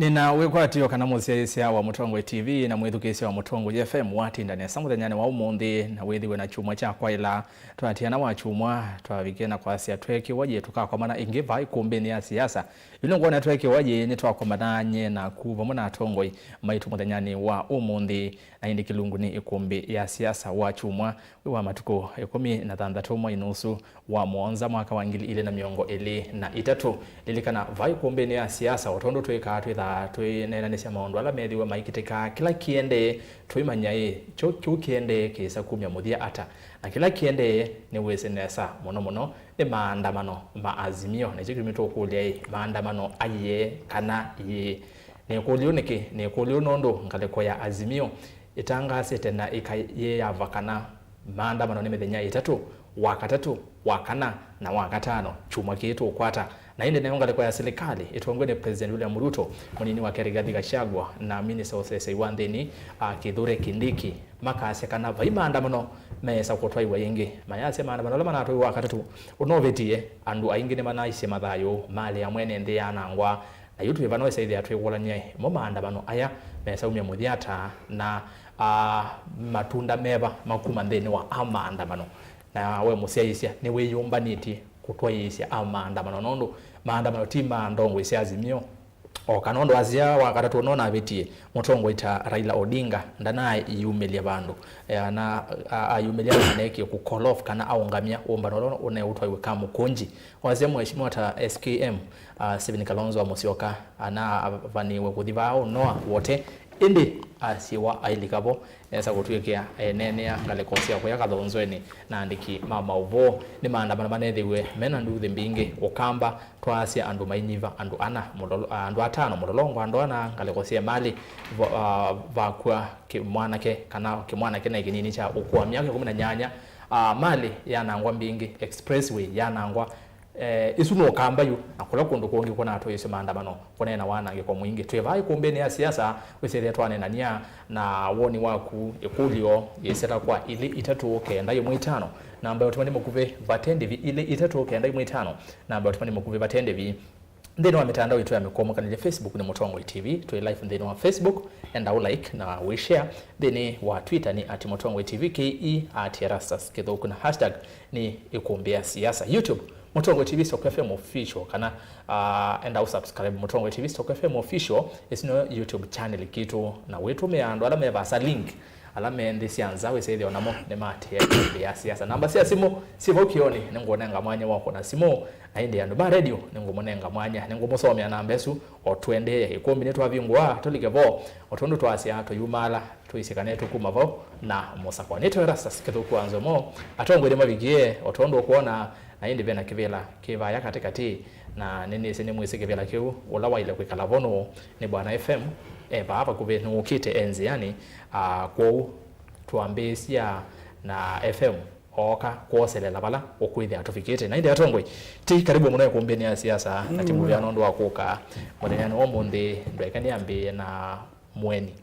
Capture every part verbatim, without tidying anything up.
Nĩna wĩkwatyo kana mũsyaĩĩsya wa Mũtongoi T V na mwĩthukĩĩsya wa Mũtongoi F M watinda nesa mũthenyanĩ wa ũmũnthĩ, na wĩthĩwe na kyumwa kya kwaĩla. Twatiana wa kyumwa, twavikie na kwasya tweekĩwa yĩ tũkakomana ĩngĩ vaa ĩkũmbĩnĩ ya siasa. Yu nĩngwona tweekĩwa yĩ nĩtwakomana nyie naku vamwe na atongoi maitũ mũthenyanĩ wa ũmũnthĩ, na ĩndĩ kĩlungu nĩ ĩkũmbĩ ya siasa wa kyumwa. Wĩ wa matukũ ĩkũmi na thanthatũ mwai nusu wa mũonza mwaka wa ngili ilĩ na mĩongo ĩlĩ na itatũ. Lilikana, vaa ĩkũmbĩnĩ ya siasa, o tondũ twĩkaa, twĩthaa twĩneenanĩsya maũndũ ala methĩwe maikĩtĩka kĩla kĩendee, tũimanya ĩ, kyo kĩu kĩendee kĩĩsa kumya mũthya ata. Na kĩla kĩendee nĩwĩsĩ nesa mũno mũno nĩ maandamano ma Azimio. Na kyo kĩtumi tũkũlya ĩ, maandamano aiee kana ĩĩ? Nĩkũlyo nĩkĩ? Nĩkũlyo nũndũ ngalĩko ya Azimio ĩtangaasĩte na ĩkayĩava kana maandamano nĩ mĩthenya ĩtatũ, wa katatũ, wa kana, na wa katano kyumwa kĩĩ tũkwata. Na ĩndĩ nayo ngalĩko ya silikalĩ ĩtongoe nĩ President William Ruto, mũnini wake Rigathi Gachagua, na minista wa ũseseĩ wa nthĩnĩ, a, Kithure Kindiki makasya kana vai maandamano meesa kũtwaiwa ĩngĩ. Mayasya maandamano ala manatwaiwe wa katatũ ũnovĩtie, andũ aingĩ nĩmanaisye mathayũ, malĩ ya mwene nthĩ yanangwa, na yu twĩva no ĩsaĩthĩa twĩkũlany'a ĩ, mo maandamano aya mesaumya mũthya ata, na, a, matunda meva makuma nthĩnĩ wa a maandamano? Na we mũsyaĩĩsya nĩwĩyũmbanĩtye kũtwaĩĩsya a maandamano, nũndũ maandamano ti ma ndongoi sya Azimio. O kana ũndũ asya wa katatũ ũno navĩtie, mũtongoi ta Raila Odinga ndanaĩyumĩlya vandũ. E, na, a, ayumĩlya na nekie kũ call off kana aũngamya ũmbano ũla ũneũtwaiwe Kamukunji. Wasya Mheshimiwa ta S K M, a, Stephen Kalonzo wa Musyoka, anavaniwe kũthi vaa ũnoa wote, ĩndĩ asyĩwa ailika vo, esa kũtw'ĩkĩa eneenea ngalĩko sya kũya Kathonzweni na andĩki ma maũvoo. Nĩ maandamano manethĩiwe mena nduthi mbingĩ, Ũkamba, twaasya andũ mainyiva andũ ana, mũlolo-, andũ atano, mũlolongo andũ ana, ngalĩko sya malĩ, va-, a, vakw'a kĩ-, mwanake, kana kĩmwanake naĩ kĩnini kya ũkũa myaka ĩkũmi na nyanya, a, malĩ yanangwa mbingĩ, expressway yanangwa, Eh, ĩsu nĩ Ũkamba yu, na kũla kũndũ kũngĩ kũnatwaĩĩsye maandamano kũneena wanangĩko mwingĩ. Twĩ vaa ĩkũmbĩnĩ ya siasa, wĩsĩthĩe twaneenany'a na woni waku, ĩkũlyo yĩsĩla kwa ilĩ itatũ kenda ĩmwe itano. Namba ya ũtũmani mũkuvĩ vate ndĩvi, ilĩ itatũ kenda ĩmwe itano. Namba ya ũtũmani mũkuvĩ vate ndĩvi. Nthĩnĩ wa mĩtandao itũ ya mĩkũmũkanĩlye, Facebook nĩ Mũtongoi T V, twĩ live nthĩnĩ wa Facebook, enda ũ like na wĩ share. Nthĩnĩ wa Twitter nĩ at Mũtongoi T V K E, at Erastus Kĩthũku na hashtag nĩ ĩkũmbĩ ya siasa. YouTube, Mũtongoi T V Stock F M Official, kana, ah, enda ũ subscribe Mũtongoi T V Stock F M Official, ĩsu nĩyo YouTube channel kitũ, na wĩtũmĩa andũ ala me vaasa link, ala me nthĩ sya nza, wĩsĩthĩa o namo nĩmaatĩĩa ĩkũmbĩ ya siasa. Namba sya simũ syĩ vau kĩonĩ, nĩngũnenga mwanya wa kũna simũ, na ĩndĩ andũ ma redio nĩngũmũnenga mwanya, nĩngũmũsomea namba ĩsu o tũendee. Ĩkũmbĩ nĩtwavingũa, tũlike vo, o tondũ twasya tũyumaala, tũisye kana nĩtũkuma vau na mũsako. Nĩtwe Erastus Kĩthũku wa Nzomo, atongoi nĩmavikie, o tondũ ũkwona, na ĩndĩ ve na kĩvĩla kĩ vaya katĩkatĩ, na nĩnĩsĩ nĩmwĩsĩ kĩvĩla kĩu, ũla waĩle kwĩkala vo nũũ? Nĩ Bwana F M, e vaa vakuvĩ, nũũkĩte e nzĩanĩ, a, kwoou twambĩĩsya na F M ooka kwoselela vala ũkwĩthĩa tũvikĩte. Na ĩndĩ atongoi, ti karibu mũno ĩkũmbĩnĩ ya siasa, na ti mũvea nũndũ wa kũka mũthenyanĩ wa ũmũnthĩ, ndweka nĩambĩĩe na mũeni.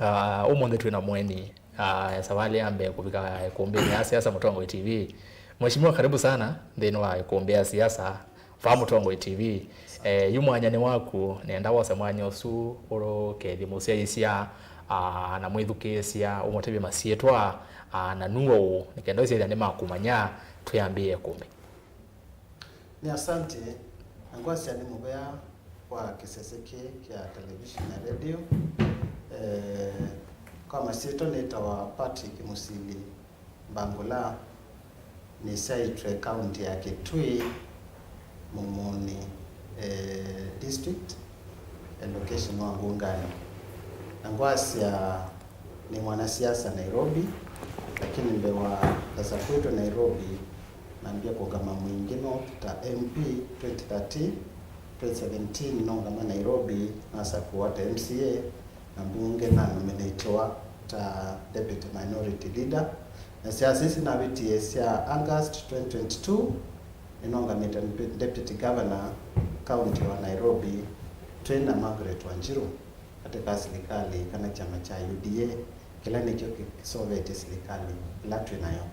Ah, ũmũnthĩ twĩ na mũeni, ah, savalĩ ya mbee kũvika ĩkũmbĩnĩ ya siasa Mũtongoi T V. Mheshimiwa, karibu sana nthĩnĩ wa ĩkũmbĩ ya siasa vaa Mũtongoi T V. Eh, yu mwanya nĩ waku, nenda wose mwanya ũsu ũkethye mũsyaĩĩsya, ah, na mwĩthukĩĩsya, ũmũtavye masyĩtwa, ah, na nuo ũũ, nĩ kenda ũsyaĩĩsya nĩmakũmanya, twĩambĩĩe ĩkũmbĩ. Nĩ asante, na ngwasya nĩ mũvea wa kĩsese kĩĩ kya television na radio. Eh, kwa masyĩtwa nĩtawa Patrick Musili Mbangula, nĩsyaĩtwe kaunti ya Kitui, Mumuni, eh, district, eh, location wa Ngungani. Na ngwasya nĩ mwanasiasa Nairobi, lakini mbee wa ndasa kwĩtwe Nairobi, nambie kũngama Mwingi North ta M P twenty thirteen, twenty seventeen nongama Nairobi, nasakũwa ta M C A, na mbunge nanominatiwa ta deputy minority leader. Na siasa isi navĩtie sya August twenty twenty-two, nĩnongamĩte deputy governor county wa Nairobi, twĩ na Margaret Wanjiru katĩ ka silikalĩ kana kyama kya U D A, kĩla nĩkyo kĩsovetye silikalĩ ĩla twĩ nayo.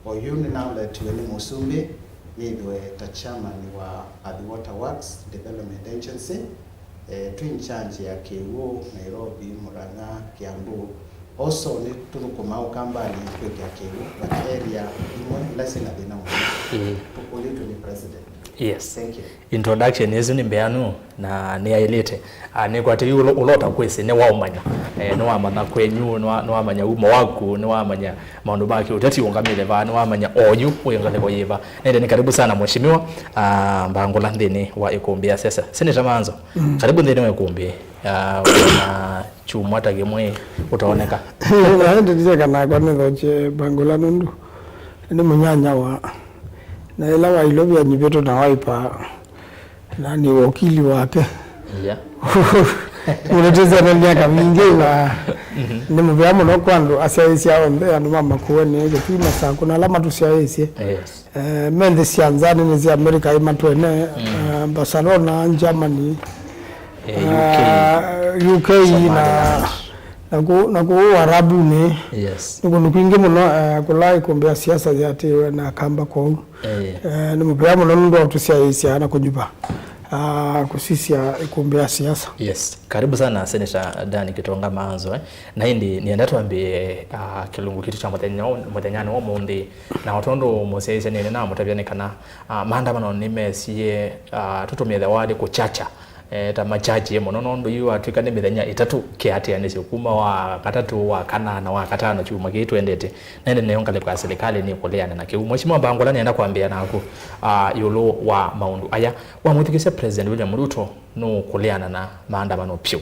Oyu nĩnaletiwe nĩ Mũsumbĩ nĩthwe ta chairman wa Athi Water Works Development Agency, Eh, twĩ in charge ya Kĩw'ũ, Nairobi, Murang'a, Kiambu. Also, nĩ tũthũkũmaa Ũkambanĩ kwĩkĩa Kĩw'ũ, but area imwe ila syĩna thĩna mũno. Ĩĩ. Tũkũlĩtwe nĩ president. Yes. Thank you. Introduction ĩsu nĩ mbeanu na nĩ yaĩlĩte. Ah, nĩkwatĩi ũlo-, ũlota kwĩsĩ, nĩwaũmanya. Eh, nĩwamanya kwenyu, nĩwa-, nĩwamanya umo waku, nĩwamanya maũndũ ma kĩũteti ũngamĩte vaa, nĩwamanya oyu wĩ ngalĩko yĩva. Nende nĩ karibu sana mheshimiwa, ah, Mbangũla nthĩnĩ wa ĩkũmbĩ ya siasa. Senator Manzo, mm, karibu nthĩnĩ wa ĩkũmbĩ. Ah, na chuma ta kĩmwe ũtaoneka. Naendetise kana kwa nĩthokye Mbangũla nũndũ nĩ mũnyanyawa. Na ĩla wailũvya nyivĩtũ na waipa na nĩ wokili wake. Yeah. Mũtetesya na myaka mingĩ na, mhm, nĩ mũvea mũno kwa andũ asyaĩĩsya onthe, andũ ma Makueni, Kĩtui, Masakũ na ala matũsyaĩĩsye. Yes. Eh, me nthĩ sya nza nene sya America, ĩ matwene, mm, eh, Barcelona, Germany, eh, U K, eh, U K na, na kũ-, na kũu Arabuni. Yes. Nĩ kũndũ kwingĩ mũno, eh, kũla ĩkũmbĩ ya siasa yatĩĩwe na Akamba kwoou. Eh. Eh, nĩ mũvea mũno nũndũ wa ũtũsyaĩĩsya na kũnyuva, ah, kũsisya ĩkũmbĩ ya siasa. Yes. Karibu sana, Senator Dan Kitonga Manzo, eh. Na ĩndĩ nĩenda twambĩe, ah, kĩlungu kitũ kya mũthenya ũ-, mũthenyanĩ wa ũmũnthĩ. Na o tondũ mũsyaĩĩsya nĩnĩ namũtavya nĩ kana, ah, maandamano nĩmesie, ah, tũtũmĩe the word kũchacha. Eh, ta machachie mũno, nũndũ yu atw'ĩka nĩ mĩthenya ĩtatũ kĩatĩanĩsyo kuma wa katatũ, wa kana, na wa katano kyumwa kĩĩ twendete. Na ĩndĩ nĩyo ngalĩko ya silikalĩ nĩkũleana na kĩu. Mheshimiwa Mbangũla, nĩenda kwambĩa naku, ah, ĩũlũ wa maũndũ aya. Wamwĩthukĩĩsya President William Ruto nũkũleana na maandamano vyũ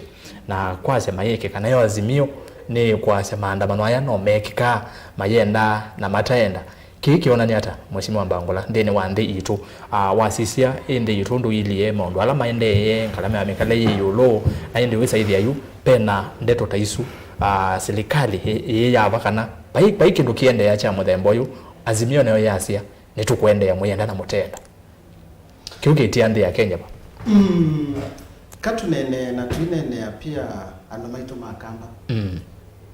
na kwasya mayĩkĩka, nayo Azimio nĩ kwasya maandamano aya no mekĩkaa, mayenda na mataenda. Kĩĩ kĩonany'a ata, Mheshimiwa Mbangũla, nthĩnĩ wa nthĩ itũ? Ah, wasisya ĩ nthĩ itũ ndũilyĩ, maũndũ ala maendeeye, ngalama ya mĩkale yĩ ĩũlũ, na ĩndĩ wĩsaĩthya yu, pena ndeto ta isu, ah, silikalĩ ĩ-, ĩyĩyava kana vai, vai kĩndũ kĩendeea kya mũthemba ũyũ, Azimio nayo yasya, nĩtũkũendeea mwĩenda na mũteenda. Kĩu kĩtia nthĩ ya Kenya va? Mm, katũneenee na tũineenea pia andũ maitũ ma Akamba. Mm.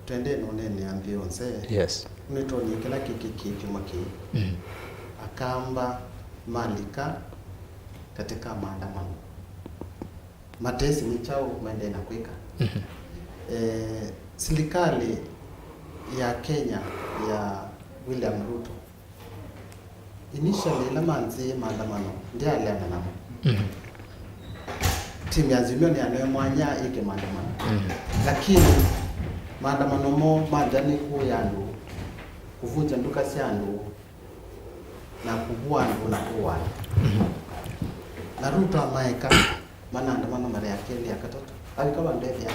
Twendee nũneenea nthĩ yonthe. Yes. Nĩtwonyie kĩla kĩkĩkie kyumwa kĩĩ. Mm. Akamba malika katika maandamano. Matesĩ nĩ kyaũ maendee na kwĩka. Mhm. Eh, silikalĩ ya Kenya ya William Ruto, initially, ĩla manzĩĩe maandamano, ndyaleana namo. Mhm. Timu ya Azimio nĩyanewe mwanya ĩke maandamano. Mhm. Lakini maandamano moo manzĩa nĩ kũũya andũ, kũvunja nduka sya andũ, na kũvũa andũ na kũũa andũ. Mhm. Na Ruto amaeka. Manaandamana mara ya kelĩ, ya katatũ. Avika vandũ ethĩa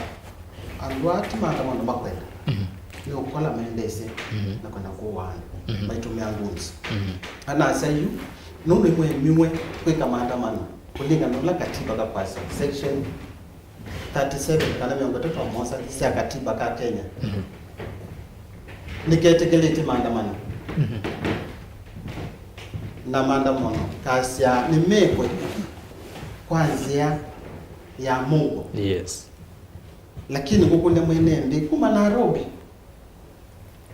andũ aa ti maandamano makwenda. Mhm. Nĩ ũkola maendesye, mhm, na kwenda kũũa andũ. Mhm. Maitũmĩa goons. Mhm. Anasya yu, nũndũ nĩmwemiwe kwĩka maandamano kũlingana na ũla katiba kakwasya, section thirty-seven kana mĩongo ĩtatũ na mũonza sya katiba ka Kenya. Mhm. Nĩketĩkĩlĩtye maandamano. Mhm. Na maandamano kasya nĩmekwe kwa nzĩa ya mũuo. Yes. Lakini ngũkũlya mwene nthĩ, kuma Nairobi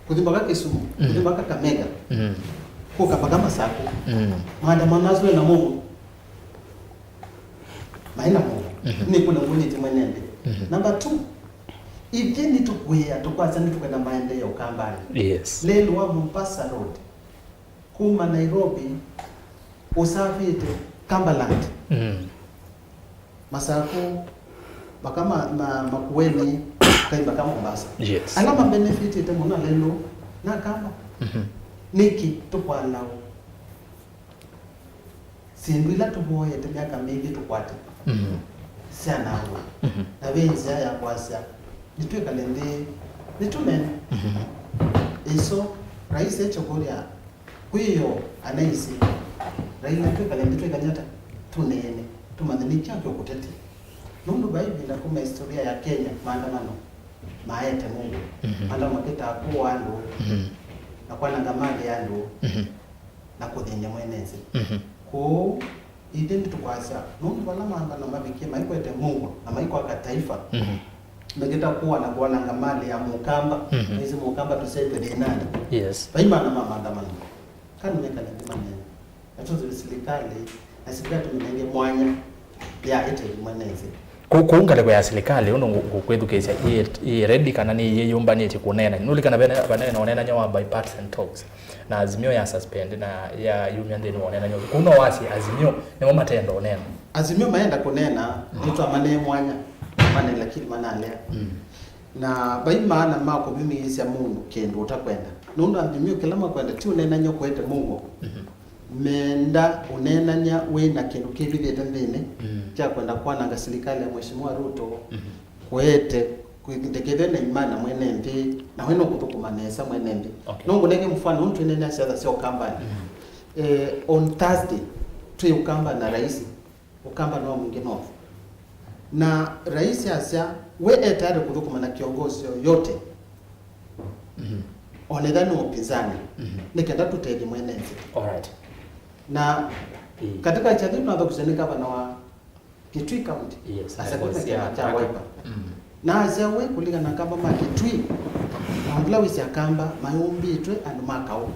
kũthi mpaka Kisumu, mhm, kũthi mpaka Kakamega, mhm, kũka mpaka Masakũ, mhm, maandamano asu ena mũuo? Maĩ na mũuo. Mhm. Nĩkũlya ngũlĩtye mwene nthĩ. Mhm. Number two, ithyĩ nĩtũkwĩa, tũkwasya nĩtũkwenda maendeeo Ũkambanĩ. Yes. Lelũ wa Mombasa Road, kuma Nairobi, ũsavĩte Cumberland, mm, Masakũ, mpaka ma, ma, Makueni, kai mpaka Mombasa. Yes. Ala mabenefitĩte mũno lelũ na Kamba. Mhm. Nĩkĩ tũkwalaũ? Syĩndũ ila tũvoyete myaka mingĩ tũkwate, mhm, syanangwa. Mhm. Na ve nzĩa ya kwasya, nĩtwĩkale nthĩ, nĩtũnene. Mhm. Ĩso, Rais ekyokoria kwĩyo anaisĩ, Raila, twĩkale nthĩ twĩkany'a ata? Tũneene, tũmanye nĩ kyaũ kĩũkũtetea. Nũndũ vai ĩvinda kuma historia ya Kenya, maandamano maete mũuo. Mhm. Maandamano makĩtaa kũũa andũ, mhm, na kwananga mali ya andũ. Mhm. Na kũthĩny'a mwene nthĩ. Mhm. Kwoou, ithyĩ nĩtũkwasya, nũndũ vala maandamano mavikie maikwete mũuo na maikwaka taifa, mhm, mekĩta kũũa na kwananga mali ya Mũkamba, mhm, naisĩ Mũkamba tũsyaĩtwe thĩnanĩ. Yes. Vai maana ma maandamano. Kana mekale nthĩ manene. Na tũsĩ silikalĩ, na silikalĩ tũmĩnenge mwanya ya ĩtethyo mwene nthĩ. Kũ-, kũu ngalĩko ya silikalĩ, ũndũ ngũ-, ngũkwĩthukĩĩsya, ĩ, ĩ ready kana nĩ yĩyũmbanĩtye kũneena? Nũlikana vene, vanaĩ na ũneenany'a wa bipartisan talks, na Azimio ya suspend na ya yumya nthĩnĩ wa ũneenany'a ũsu. Kũu no wasye Azimio nĩmo matenda ũneena. Azimio maenda kũneena, nĩtwamanee mwanya, mane lakini manalea. Na vai maana ma kũvimĩĩsya mũndũ kĩndũ ũtakwenda. Nũndũ Azimio kĩla makwenda ti ũneenany'a kũete mũuo. Meenda ũneenany'a wĩ na kĩndũ kĩvithĩte nthĩnĩ kya kwenda kwananga silikalĩ ya Mheshimiwa Ruto, kũete, ndekethwe na imani na mwene nthĩ, na we nũkũthũkũma nesa mwene nthĩ. Okay. No ngũnenge mũfano, ũndũ twĩneenea siasa sya Ũkambanĩ. Eh, on Thursday, twĩ Ũkamba na rais, Ũkamba nĩ wa Mwingi North. Na rais asya, we e tayari kũthũkũma na kiongozi yoyote, onetha nĩ upinzani, nĩ kenda tũtethye mwene nthĩ. Alright. Na katika kyathi nathokisya nĩ gavana wa Kitui County, yes, asakũna kĩama kya Wiper. Na asya we kũlingana na Akamba ma Kitui, maũndũ ala wĩsĩ Akamba mayũmbĩtwe andũ ma kaũ,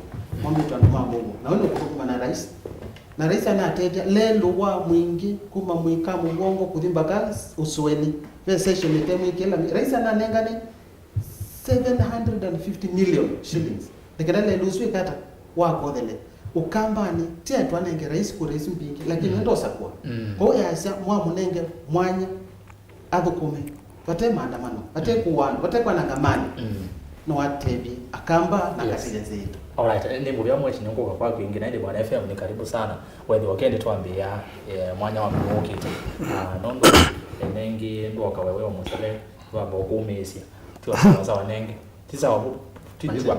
mombĩtwe andũ ma mũuo. Na we nũkũthũkũma na rais. Na rais anatethya lelũ wa Mwingi kuma Mwika Mũvongo kũthi mbaka Ũsũeni. Ve session ĩtemwĩkĩla. Rais ananengane seven hundred and fifty million shillings. Nĩ kenda lelũ ũsu ĩkata wakothele Ũkambanĩ, ti aĩ twanenge rais kura isu mbingĩ, lakini ndosakua. Kwoou easya mwamũnenge mwanya athũkũme, vate maandamano, vate kũũa andũ, vate kwananga mali. No atethye Akamba na katĩle nzĩ itũ. Alright, eh, nĩ ngũvya mweshi nĩ ngũka kwaku ĩngĩ, na ĩndĩ Bwana F M nĩ karibu sana. Wethĩwa ũkendĩ twambĩĩa, eh, mwanya waku nũũkĩte. Ah, nũndũ, eh, nengĩ ndwoka wewe ũmũtele, twamba ũkũmĩĩsya. Tiwa sawa sawa nengĩ. Ti sawa vu. Ti Maigua.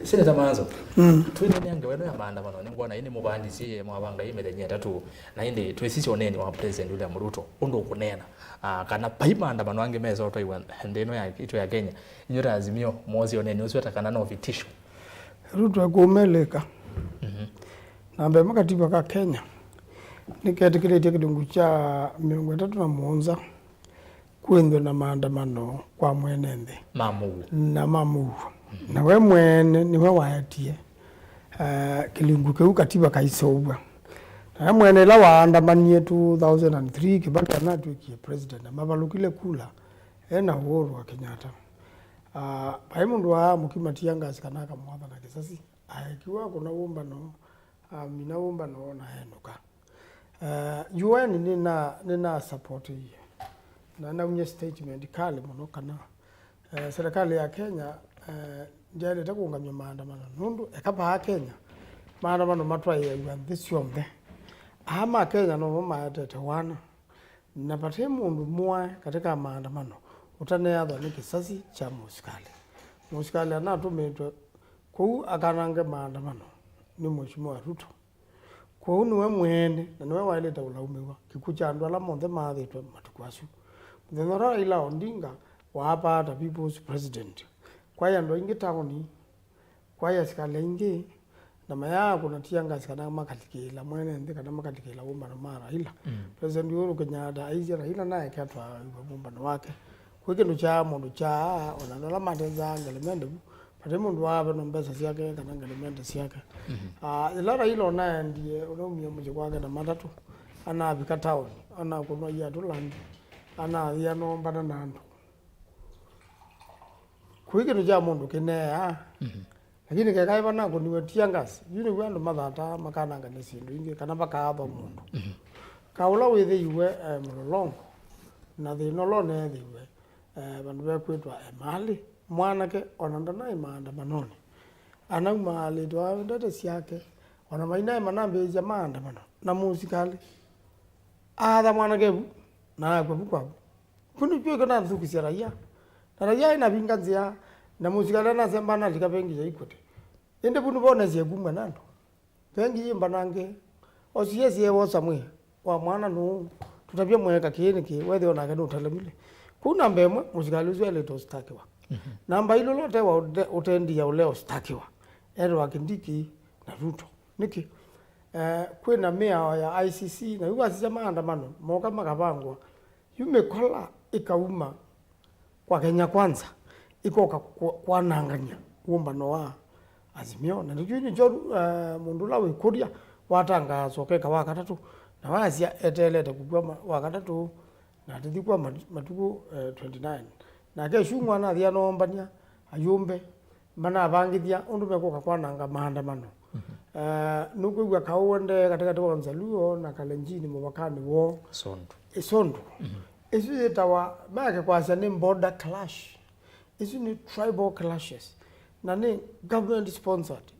Seneta Manzo, twĩneenea ngewa ĩno ya maandamano, nĩngwona ĩĩ nĩmũvandisye mwavanga ĩĩ mĩthenya ĩtatũ, na ĩndĩ twĩsisya ũneeni wa President William Ruto, ũndũ ũkũneena, ah, kana vai maandamano angĩ mesotwaĩwa nthĩ ĩno ya, itũ ya Kenya, inyuĩ ta Azimio, mwosye ũneeni ũsu ata kana no vitisho? Ruto ekũũmelĩka. Na mbee, katiba ka Kenya nĩketĩkĩlĩtye kĩlungu kya mĩongo ĩtatũ na mũonza kwĩthwe na maandamano kwa mwene nthĩ. Ma mũuo. Na ma mũuo. Na we mwene nĩwe waetie, eh, kĩlungu kĩu katiba kaiseũvw'a. Na we mwene ĩla waandamanie two thousand and three, Kibaki anatw'ĩkie president, na mavalũkile kula e na Uhuru wa Kenyatta. Ah, vai mũndũ waamũkima tear gas kana akamwathana kĩsasi, aekiwa akũna wũmbano, amina wũmbano na enũka. Eh, U N nĩna, nĩna supportĩie na naumya statement kali mũno kana, eh, serikali ya Kenya, eh, ndyaĩlĩte kũũngamya maandamano, nũndũ eka vaa Kenya, maandamano matwaĩĩaw'a nthĩ syonthe. Aa ma Kenya nomo maetete wana. Na vate mũndũ mũae katĩ ka maandamano ũtaneathwa nĩ kĩsasi kya mũsikalĩ. Mũsikalĩ anatũmĩtwe kũu akanange maandamano nĩ Mheshimiwa Ruto. Kwoou nĩwe mwene na nĩwe waĩlĩte ũlaumĩw'a kĩkw'ũ kya andũ ala monthe maathĩtwe matukũ asu. Mũthenya ũla Raila Odinga waapata People's President, kwaĩ andũ aingĩ taoni, kwaĩ asikalĩ aingĩ, na mayaa kũna tear gas kana makalikĩĩla mwene nthĩ kana makalikĩĩla wũmbano ma Raila. President Uhuru Kenyatta aisye Raila naeke atwaĩwe wũmbano wake. Kwĩ kĩndũ kyaa mũndũ kyaa, ona andũ ala matethyaa ngelemende vu, vate mũndũ waavenwa mbesa syake kana ngelemende syake. Ah, yĩla Raila onaendie, ũnaumie mũsyĩ kwake na matatũ, anavika taoni, anakũnwa iatũ langi, anathi anombana na andũ. Kwĩ kĩndũ kya mũndũ kĩneaa. Lakini kekaĩ vanakũniwe tear gas, yu nĩw'o andũ mathataa makanangane syĩndũ ingĩ kana vakaathwa mũndũ. Ka ũla wĩthĩiwe e mũlolongo, na thĩna ũla ũneethĩiwe, eh, vandũ vekwĩtwa Emali, mwanake ona ndanaĩ maandamanonĩ. Anaumaalĩtwe aendete syake, ona mainaĩ manambĩĩsya maandamano, na mũsikalĩ aatha mwanake vu, na akw'a vu kwa vu. Vu nĩkw'o ĩkũnathũkĩsya raia. Na raia ainavinga nzĩa, na mũsikalĩ anasya mbanalika vengi ya Equity. Ĩndĩ vu nĩvonesie kumw'a na andũ. Vengi yĩ mbanange. O C S e wosa mwĩĩ wa mwana nũũ? Tũtavye mũeka kĩĩ nĩkĩ, wethĩwa nake nũtelemile. Kũu namba ĩmwe, mũsikalĩ ũsu elĩte ũsitakiwa. Namba ilĩ, ũla ũtewa ũte-, ũtendia ũle ũsitakiwa, etawa Kindiki na Ruto. Nĩkĩ? Eh, kwĩna mĩao ya I C C, na yu wasisya maandamano, moka makavangwa. Yu mĩkola ĩkauma kwa Kenya Kwanza, ĩkoka kwa-, kwanangany'a wũmbano wa Azimio. Na nĩkyo nĩkyo, eh, mũndũ ũla wĩkũlya watangaaswa keka wa katatũ, Na wasya eteelete kũkw'a ma-, wa katatũ, na atĩthi kwa mat-, matukũ, eh, twenty-nine. Nake Icung'wa anathi anoombany'a ayũmbe manavangĩthya ũndũ mekũka kwananga maandamano. Eh, nũkwĩw'a kaũ ũendee katĩkatĩ wa Nzaluo na Kalenjini mũvakanĩ woo. Sondu. Ĩsondu. Ĩsu yĩtawa, make kwasya nĩ border clash. Ĩsu nĩ tribal clashes. Na nĩ government sponsored.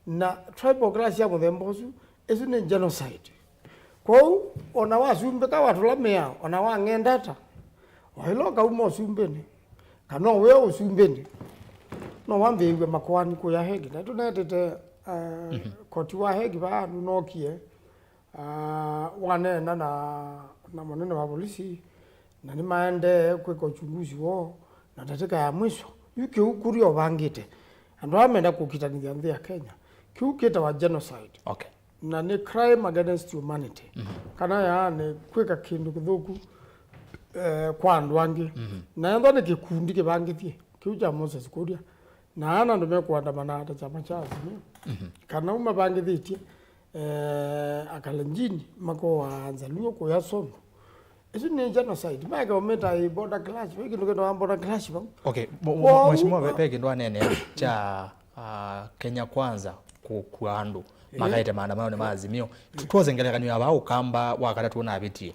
Na tribal clash ya mũthemba ũsu, ĩsu nĩ genocide. Kwoou, ona wasumbĩka watũla mĩao, ona wang'enda ata, o ĩla ũkauma ũsumbĩnĩ, kana o wĩa ũsumbĩnĩ, no wambĩĩw'e makoani kũya Hague. Na tũneetĩte, eh, koti wa Hague vaa nũnookie, ah, waneena na, na mũnene wa volisi, na nĩmaendee kwĩka uchunguzi woo, na ndatĩka ya mwiso, yu kĩu kũrĩ ovangĩte. Andũ aa menda kũkitanĩthya nthĩ ya Kenya. Kĩu kĩtawa genocide. Okay. Na nĩ crime against humanity. Kana yaa nĩ kwĩka kĩndũ kĩthũku, eh, kwa andũ angĩ. Na ethwa nĩ kĩkundi kĩvangĩthye, kĩu kya Moses Kuria. Na ana andũ mekũandamana ta kyama kya Azimio. Kana u mavangĩthĩtye, eh, Akalenjini makooa Nzaluo kũya Sondu. Ĩsu nĩ genocide. Make ũmĩta ĩ border clash. Ve kĩndũ kĩtawa border clash vau. Okay, mo-, mo-, Kwoou, mheshimiwa, ve, ve kĩndũ aneenea kya, ah, Kenya Kwanza kũkua andũ makaete maandamano nĩ ma Azimio. Tu-, tuoze ngelekany'o ya vaa Ũkamba wa katatũ ũnavĩtie.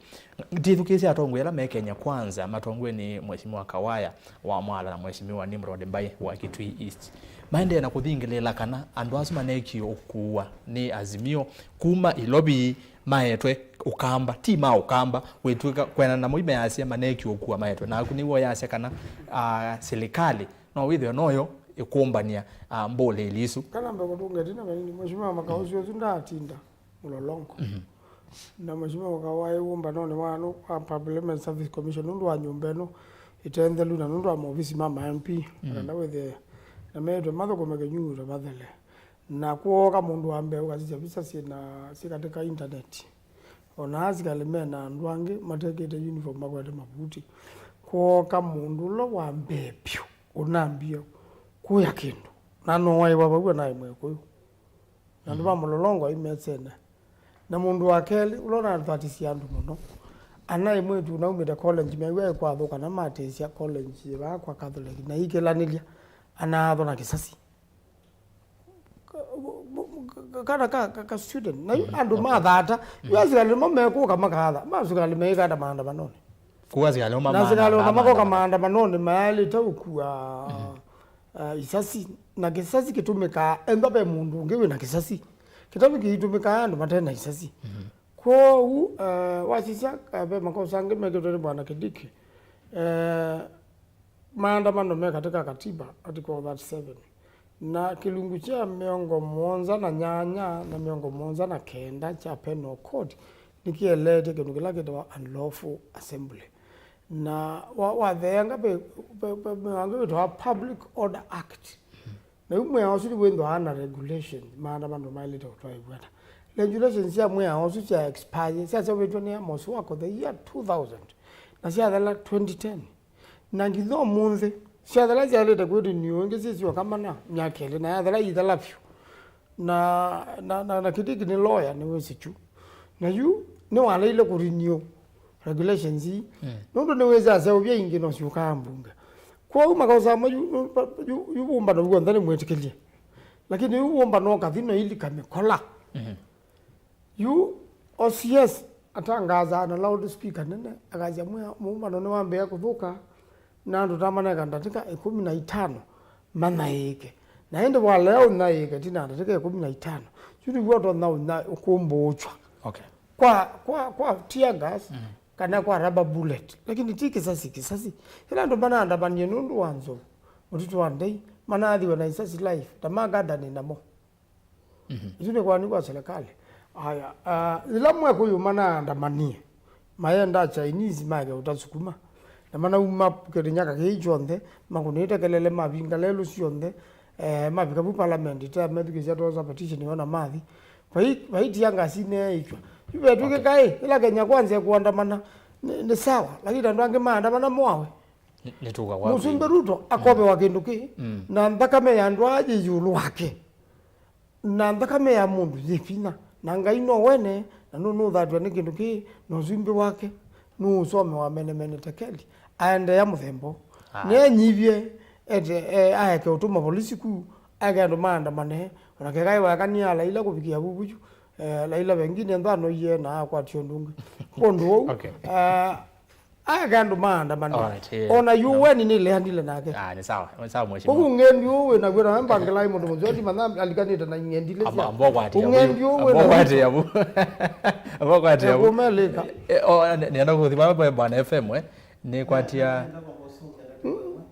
Ndithukĩĩsye atongoi ala me Kenya Kwanza, matongoi nĩ Mheshimiwa Kawaya wa Mwala na Mheshimiwa Nimrod Mbai wa Kitui East. Maendee na kũthingĩlĩĩla kana andũ asu maneekie ũkua nĩ Azimio kuma Ilovi maetwe Ũkamba, ti ma Ũkamba, wĩtw'ĩka kwenda namo imeasya maneekie ũkua maetwe. Naku nĩw'o yasya kana, ah, silikalĩ no wĩthĩwe noyo ĩkũmbany'a, ah, mbũlĩĩli isu. Kana mbe kũtũnga ĩtina vanini, Mheshimiwa Makaũsĩ ũsu ndaatinda Mlolongo. Na Mheshimiwa Makawa e wũmbanonĩ wa, wa Public Service Commission nũndũ wa nyũmba ĩno ĩte nthelu na nũndũ wa maovisi ma ma M P, akenda wĩthĩe na meĩtwe mathũkũme kĩnyuo ta vathele. Na kwooka mũndũ wa mbee ũkasisya visa syĩ na, syĩ katĩ ka intaneti. O na asikalĩ me na andũ angĩ matekĩte uniform makwete mavuti. Kwooka mũndũ ũla wa mbee vyũ ũnambie kũya kĩndũ. Na no waĩwa vau anaĩ Mwĩkũyũ. Na andũ ma Mlolongo aimesene. Na mũndũ wa kelĩ, ũla ũnathatisye andũ mũno, anaĩ mwĩĩtu ũnaumĩte college, mew'a ĩkwathũka na matĩsya college vaa kwa Catholic, na ikĩlanĩlya anaathwa na kĩsasi. Ka-, kana ka, ka, ka student. Na yu andũ mathata, yu asikalĩ nĩmo mekũka makaatha, ma asikalĩ meĩkata maandamanonĩ. Kũu asikalĩ nĩmo na asikalĩ ona makoka maandamanonĩ mayaĩlĩte ũkua, ah, isasi, na kĩsasi kĩtũmĩkaa, ethĩwa ve mũndũ ũngĩ wĩ na kĩsasi. Kĩtavĩ kĩitũmĩkaa andũ mate na isasi. Kwoou, eh, wasisya, eh, ve makosa angĩ mekĩtwe nĩ Bwana Kindiki. Eh, maandamano me katĩ ka katiba, Article thirty-seven. Na kĩlungu kya mĩongo mũonza na nyanya na mĩongo mũonza na kenda kya Penal Code nĩkĩeleetye kĩndũ kĩla kĩtawa unlawful assembly. Na wa-, watheanga ve, ve, ve mwĩao ũngĩ wĩtawa Public Order Act. Na yu mwĩao ũsu nĩwĩthĩawa na regulations, maana andũ maĩlĩte kũtwaĩw'a ata. Regulations sya mwĩao ũsu sya expire, syaseũvĩtw'e nĩ Amos Wako the year two thousand, na syathela twenty ten. Na nginya ũmũnthĩ, syathela syaĩlĩte kwĩtĩniwa ĩngĩ syĩsyoka mana myaka ĩlĩ, na yathela ithela vyũ. Na, na, na, na Kindiki nĩ lawyer, nĩwĩsĩ kyu. Na yu nĩwaleile kũrenew regulations ii. Nũndũ nĩwĩsĩ aseũvya ingĩ no syũkaa mbunge. Kwoou makosa amwe yu, yu, yu, yu wũmbano w'onthe nĩmwĩtĩkĩlye. Lakini yu wũmbano ũkathi no ilika mĩkola. Yu O C S atangaasaa na loud speaker nene, akasya, "Mwĩa-, mũũmbano nĩwambĩĩa kũthũka, na andũ ta maneka ndatĩka ĩkũmi na itano manyaĩĩke." Na ĩndĩ walea ũnyaĩĩke ĩtina ndatĩka ĩkũmi na itano, yu nĩw'o ũtonya ũnya-, ũkũmbũũkywa. Okay. Kwa, kwa, kwa tear gas, kana kwa rubber bullet. Lakini ti kĩsasi, kĩsasi. Ĩla andũ manaandamanie nũndũ wa nzou, mũtitũ wa ndei, manathiwe na isasi live, na magadani namo. Isu nĩ kwani kwa serikali. Aya, ah, yĩla Mwĩkũyũ manaandamanie, mayenda Chinese make ũta sukuma. Na manauma Kĩrĩnyaga kĩĩ kyonthe, makũnĩte kelele, mavinga lelũ syonthe, eh, mavika vu parliament, ĩte methukĩsya tosa petition yona mathi. Vai, vai tear gas ineeĩkw'a. Yu vetw'ĩkĩka ĩ, ĩla Kenya Kwanza ĩkũandamana, nĩ, nĩ sawa, lakini andũ angĩ maandamana moawe. Nĩ, nĩtũka kwa Mũsumbĩ Ruto akovewa kĩndũ kĩ, na nthakame ya andũ aa yĩ ĩũlũ wake. Na nthakame ya mũndũ yĩ vinya, na Ngai no wene, Na nũ nũthatw'a nĩ kĩndũ kĩĩ, na ũsumbĩ wake nũũsomewa menemene tekeli. Aendeea mũthembo. Aye. Nĩenyivye ete, e, aeke ũtũma volisi ku, aeke andũ maandamane, ona kekaĩ waekanie alaila kũvikĩa vuvu yu, e, alaila vengine nthano iye na akwatya ũndũ ũngĩ. Kwa ũndũ ũu, Okay. e, Aka andũ maandamane. Alright, eh, Ona yu no. Weni nĩleanile nake. Ah, nĩ sawa. Nĩ sawa, mheshimiwa. Koguo ũng'endi ũũ wĩ naw'o na mbangĩlai mũndũ mũzeo ti matha alikanĩte na ing'endile Amba- sya. Ambao kwati ya Ũng'endi ũũ wĩ ambao na kwati ya ambao kwati ya Kumelika. Eh, oh, nĩ- nĩenda kũthi baba bwana F M, eh. Nĩ kwatia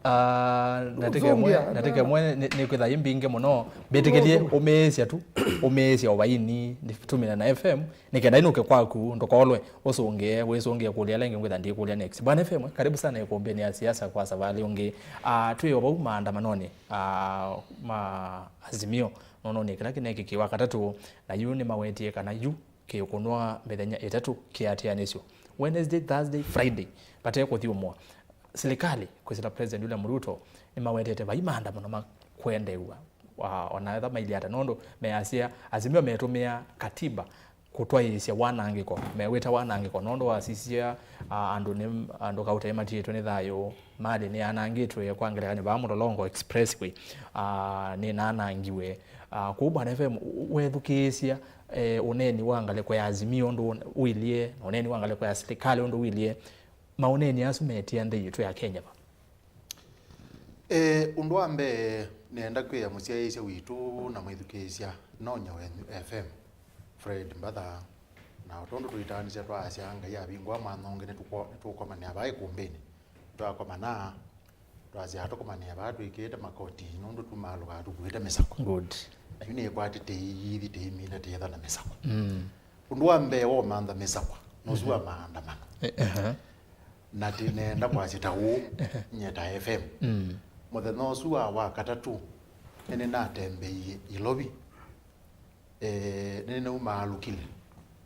ah, natike mwe Ũsũngĩa. Natike mwe nĩ nĩ kwĩtha imbinge mũno. Mbĩtĩkĩrie ũmĩĩsya tu. Ũmĩĩsya ũvaini nĩ tumina na F M. Nĩ kenda inũke kwaku, ndũkolwe, ũsũngĩe, wĩsũngĩe kũlya ala ĩngĩ ngwĩtha ndikũlya next. Bwana F M, karibu sana ikumbĩnĩ ya siasa kwa savalĩ ũngĩ. Ah, twĩ o vau maandamanonĩ, ah, ma Azimio, nononĩ kĩla kĩnekĩkie wa katatũ, na yu nĩmawetie kana yu kĩũkũnwa mĩthenya ĩtatũ kĩatĩanĩsyo. Wednesday, Thursday, Friday, vate kũthyũmũa. Silikalĩ, kwĩsĩla President William Ruto, nĩmawetete vai maandamano makwendeew'a, wa- ona etha mailye ata, nũndũ measya Azimio metũmĩa katiba kũtwaĩĩsya wanangĩko, mewĩta wanangĩko, nũndũ wasisya, a, andũ nĩ, andũ kaũte nĩmatiĩtwe nĩ thayũ, malĩ nĩyanangĩtwe, kwa ngelekany'o, vaa Mlolongo Expressway, a, nĩnanangiwe. A, kũu Bwana F M, wethukĩĩsya, e, ũneeni wa ngalĩko ya Azimio ũndũ ũilyĩ, na ũneeni wa ngalĩko ya silikalĩ ũndũ ũilyĩ, maũneeni asu metia nthĩ yitũ ya Kenya va? E, ũndũ wa mbee, nĩenda kwĩa mũsyaĩĩsya witũ na mwĩthukĩĩsya Nonya wenyu F M, Fred Mbatha, na o tondũ tũitaanisya twaasya Ngai avingũa mwanya ũngĩ nĩtũko- nĩtũkomanĩa vaa ikumbĩnĩ, twakomana, twasya tũkomanĩa vaa twĩkĩĩte makoti nũndũ tumaalũkaa tũkuĩte mĩsakũ. Good. Na yu nĩkwati tĩithi tĩimina tĩetha na mĩsakũ. Mm. Ũndũ wa mbee wa ũmantha mĩsakwa nũsu wa maandamano. Eh, aha. Na tĩ nenda kwasya ta ũũ, nyie ta F M. Mm. Mũthenya ũsu wa, wa katatũ, nĩnĩnatembeie Ilovi. Eh, nĩnĩnaumaalũkile,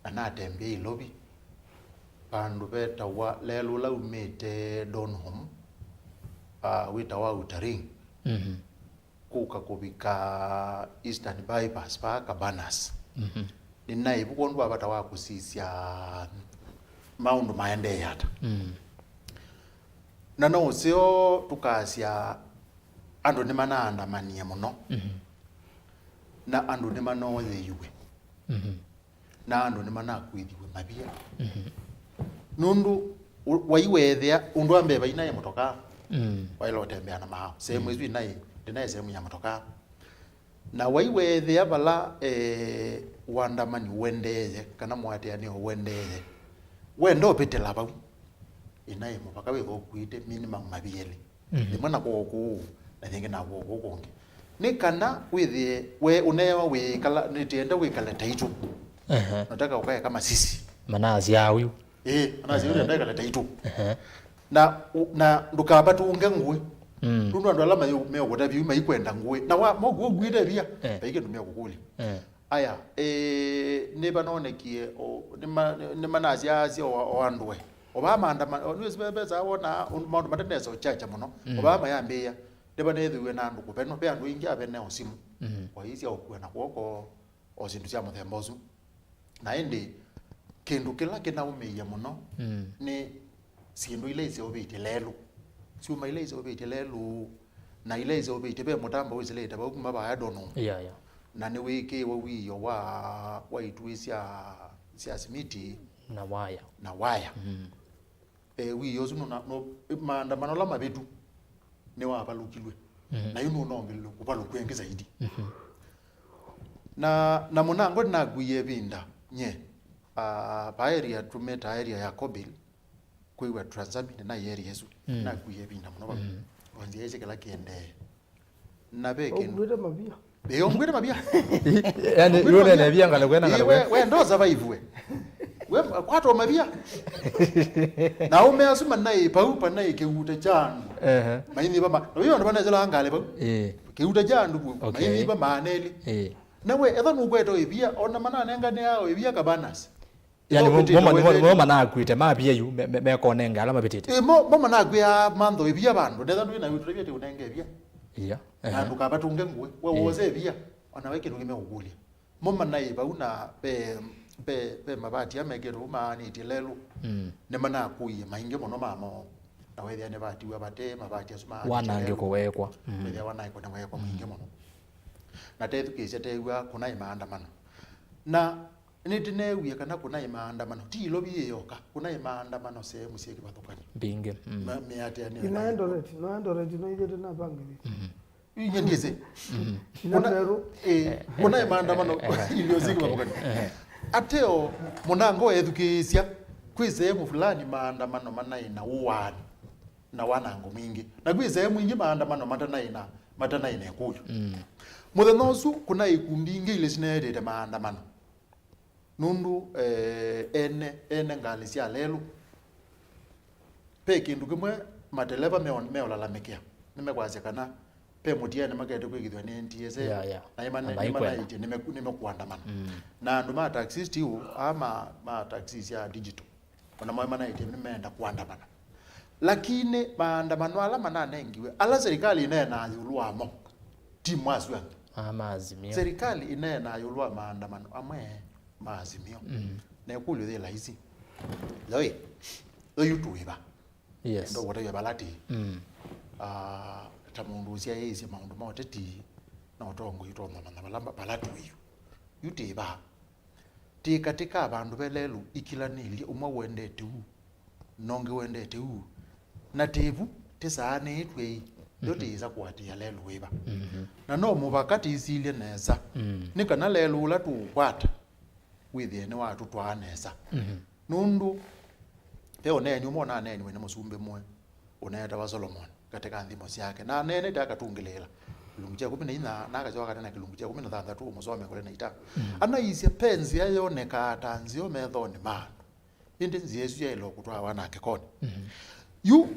na natembeie Ilovi. Vandũ vetawa lelũ ũla umĩte Donholm, ah, wĩtawa Outer Ring. Mhm. Kũka kũvika Eastern Bypass vaa Cabanas. Mhm. Nĩnaĩ vu kwondũ wa vata wa kũsisya maũndũ maendee ata. Mm. Na no ũseo tũkasya andũ nĩmanaandamanie mũno. Mhm. Na andũ nĩmanooyeiwe. Mhm. Na andũ nĩmanakuĩthiwe mavia. Mhm. Nũndũ u- wai weethĩa ũndũ wa mbee vainaĩ mũtokaa. Mm. Waĩle ũtembea na maaũ. Sehemu Mm. ĩsu inaĩ, ndĩnaĩ sehemu ya mũtokaa. Na wai weethĩa vala, eh, ũandamani ũendeeye, kana mũatĩanĩo ũendeeye, wenda ũvĩtĩla vau, inaĩ mũvaka wĩthwa ũkuĩte minimum mavia elĩ. Mhm. Ĩmwe na kwoo kũũ, na yĩngĩ na kwoo kũũ kũngĩ. Nĩ kana wĩthĩe we ũneewa wĩkala, nĩtĩenda wĩkale taitũ. Ehe. Nataka ũkaeka masisi. Manasya ayu. Ĩĩ, manasya Ehe. Ũtenda ĩkale taitũ. Ehe. Na, ũ- na ndũkavatũnge ngũĩ. Mm. Nũndũ andũ ala mayũ- meũkũtavya yu maikwenda ngũĩ. Na wa- moku ũkuĩte via, Eh. vai kĩndũ mekũkũlya. Eh. Aya, ĩĩ, nĩvanonekie, o, nĩma- nĩmanasyaasya o, o andũ e. O vaa maandamano, o, nĩwĩsĩ ve- vesaa wonaa ũndũ maũndũ matanesa ũkyakya mũno. Mm. O vaa mayambĩĩa, nĩvanethĩiwe na andũ kũvenwa, ve andũ aingĩ avenewa simũ. Mm. Kwa ii sya ũkua na kw'oko, o syĩndũ sya mũthemba ũsu. Na ĩndĩ, kĩndũ kĩla kĩnaũmĩie mũno Mm. nĩ syĩndũ ila iseũvĩtye lelũ. Syuma ila iseũvĩtye lelũ, na ila iseũvĩtye ve mũtambo wĩsĩlĩte vau kuma vaya Donholm. Yeah, yeah. Na nĩwĩkĩiwe wĩio wa, wa ituĩ sya, sya simiti Na waya. Na waya. Mm. E, wĩio ũsu nũna- nũ- maandamano ala mavĩtu nĩwavalũkilw'e. Mhm. Na yu nũnongeleile kũvalũkw'a ĩngĩ zaidi. Mhm. Na, na mũnango nĩnakuie ĩvinda nye, ah, va area tũmĩtaa area ya Kobil, kwĩw'a Transamin na area ĩsu. Mm. Nakuie ĩvinda mũno vau. Mm. O nzĩa ĩsĩ kĩla kĩendee. Na ve kĩndũ. Ũkuĩte mavia. Ĩĩ, ũkuĩte mavia. Yaani, yu nene via ngalĩko ĩna ngalĩko. We, we ndo survive we. We, kwata mavia. Na ũme asu manaĩ pau, panaĩ kĩuta kya andũ. Ehe. Mainyiva ma- na wĩona vanezela ngalĩ pau. Ĩĩ. Kĩuta kya andũ vu. Okay. Mainyiva maana elĩ. Ĩĩ. Na we, etha nũkwete ĩvia, ona mananengane ao ĩvia Cabanas. Yani, mo- mo- mo- mo manakwĩte mavia yu, me- me- mekonenga ala mavĩtĩte. Ĩ, mo- mo manakwĩa mantho ĩvia vandũ, ndetha ndwĩ na wĩtũtavya tĩ ũnenge ĩvia. Ia. Na ehe. Ndũkavatũnge ngũĩ, we Ĩ. Wose ĩvia, ona we kĩndũ kĩmeũkũlya. Mo manaĩ vau na ve ve, ve mavati amekĩtwe maanĩtye lelũ, mm, nĩmanakũie maingĩ mũno mamo, na wethĩa nĩvatiwe vate mavati asu maanĩtye wanangĩko lelũ, weekwa. Mm. Wethĩa wanangĩko nĩweekwa mwingĩ mũno. Na tethukĩĩsya teew'a kũnaĩ maandamano. Na nĩtĩneewie kana kũnaĩ maandamano, ti Ilovi yĩyoka, kũnaĩ maandamano sehemu syĩ kĩvathũkany'o. Mbingĩ. Mm. Ma-, mĩatĩanĩo. Ina Eldoret, no Eldoret no ithyĩ tũnapangĩthya. Mhm. Inye ndiĩsĩ. Ina kũna, Meru. Eh, kũnaĩ maandamano ilio syĩ kĩvathũkany'o. Eh. Ateo mũnango ethukĩĩsya, kwĩ sehemu fulani maandamano manaĩ na ũwaani na wanango mwingĩ. Na kwĩ sehemu ingĩ maandamano matanaĩ na, matanaĩ na ĩkũlyo. Mm. Mũthenya ũsu kũnaĩ ikundi ingĩ ilĩ sineetĩte maandamano. Nũndũ, eh, ene, ene ngalĩ sya lelũ, ve kĩndũ kĩmwe mateleva meo-, meũlalamĩkĩa. Nĩmekwasya kana ve mũtiani makete kwĩkĩthw'a nĩ N T S A, yeah, yeah, na nĩma-, na nĩmanaĩtye nĩme-, nĩmekũandamana. Mm. Na andũ ma taxi still, aa ma, ma taxi sya digital, ona maĩ manaĩtye nĩmeenda kũandamana. Lakini maandamano ala mananengiwe, ala serikali ĩneenaa ĩũlũ wamo, ti mo asu angĩ. Ah, ma Azimio. Serikali ĩneenaa ĩũlũ wa maandamano amwe ma Azimio. Mm. Na ĩkũlyo yĩ laisi. Yoi, yoyu tũĩva? Yes. Enda ũtavya vala tĩ. Mm. Ah, ta mũndũ ũsyaĩĩsye maũndũ ma ũteti na ũtongoi, ũtonya manya vala, vala tũĩ yu. Yu tĩva? Tĩ katĩ ka vandũ ve lelũ ikilanĩlye, ũmwe wendete ũu, na ũngĩ wendete ũu, na tĩvu tĩsaanĩĩtw'e ĩ, yo tĩĩsa kũatĩĩa lelũ wĩva? Mhm. Na no mũvaka tĩsilye nesa, mm, nĩ kana lelũ ũla tũũkwata wĩthĩe nĩwatũtwaa nesa. Mhm. Nũndũ ve ũneeni ũmwe ũnaneeniwe nĩ mũsumbĩ mwe ũneetawa Solomon katĩ ka nthimo syake, na aneenete akatungĩlĩĩla kĩlungu kya ĩkũmi na inya, na akasyoka akanena kĩlungu kya ĩkũmi na thanthatũ, ũmũsome kũle na ita. Mm. Anaisye, ve nzĩa yonekaa ta nzeo methonĩ ma andũ, ĩndĩ nzĩa ĩsu yaĩle kũtwawa na kĩkonĩ. Mhm. Yu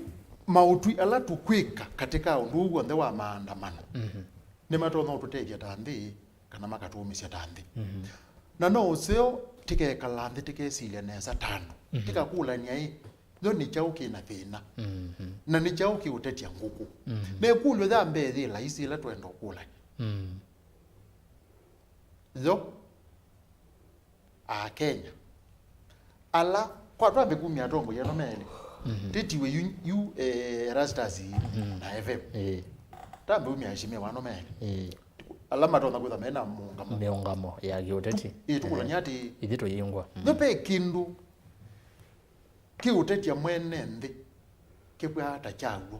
maũtwi ala tũkwĩka katĩ ka ũndũ ũũ w'onthe wa maandamano, mhm, nĩmatonya ũtũtethya ta nthĩ kana makatũũmĩsya ta nthĩ. Mhm. Na no ũseo tĩkekala nthĩ tĩkesilya nesa ta andũ. Mhm. Tĩkakũlany'a ĩ, yo nĩ kyaũ kĩ na thĩna? Mhm. Na nĩ kyaũ kĩũtetya ngũkũ? Mhm. Na ĩkũlyo ya mbee yĩ laisi ĩla twenda ũkũlany'a. Mhm. Yo, Akenya ala, kwa twambe kumya atongoi ano melĩ. Mhm. Tĩtiwe yu, yu, eh, Erastus, mhm, na F M. Ĩĩ. Twambe umya aheshimiwa ano melĩ. Ĩĩ. Ala matonya kwĩtha mena mũũngamo. Mĩũngamo ya kĩũteti. Ĩĩ, tũkũlany'a atĩ, ithyĩ tũyĩngwa. Mm. Nĩ ve kĩndũ kĩũtetya mwene nthĩ kĩkw'aa ta kyaw'o?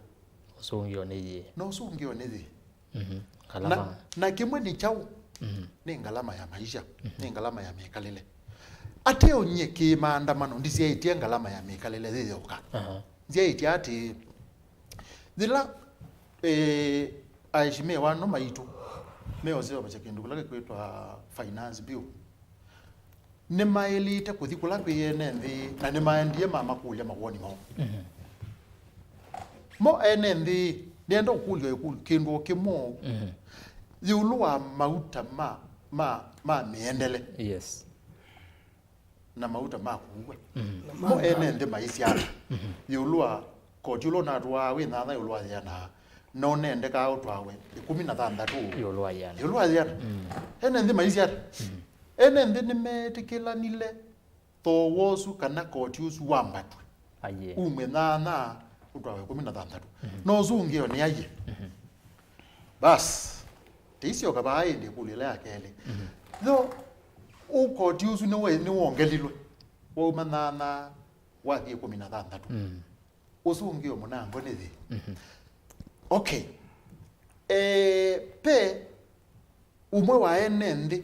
Ũsũngĩo nĩ yĩĩ. Na ũsũngĩo nĩ yĩĩ. Mhm. Na, ngalama, na kĩmwe nĩ kyaũ? Mhm. Nĩ ngalama ya maisha, mhm, nĩ ngalama ya mĩkalĩle. Ateo nyie kĩ maandamano ndisyaĩtye ngalama ya mĩkalĩle yĩyoka. Aha. Nzyaĩtye atĩ, yĩla, eh, aheshimiwa ano maitũ meũseũvasya kĩndũ kĩla kĩkwĩtwa finance bill, nĩmaĩlĩte kũthi kũla kwĩ ene nthĩ, na nĩmaendie mamakũlya mawoni moo. Mhm. Mo ene nthĩ, nĩenda ũkũlya ĩkũlyo, kĩndũ o kĩmwe, mhm, ĩũlũ wa mauta ma, ma, ma mĩendele. Yes. Na mauta ma kũua. Mhm. Mo ene nthĩ maisye ata, mhm, ĩũlũ wa koti ũla ũnatũaa wĩ nyanya ĩũlũ wa yĩana, na ũnendekaa ũtwawe ĩkũmi na thanthatũ ĩũlũ wa yĩana? Ĩũlũ wa yĩana. Mm. Ene nthĩ maisye ata? Mm. Ene nthĩ nĩmeetĩkĩlanile thooa ũsu kana koti ũsu wambatwe. Aye. Ume nyanya ũtwawe ĩkũmi na thanthatũ. Mm. Na ũsũngĩo nĩ aye. Mm. Bas, tĩisyoka vaa ĩndĩ ĩkũlyo ĩla ya kelĩ. Mm. Yo, ũ koti ũsu nĩwe-, nĩwongelilwe. Wauma nyanya, wathi ĩkũmi na thanthatũ. Mm. Ũsũngĩo mũnango nĩ yĩ? Mhm. Okay. Eh, ve ũmwe wa ene nthĩ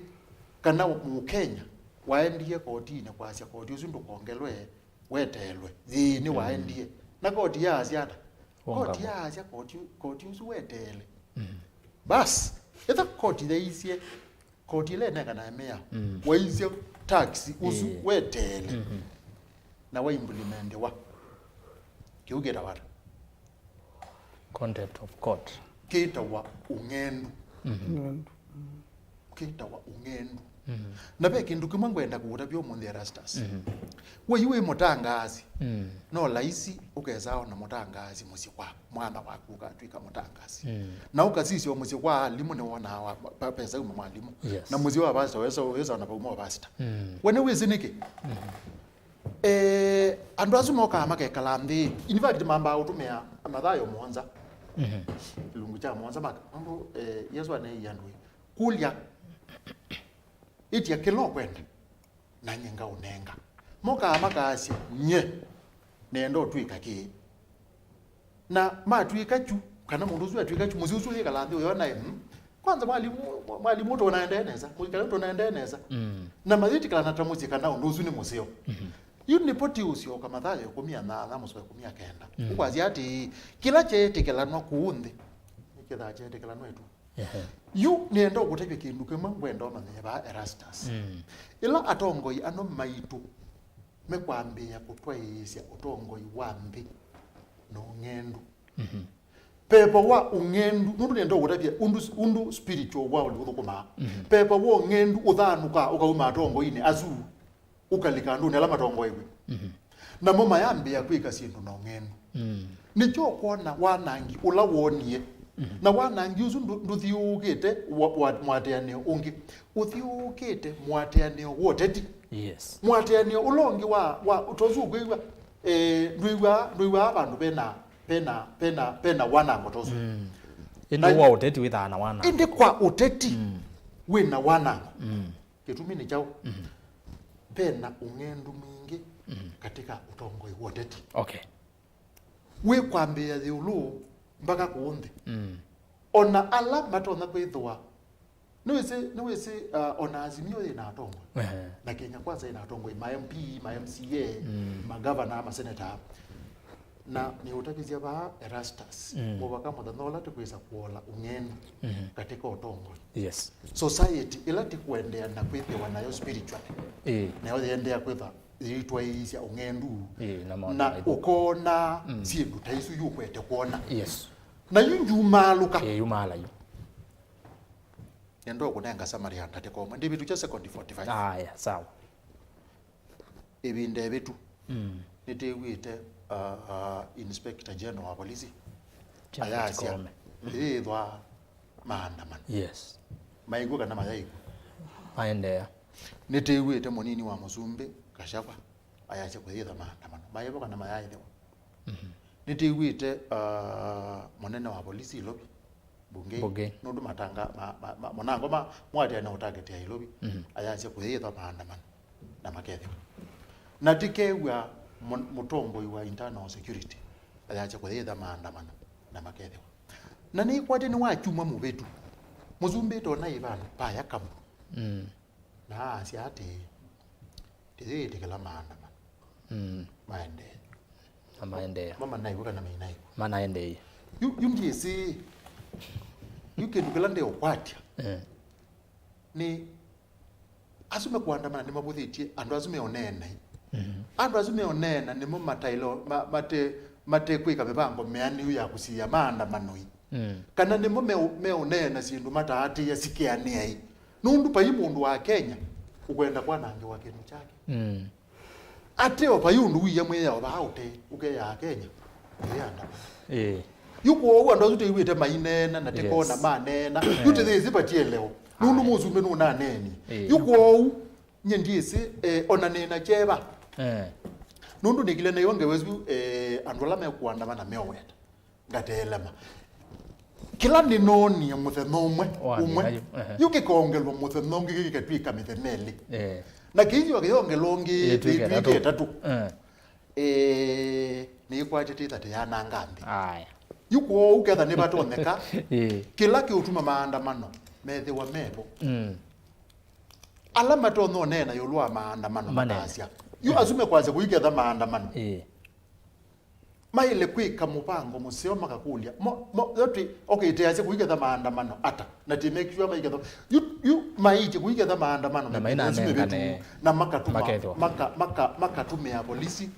kana Mũkenya waendie kotinĩ kwasya koti ũsu ndũkongelwe, weteelwe. Yĩĩ, nĩwaendie. Mm. Na koti yaasya ata? Koti yaasya koti, koti ũsu weteele. Mm. Bas, ĩtha koti yaisye, koti ĩla ĩnenganae mĩao, mm, waisye tax ũsu, ĩĩ, weteele, mhm, na waimplementiwa, kĩu kĩtawa ata? Contempt of court. Kĩtawa ũng'endu. Mhm. Ũng'endu. Mm. Kĩtawa ũng'endu. Mhm. Na ve kĩndũ kĩmwe ngwenda kũũtavya ũmũnthĩ, Erastus. Mhm. We yu wĩ mũtangaasi. Mm. No laisi ũkesa ona mũtangaasi mũsyĩ kwaku, mwana waku ũkatw'ĩka mũtangaasi. Mm. Na ũkasisya o mũsyĩ kwa alimũ nĩwonaa wa- pa- pesa uma mwalimũ. Yes. Na mũsyĩ wa pastor wesa wesa ona pauma o pastor. Mm. We nĩwĩsĩ nĩkĩ? Mhm. Eh, andũ asu mokaa makekala nthĩ. In fact, mambaa ũtũmĩa Mathayo mũonza. Mhm. Kĩlungu kya mũonza maka. Nũndũ, eh, Yesũ aneeie andũ, kũlya, ĩtya kĩla ũkwenda, na nyie ngaũnenga. Mokaa makaasya, nye, nenda ũtw'ĩka kĩĩ. Na matw'ĩka kyu, kana mũndũ ũsu atw'ĩka kyu, mũsyĩ ũsu ũyĩkala nthĩ ũyona, mm, kwanza mwalimũ, mwalimũ tũnaendee nesa, mũikale tũnaendee nesa. Mm. Na mayĩtĩkĩlana ta mũsyĩ kana ũndũ ũsu nĩ mũseo. Mhm. Yu nĩpo ti ũsyoka Mathayo ĩkũmi na nyanya mũsoa ĩkũmi na kenda. Mm. Ũkwasya atĩĩ, kĩla kyeetĩkĩlanwa kũũ nthĩ, nĩkĩthaa kyeetĩkĩlanwa ĩtu. Ehe. Yu nĩenda ũkũtavya kĩndũ kĩmwe ngwenda ũmanye vaa, Erastus. Mm. Ĩla atongoi ano maitũ mekwambĩĩa kũtwaĩĩsya ũtongoi wa nthĩ na ũng'endu. Mhm. Pepa wa ũng'endu, nũndũ nĩenda ũkũtavya ũndũ, ũndũ spiritual world ũthũkũmaa. Mhm. Pepa wa ũng'endu ũthanũkaa ũkauma atongoinĩ asu, ũkalika andũnĩ ala matongoew'e. Mhm. Namo mayambĩĩa kwĩka syĩndũ na ũng'endu. Mm. Nĩkyo ũkwona wanangi ũla wonie. Mhm. Na wanangi ũsu ndũ- ndũthiũũkĩte wa- wa- mũatĩanĩo ũngĩ. Ũthiũũkĩte mũatĩanĩo wa ũteti. Yes. Mũatĩanĩo ũla ũngĩ wa, wa ta ũsu ũkwĩw'a, eh, ndwĩw'aa, ndwĩw'aa vandũ pena, pena, pena, pena wanango ta ũsu. Mm. Ĩndĩ na- wa ũteti wĩthaa na wanango. Ĩndĩ kwa ũteti, mm, wĩna wanango. Mm. Kĩtumi nĩ kyaũ? Mhm. Vena ũng'endu mwingĩ, mhm, katika ũtongoi wa ũteti. Okay. Wĩ kwambĩĩa ĩũlũ mpaka kũũ nthĩ. Mm. Ona ala matonya kwĩthĩwa, nĩwĩsĩ, nĩwĩsĩ, uh, ona Azimio yĩna atongoi. Ehe. Na Kenya Kwanza yĩna atongoi, ma M P, ma M C A, mm, magavana, maseneta. Na nĩũtavĩsya vaa Erastus, mm, mũvaka mũthenya ũla tũkwĩsa kũola ũng'endu, mhm, katika ũtongoi. Yes. Society ĩla tĩkũendeea na kwĩthĩwa nayo spiritually, ĩĩ, nayo yĩendeea kwĩthwa yĩitwaĩĩsya ũng'endu, ĩĩ, na maũndũ na maitũ. Ũkoona, mm, syĩndũ ta isu yu ũkwete kwona. Yes. Na yu njumaalũka. Ĩĩ, yumaala yu. Nenda ũkũnenga summary ya ndatĩka ũmwe. Ndĩvĩtũkya second forty-five. Aya, sawa. Ĩvinda ĩvĩtu, mm, nĩtĩw'ĩte, uh, uh, Inspector General wa polisi, Janet ayasya, Koome, yĩthwa maandamano. Yes. Maĩkw'o kana mayaĩkw'o? Maendeea. Nĩtĩw'ĩte mũnini wa mũsumbĩ Gachagua ayasya kũyĩtha maandamano. Maĩvo kana mayaĩthĩwa? Mhm. Nĩtĩw'ĩte, uh, mũnene wa polisi Ilovi, Mbunge, Mbunge, nũndũ matanga, ma, ma, ma, mũnango ma, mũatĩanĩo ũtaketea Ilovi, mhm, ayasya kũyĩtha maandamano na makethĩwa. Na tĩkew'a mũ- mũtongoi wa internal security ayasya kũyĩtha maandamano na makethĩwa. Na nĩkwatĩ nĩ wa kyumwa mũvĩtu, mũsumbĩ tona ĩvano paya kamũ. Mm. Na aasya atĩĩ, tĩyĩtĩkĩla maandamano. Mm. Maendee. Na maendeea. Mama naĩw'a kana mainaĩw'a. Manaendeea. Yu, yu ndyĩsĩ, yu kĩndũ kĩla ndeũkwatya, eh, nĩ asu mekũandamana nĩmavũthĩtye andũ asu meũneena. Mhm. Andũ asu meũneena nĩmo mataĩle, ma- mate- matekwĩka mĩvango mĩanĩu ya kũsiĩa maandamanoi. Mm. Kana nĩmo meũ- meũneena syĩndũ mataatĩĩa sikeanĩai. Nũndũ vai mũndũ wa Kenya ũkwenda kwanangĩwa kĩndũ kyake. Mm. Ateo vai ũndũ wia mwĩao vaa ũte ũkeyaa Kenya. Ũyĩandamana. Ĩĩ. Yu kwoou andũ asu tĩw'ĩte maineena na tĩkona, yes, maneena. Yu tĩthĩĩsĩ vatieleo. Nũndũ mũsumbĩ nũnaneenie. Ĩĩ. Yu kwoou, nyie ndyĩsĩ, eh, ona nĩna kyeva. Eh. Nũndũ nĩkile nayo ngewa ĩsu, eh, andũ ala mekũandamana meoweta. Ngateelema. Kĩla nĩnoonie mũthenya ũmwe, wa ũmwe, mĩayo, ehe, yu kĩkongelwa mũthenya ũngĩ kĩkatw'ĩka mĩthenya ĩlĩ. Eh. Na kĩithi o kĩyongelwa ũngĩ, ĩtw'ĩke ĩtw'ĩke ĩtatũ. Ĩtatũ. Eh. Ĩĩ, nĩkwatĩtĩtha tĩyananga nthĩ. Aya. Yu kwoou ketha nĩvatonyeka, ĩĩ, kĩla kĩũtuma maandamano methĩwa mevo. Mm. Ala matonya ũneena ĩũlũ wa maandamano, maneena, makasya. Yu, mm, asu mekwasya kũiketha maandamano. Ĩĩ. Maĩle kwĩka mũvango mũseo makakũlya. Mo, mo, yo twĩ, okay, tĩasya kũiketha maandamano ata? Na tĩ make sure maiketha. Yu, yu maĩtye kũiketha maandamano na maina mĩthenya ĩsu mĩvĩtu, na makatuma, makethwa, maka, maka, makatũmĩa polisi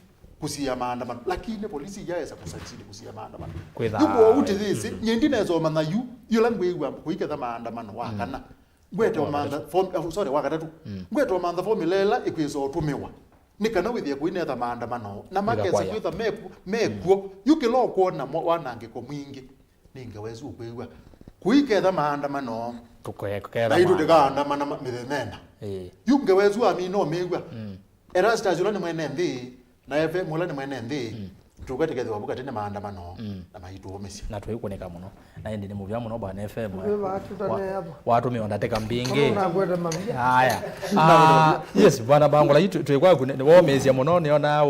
kũsiĩa maandamano. Lakini polisi iyaesa kũsucceed kũsiĩa maandamano. Kwĩtha- Yu kwoou tĩyĩsĩ, mm, nyie ndinesa ũmanya yu, yĩla ngwĩw'a kũiketha maandamano wa, mm, kana. Ngwete ũmantha form, uh, sorry, wa katatũ. Ngwete ũmantha formula ĩla ĩkwĩsa ũtũmĩwa nĩ kana wĩthĩe kũinetha maandamano na makesa kwĩtha meku-, mekuo. Yu kĩla ũkwona mo-, wanangĩko mwingĩ, nĩ ngewa ĩsu ũkwĩw'a. Kũiketha maandamano, tũkeketha na itũ maandamano tũkaandamana ma-, mĩthenya ĩna. Ĩĩ. Yu ngewa ĩsu amina ũmĩw'a. Erastus ũla nĩ mwene nthĩ, na F M ũla nĩ mwene nthĩ, tũkwete kethĩwa vu katĩ nĩ maandamano na maitũũmĩsya. Na tũikũnĩka mũno. Na ĩndĩ nĩ mũvea mũno bwana F M. Twĩ vaa tũtaneethwa. Watũmĩwa ndatĩka mbingĩ. Ũnakwete mavia. Haya. Ah, yes, bwana Mbangũla, yu twĩ kwaku, nĩ womĩĩsya mũno, nĩona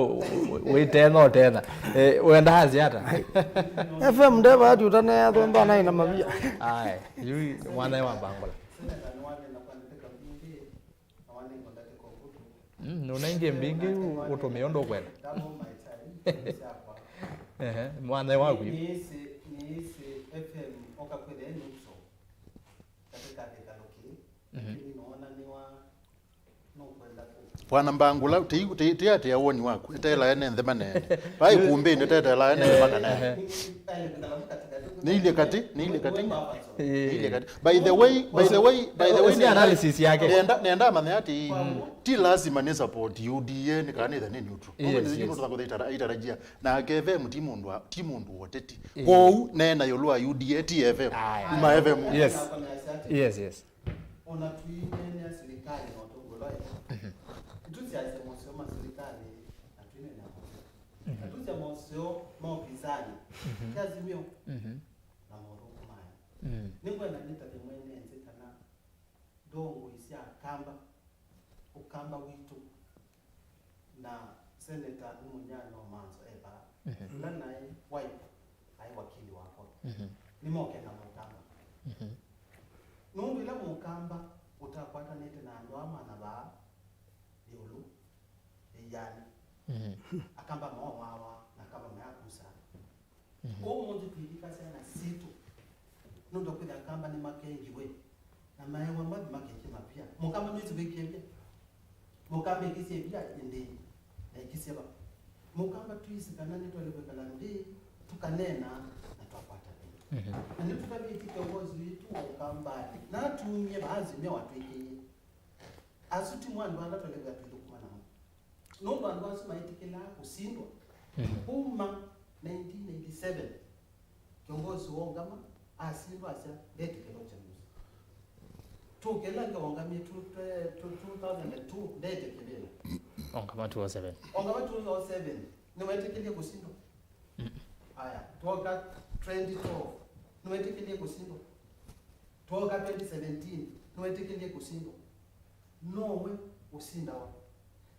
wĩtena ũtena. Eh, wenda hazi ata? F M nde vaa tũtaneethwa mbana ina mavia. Haya, yu mwana wa Mbangũla. Mm, nũnengie mbingĩ ũtũmĩe ũndũ ũkwenda. Ehe, mwana waku. Nĩĩsĩ, nĩĩsĩ F M oka kwĩthĩa nĩ ũso katika kĩkalo kĩĩ, lakini noona nĩwa nũkwenda kũ. Bwana Mbangũla, tĩ-, tĩ-, tĩatĩa woni waku? Ĩteela ene nthĩ manene. Vai kumbĩnĩ tetela ene nthĩ manene. Nĩilye katĩ, nĩilye katĩ. Nĩilye katĩ. By the way, by the way, by the way, nenda, nenda manya atĩ ti lazima nĩ support U D A nĩ kana nĩthe nĩ neutral. Ũguo nĩ nũtũtha kũtha itarajia. Na F M ti mũndũ wa, ti mũndũ wa ũteti. Kwoou neena ĩũlũ wa U D A ti F M. Aya. Kuma F M. Yes. Yes, yes. Ona tũineenea silikalĩ na ũtongoi ũla wĩ vo. Nĩtũsyaĩĩsya moseo ma silikalĩ na tũineenea moseo. Na tũsya moseo ma ũpinzani. Ti Azimio na mothũku mayo. Nĩngwenda nĩtavye mwene nthĩ kana ndongoi sya Akamba, Ũkamba witũ, na Seneta nĩ mũnyanya wa Manzo e vaa. Ũla naĩ Wiper aĩ wakili wakwa. Nĩmoke na Mũkamba. Nũndũ ĩla Mũkamba ũtakwatanĩte na andũ aa mana vaa ĩũlũ, ĩianĩ, Akamba mooawa na Akamba mayakusaa. Ũmũnthĩ twĩlika syana sitũ, nũndũ kwĩthĩa Akamba nĩmakengiwe, na maewa mathi makekye mavia. Mũkamba nĩsĩ wĩkie via. Mũkamba ekĩsye via ĩndĩ, na ekĩsye va. Mũkamba twĩsĩ kana nĩtwaĩle kwĩkala nthĩ, tũkaneena, na twakwata vĩnya. Na nĩtũtavĩtye kĩongozi witũ wa Ũkambanĩ, na atumie vaa Azimio watwĩkĩie. Asu ti mo andũ ala twaĩle kwĩthĩa twĩthũkũma namo. Nũndũ andũ asu maĩtĩkĩlaa kũsindwa. Kuma nineteen eighty-seven, kĩongozi waũngama, asindwa asya, "Ndetĩkĩla ũkyanusi." Tũkĩla ngeũngamie two thousand and two, ndete kĩvĩla. Ongama two oh seven. Ongama two oh seven, nĩwetĩkĩlie kũsindwa? Aya, twoka twenty twelve, nĩwetĩkĩlie kũsindwa? Twoka twenty seventeen, nĩwetĩkĩlie kũsindwa? Nowe ũsindawa.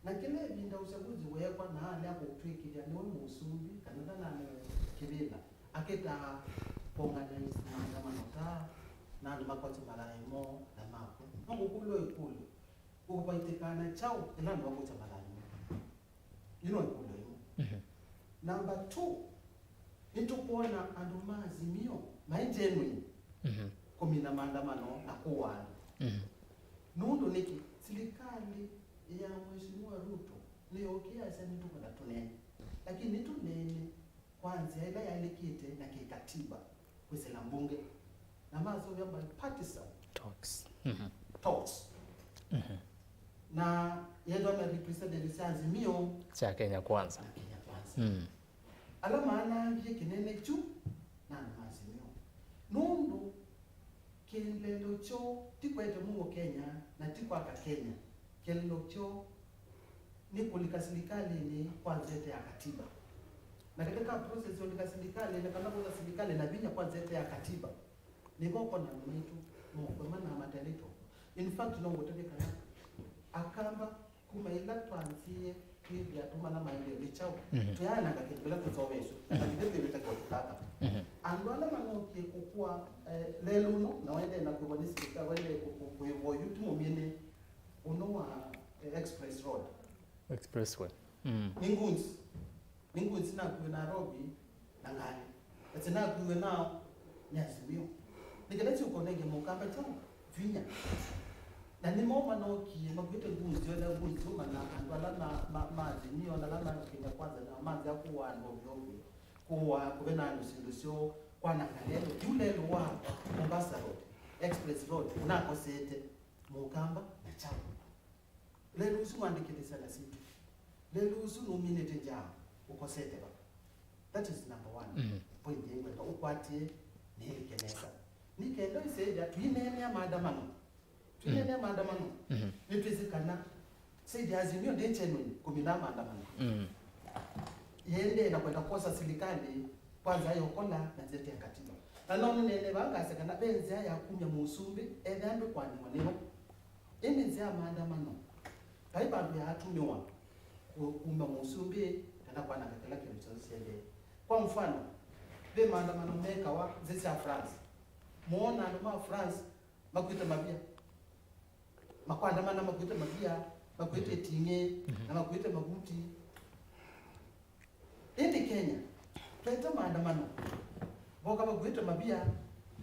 Na kĩla ĩvinda ũsyavuzi weekwa na alea kũtw'ĩkĩthya nĩwe mũsumbĩ kana ndananeo kĩvĩla, akĩtaa kũorganize maandamano ta, na andũ makwatya mathayũ moo na makw'a. No ngũkũlya ĩkũlyo, ũvaitĩkaa na kyaũ ĩla andũ makwatya mathayũ moo? Yu no ĩkũlyo ĩmwe. Number two, nĩtũkwona andũ ma Azimio mai genuine kũmina maandamano na kũũa andũ. Nũndũ nĩkĩ? Silikalĩ ya Mheshimiwa Ruto nĩyookie yasya nĩtũkwenda tũneene. Lakini nĩtũneene kwa nzĩa ĩla yaĩlĩkĩte na kĩkatiba kwĩsĩla mbunge. Na masũvĩa bipartisan talks. Na yethwa na representative sya Azimio sya Kenya Kwanza. Na Kenya Kwanza. Ala maanangie kĩnene kyu na andũ ma Azimio. Nũndũ kĩeleelo kyoo ti kwete mũuo Kenya na ti kwaka Kenya. Kĩeleelo kyoo nĩ kũlika silikalĩnĩ kwa nzete ya katiba. Na katika process ya ũlika silikalĩnĩ, kana kũtha silikalĩ na vinya kwa nzete ya katiba, nĩvo ũkona andũ maitũ mokwema na matelĩtwo. In fact, no ngũtavye kana Akamba kuma ĩla twanzie twĩthĩa tũmana maendeeo nĩ kyaũ, tũyaananga kĩndũ kĩla tũsomeesyo, na kĩndũ kĩvĩta kĩndũ kaka. Andũ ala manookie kũkũa, eh, lelũ ũno, na waendee na kwĩw'a nĩ silikalĩ, waendee kũ-, kũ-, kwĩw'a oyu ti mũmine, ũno wa, eh, Express Road. Expressway. Nĩ goons. Nĩ ngũĩ sinakuiwe Nairobi na ngalĩ. Na sinakuiwe nao nĩ Azimio. Nĩ kĩla kĩũkonenge mũkamba kyaũ vinya. Na nĩmo manookie, makuĩte ngũĩ syonthe, ngũĩ syuma na andũ ala ma, ma, ma Azimio, na ala ma Kenya Kwanza, na manzĩa kũũa andũ ovyo ovyo. Kũũa, kũvena andũ syĩndũ syoo, kwananga lelũ. Yu lelũ wa Mombasa Road, Express Road, ũnakosete. Mũkamba na kyaũ. Lelũ ũsu mwandĩkĩte syana sitũ. Lelũ ũsu nũminĩte nzaa, ũkosete va? That is number one. Mm. Point ĩngwenda ũkwatĩe nĩĩlike nesa. Nĩ kenda ĩsĩthya tũineenea maandamano. Tũineenea maandamano. Mm-hmm. Nĩtwĩsĩ kana side ya Azimio ndĩ genuine kũmina maandamano. Mm. Yĩendee na kwenda kwosa silikalĩ kwa nzĩa ya ũkola na nzĩa ĩte ya katiba. Na no nĩneene vaa ngasya kana ve nzĩa ya kumya mũsumbĩ ethĩa ndũkwanĩwa nĩyo. Ĩndĩ nzĩa ya maandamano, vai vandũ yaatũmĩwa ku-, kumya mũsumbĩ kana kwananga kĩla kĩndũ kyonthe kĩendee. Kwa mfano, ve maandamano mekawa nzĩ sya France. Moona andũ ma France makuĩte mavia. Makwandamana makuĩte mavia, makuĩte iting'ĩ, na makuĩte mavuti. Ĩndĩ Kenya, tweta maandamano, voka vakuĩte mavia,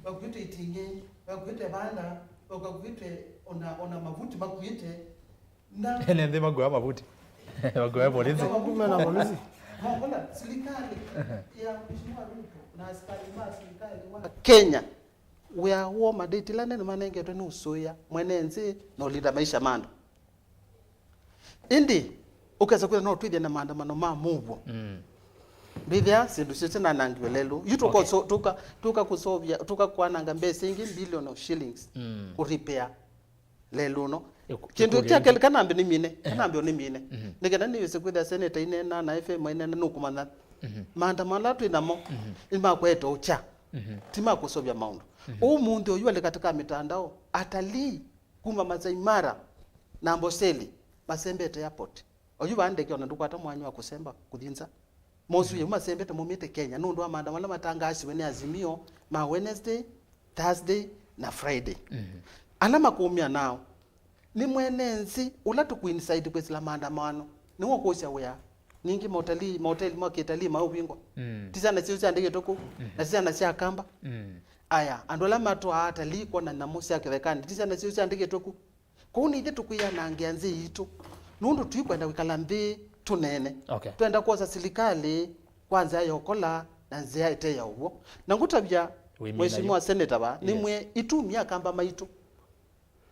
vakuĩte iting'ĩ, vakuĩte vanda, vakakuĩte ona, ona mavuti makuĩte, na ene nthĩ makua mavuti. Makua polisi. Mavuti. Kumena polisi. Makola silikalĩ ya Mheshimiwa Ruto na asikali ma silikalĩ wa Kenya, wĩa woo madate ĩla nene manengetwe nĩ ũsũĩa mwene nthĩ na ũlinda maisha ma andũ. Ĩndĩ, ũkesa kwĩthĩa no twĩthĩe na maandamano ma mũuo. Mm. Ndwĩthĩa syĩndũ syonthe nanangiwe lelũ. Yu tũka Okay. so-, tũka, tũka kũsovya, tũka kwananga mbesa ingĩ billion of shillings Mm. kũ repair lelũ no. Ĩku-, Kĩndũ ĩkũlyo kya ingĩ. Kelĩ kanambe nĩ mine, Ehe. kanambe nĩ mine. Mhm. Nĩ kana nĩwĩse kwĩthĩa seneta inena na F M inena nũkũmanya. Mhm. Maandamano ala twĩ namo Mhm. nĩ makwete ũkya. Mhm. Ti ma kũsovya maũndũ. Mhm. Ũmũnthĩ ũyu alĩ katika mitandao, atalii kuma Masai Mara na Amboseli masembete airport. Oyu vaa ndeke ona ndũkwata mwanya wa kũsemba kũthi nza. Mosu yeu masembete maumĩte Kenya nũndũ wa maandamano ala matangaasiwe nĩ Azimio ma Wednesday, Thursday na Friday. Mhm. Ala makũmya nao nĩ mwene nthĩ ũla tũkũincite kwĩsĩla maandamano. Nĩwe ũkũsya wĩa. Ningĩ maũtalii, mahoteli ma kĩtalii maũvingwa. Mm. Ti syana syoo syandĩkĩtwe kũu, Mhm. na ti syana sya Akamba. Mm. Aya, andũ ala matwaa atalii kwona nyamũ sya kĩthekanĩ, ti syana syoo syandĩkĩtwe kũu. Kwoou nĩ ithyĩ tũkwĩanangĩa nthĩ yitũ, nũndũ tũikwenda kwĩkala nthĩ tũneene. Okay. Twenda kwosa silikalĩ kwa nzĩa ya ũkola na nzĩa ĩte ya ũw'o. Na ngũtavya Wĩmina Mheshimiwa yu. Senator va, Yes. nĩmwĩe itumi Akamba maitũ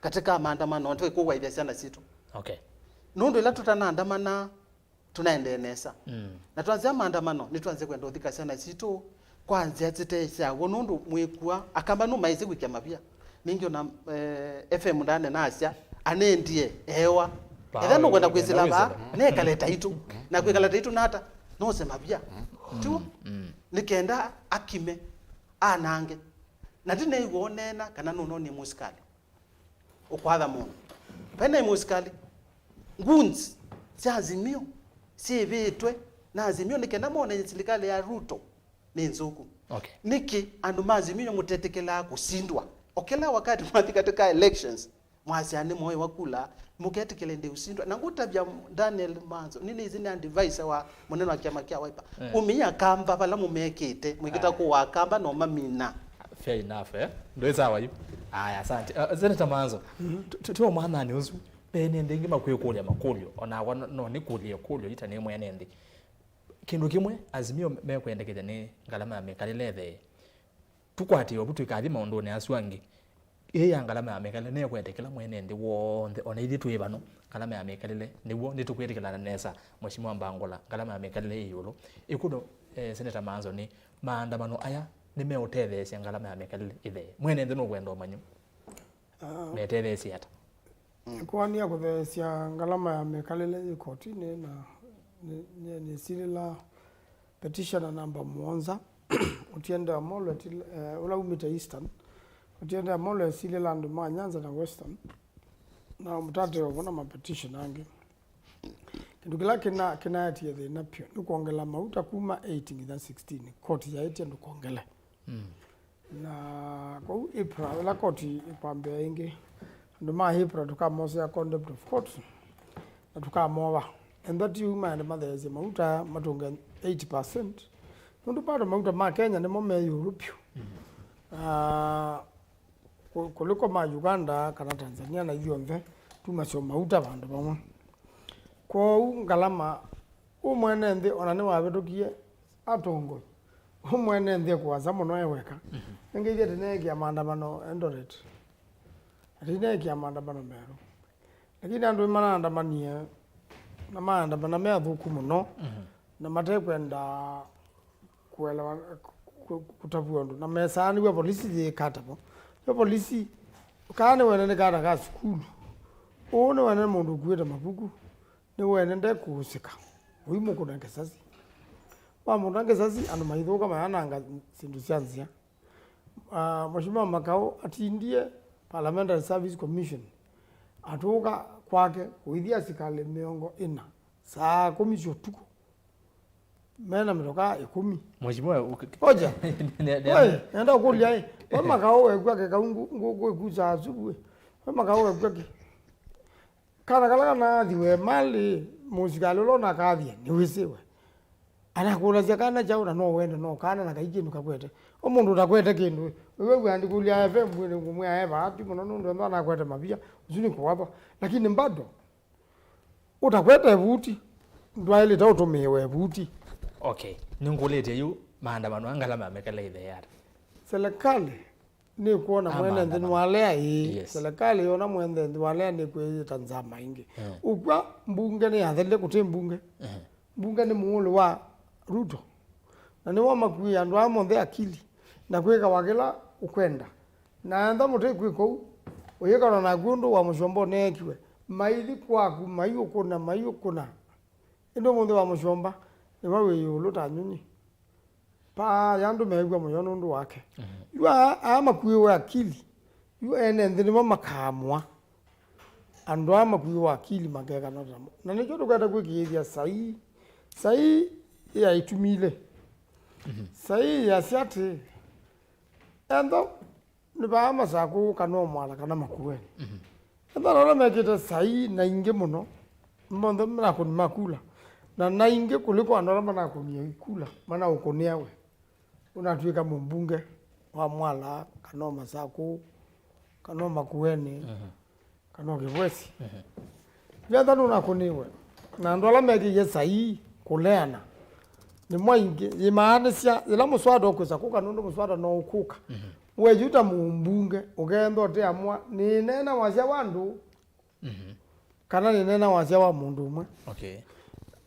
katika maandamano, twĩkũwaĩthya syana sitũ. Okay. Nũndũ ĩla tũtanaandamana, tũnaendee nesa. Mm. Na twanzĩa maandamano, nĩtwanzĩa kwenda ũthika syana sitũ kwa nzĩa site sya w'o, nũndũ mwĩkua, Akamba nũmaĩsĩ kwĩkya mavia. Ningĩ ona, eh, F M ndanena asya, anendie, ewa. Etha nũkwenda kwĩsĩla vaa, nekale taitũ. Na kwĩkala taitũ nata, nose mavia. Mm. Tiw'o? Mm. Nĩ kenda akime, anange. Na ndinew'a ũneena kana nũnonie mũsikalĩ ũkwatha mũndũ. Vena mũsikalĩ. Goons sya Azimio syĩvĩtwe na Azimio nĩ kenda mone silikalĩ ya Ruto nĩ nzũku. Okay. Nĩkĩ andũ ma Azimio mũtetĩkĩlaa kũsindwa? O kĩla wakati mwathi katika elections, mwasya nĩ mwoĩwa kula, mũketĩkĩle ndĩ ũsindwa. Na ngũtavya Daniel Manzo, nĩnĩsĩ nĩ advisor wa mũnene wa kĩama kya Wiper. Eh. Ũmĩa Akamba vala mũmekĩte, mwĩkĩta kũwa Akamba no mamina. Fair enough, eh? Ndwĩ sawa yu. Aya, asante. Uh, Senator Manzo, tu-, tu-, tuo mwathani ũsu, ene nthĩ ingĩ makwĩkũlya makũlyo, onakwa no, no nĩkũlye ĩkũlyo ita nĩ mwene nthĩ. Kĩndũ kĩmwe, Azimio mekwendekethya nĩ ngalama ya mĩkalĩle ĩthee. Tũkwatĩĩwa vu tũikathi maũndũnĩ asu angĩ. Ĩĩ ya ngalama ya mĩkalĩle nĩkwete kĩla mwene nthĩ w'onthe, ona ithyĩ twĩ vano, ngalama ya mĩkalĩle nĩw'o nĩtũkwĩtĩkĩlana nesa, Mheshimiwa Mbangũla, ngalama ya mĩkalĩle ĩ ĩũlũ. Ĩkũlyo, eh, Senator Manzo, nĩ maandamano aya nĩmeũtetheesya ngalama ya mĩkalĩle ĩthee? Mwene nthĩ nũkwenda ũmanye. Ah. Metetheesye ata? Mm. Ĩkoani ya kũtheesya ngalama ya mĩkalĩle yĩ kotinĩ na nĩ, nĩ, nĩsilĩla petitioner namba mũonza, Otiende Amolo ĩtil-, eh, ũla umĩte Eastern. Otiende Amolo esilĩla andũ ma Nyanza na Western, na mũtatĩo vona mapetition angĩ. Kĩndũ kĩla kĩna-, kĩnaetie thĩna pyũ nĩ kwongela mauta kuma eight nginya sixteen. Koti yaĩtye ndũkongele. Mm. Na kwoou IPRA, ĩla koti ĩkwambĩa ĩngĩ, andũ ma IPRA tũkamosea contempt of court, na tũkamova. Ethĩwa ti ũu, maende matheesye mauta aya matũnge eighty percent, nũndũ bado mauta ma Kenya nĩmo me ĩũlũ vyũ. Mm. Ah, kũ-, kũliko ma Uganda kana Tanzania na ithyonthe tumasya o mauta vandũ vamwe. Kwoou ngalama, ũ mwene nthĩ ona nĩwavĩtũkie atongoi, ũ mwene nthĩ kũasa mũno e weka. Mhm. Nĩngeithie tene ekia maandamano Eldoret. Atĩ nĩekia maandamano merũ. Lakini andũ nĩmanaandamanie, na maandamana me athũku mũno, na matekwenda kũelewa, kũ-, kũ-, kũtavw'a ũndũ. Na mesaanĩw'a polisi yĩka ata vo. Yo polisi, kaa nĩwene nĩ kana ka sukulu. Ũũ nĩwene nĩ mũndũ ũkuĩte mavuku. Nĩwene ndekũsĩka. Ũimũkũna kĩsasi. Wamũna kĩsasi, andũ maithũka mayananga syĩndũ sya nzĩa. Ah, Mheshimiwa Makau atindie Parliamentary Service Commission, atũka kwake kũithi asikalĩ mĩongo ĩna saa kũmi sya ũtukũ, mena mĩtokaa ĩkũmi. Mheshimiwa, uki- Oja. Ne-, ne-, ne- Oi, nenda ũkũlya ĩ, we Makau wekw'a kĩ kau ngũ-, ngũ-, ngũĩkusa asubuhi? We Makau wekw'a kĩ? Kana kala kanathiwe malĩ, mũsikalĩ ũla ũnakathie, nĩwĩsĩwe. Anakũlasya kana kyaũ na no wende, no kana na kai kĩndũ kakwete. O mũndũ ũtakwete kĩndũ, we wĩw'a ndikũlya F M, ngũmwĩa e vaa ti mũno nũndũ ethwa anakwete mavia, ũsu nĩ kũwatha. Lakini bado, ũtakwete vuti, ndwaĩlĩte ũtũmĩĩwe vuti. Okay, nĩngũlĩtye yu, maandamano angala mamekele ithea ata? Serikali nĩkwona mwene nthĩ nĩwalea, ĩĩ. Yes. Serikali yona mwene nthĩ walea nĩkwĩyĩta nzama ingĩ. Mm. Ũkw'a mbunge nĩyathelile, kũtĩ mbunge. Mm. Mbunge nĩ mũũlũ wa Ruto. Na nĩwamakuie andũ aa monthe akili na kwĩkawa kĩla ũkwenda. Na enda mũtĩ kwĩka ũu, ũyĩkana naku ũndũ wa mũsyomba ũneekiwe. Maithi kwaku, maiũkũna, maiũkũna. Ĩndĩ ũmũnthĩ wa mũsyomba, nĩwe wĩ ĩũlũ ta nyũnyi. Paa ya andũ meew'a mũyo nũndũ wake. Mhm. Yu aa, aa makuĩwe akili, yu ene nthĩ nĩmo makaamũa. Andũ aa makuĩwe akili makekana tamo. Na nĩkyo tũkwenda kwĩkĩĩthya saii. Saii yaĩtumile. Mhm. Saii yasya atĩ, entho nĩ vaa Masakũ kana o Mwala kana Makueni. Mhm. Ethana ala mekĩte saii na ingĩ mũno, monthe manakũni ma kula, na na ingĩ kũliko andũ ala manakũnie kula, manaũkũnĩa we. Ũnatw'ĩka mũmbunge wa Mwala, kana o Masakũ, kana o Makueni, mhm, kana o Kĩvwesi. Mhm. Vetha nũnakũniwe. Na andũ ala mekĩie saii kũleana, nĩ mwaingĩ, yĩmaanĩsya, yĩla mũswada ũkwĩsa kũka, nũndũ mũswada no ũkũka. Mhm. We yu ta mũmbunge, ũkeenda ũteamũa, nĩneena wasya wa andũ, mhm, kana nĩneena wasya wa mũndũ ũmwe. Okay.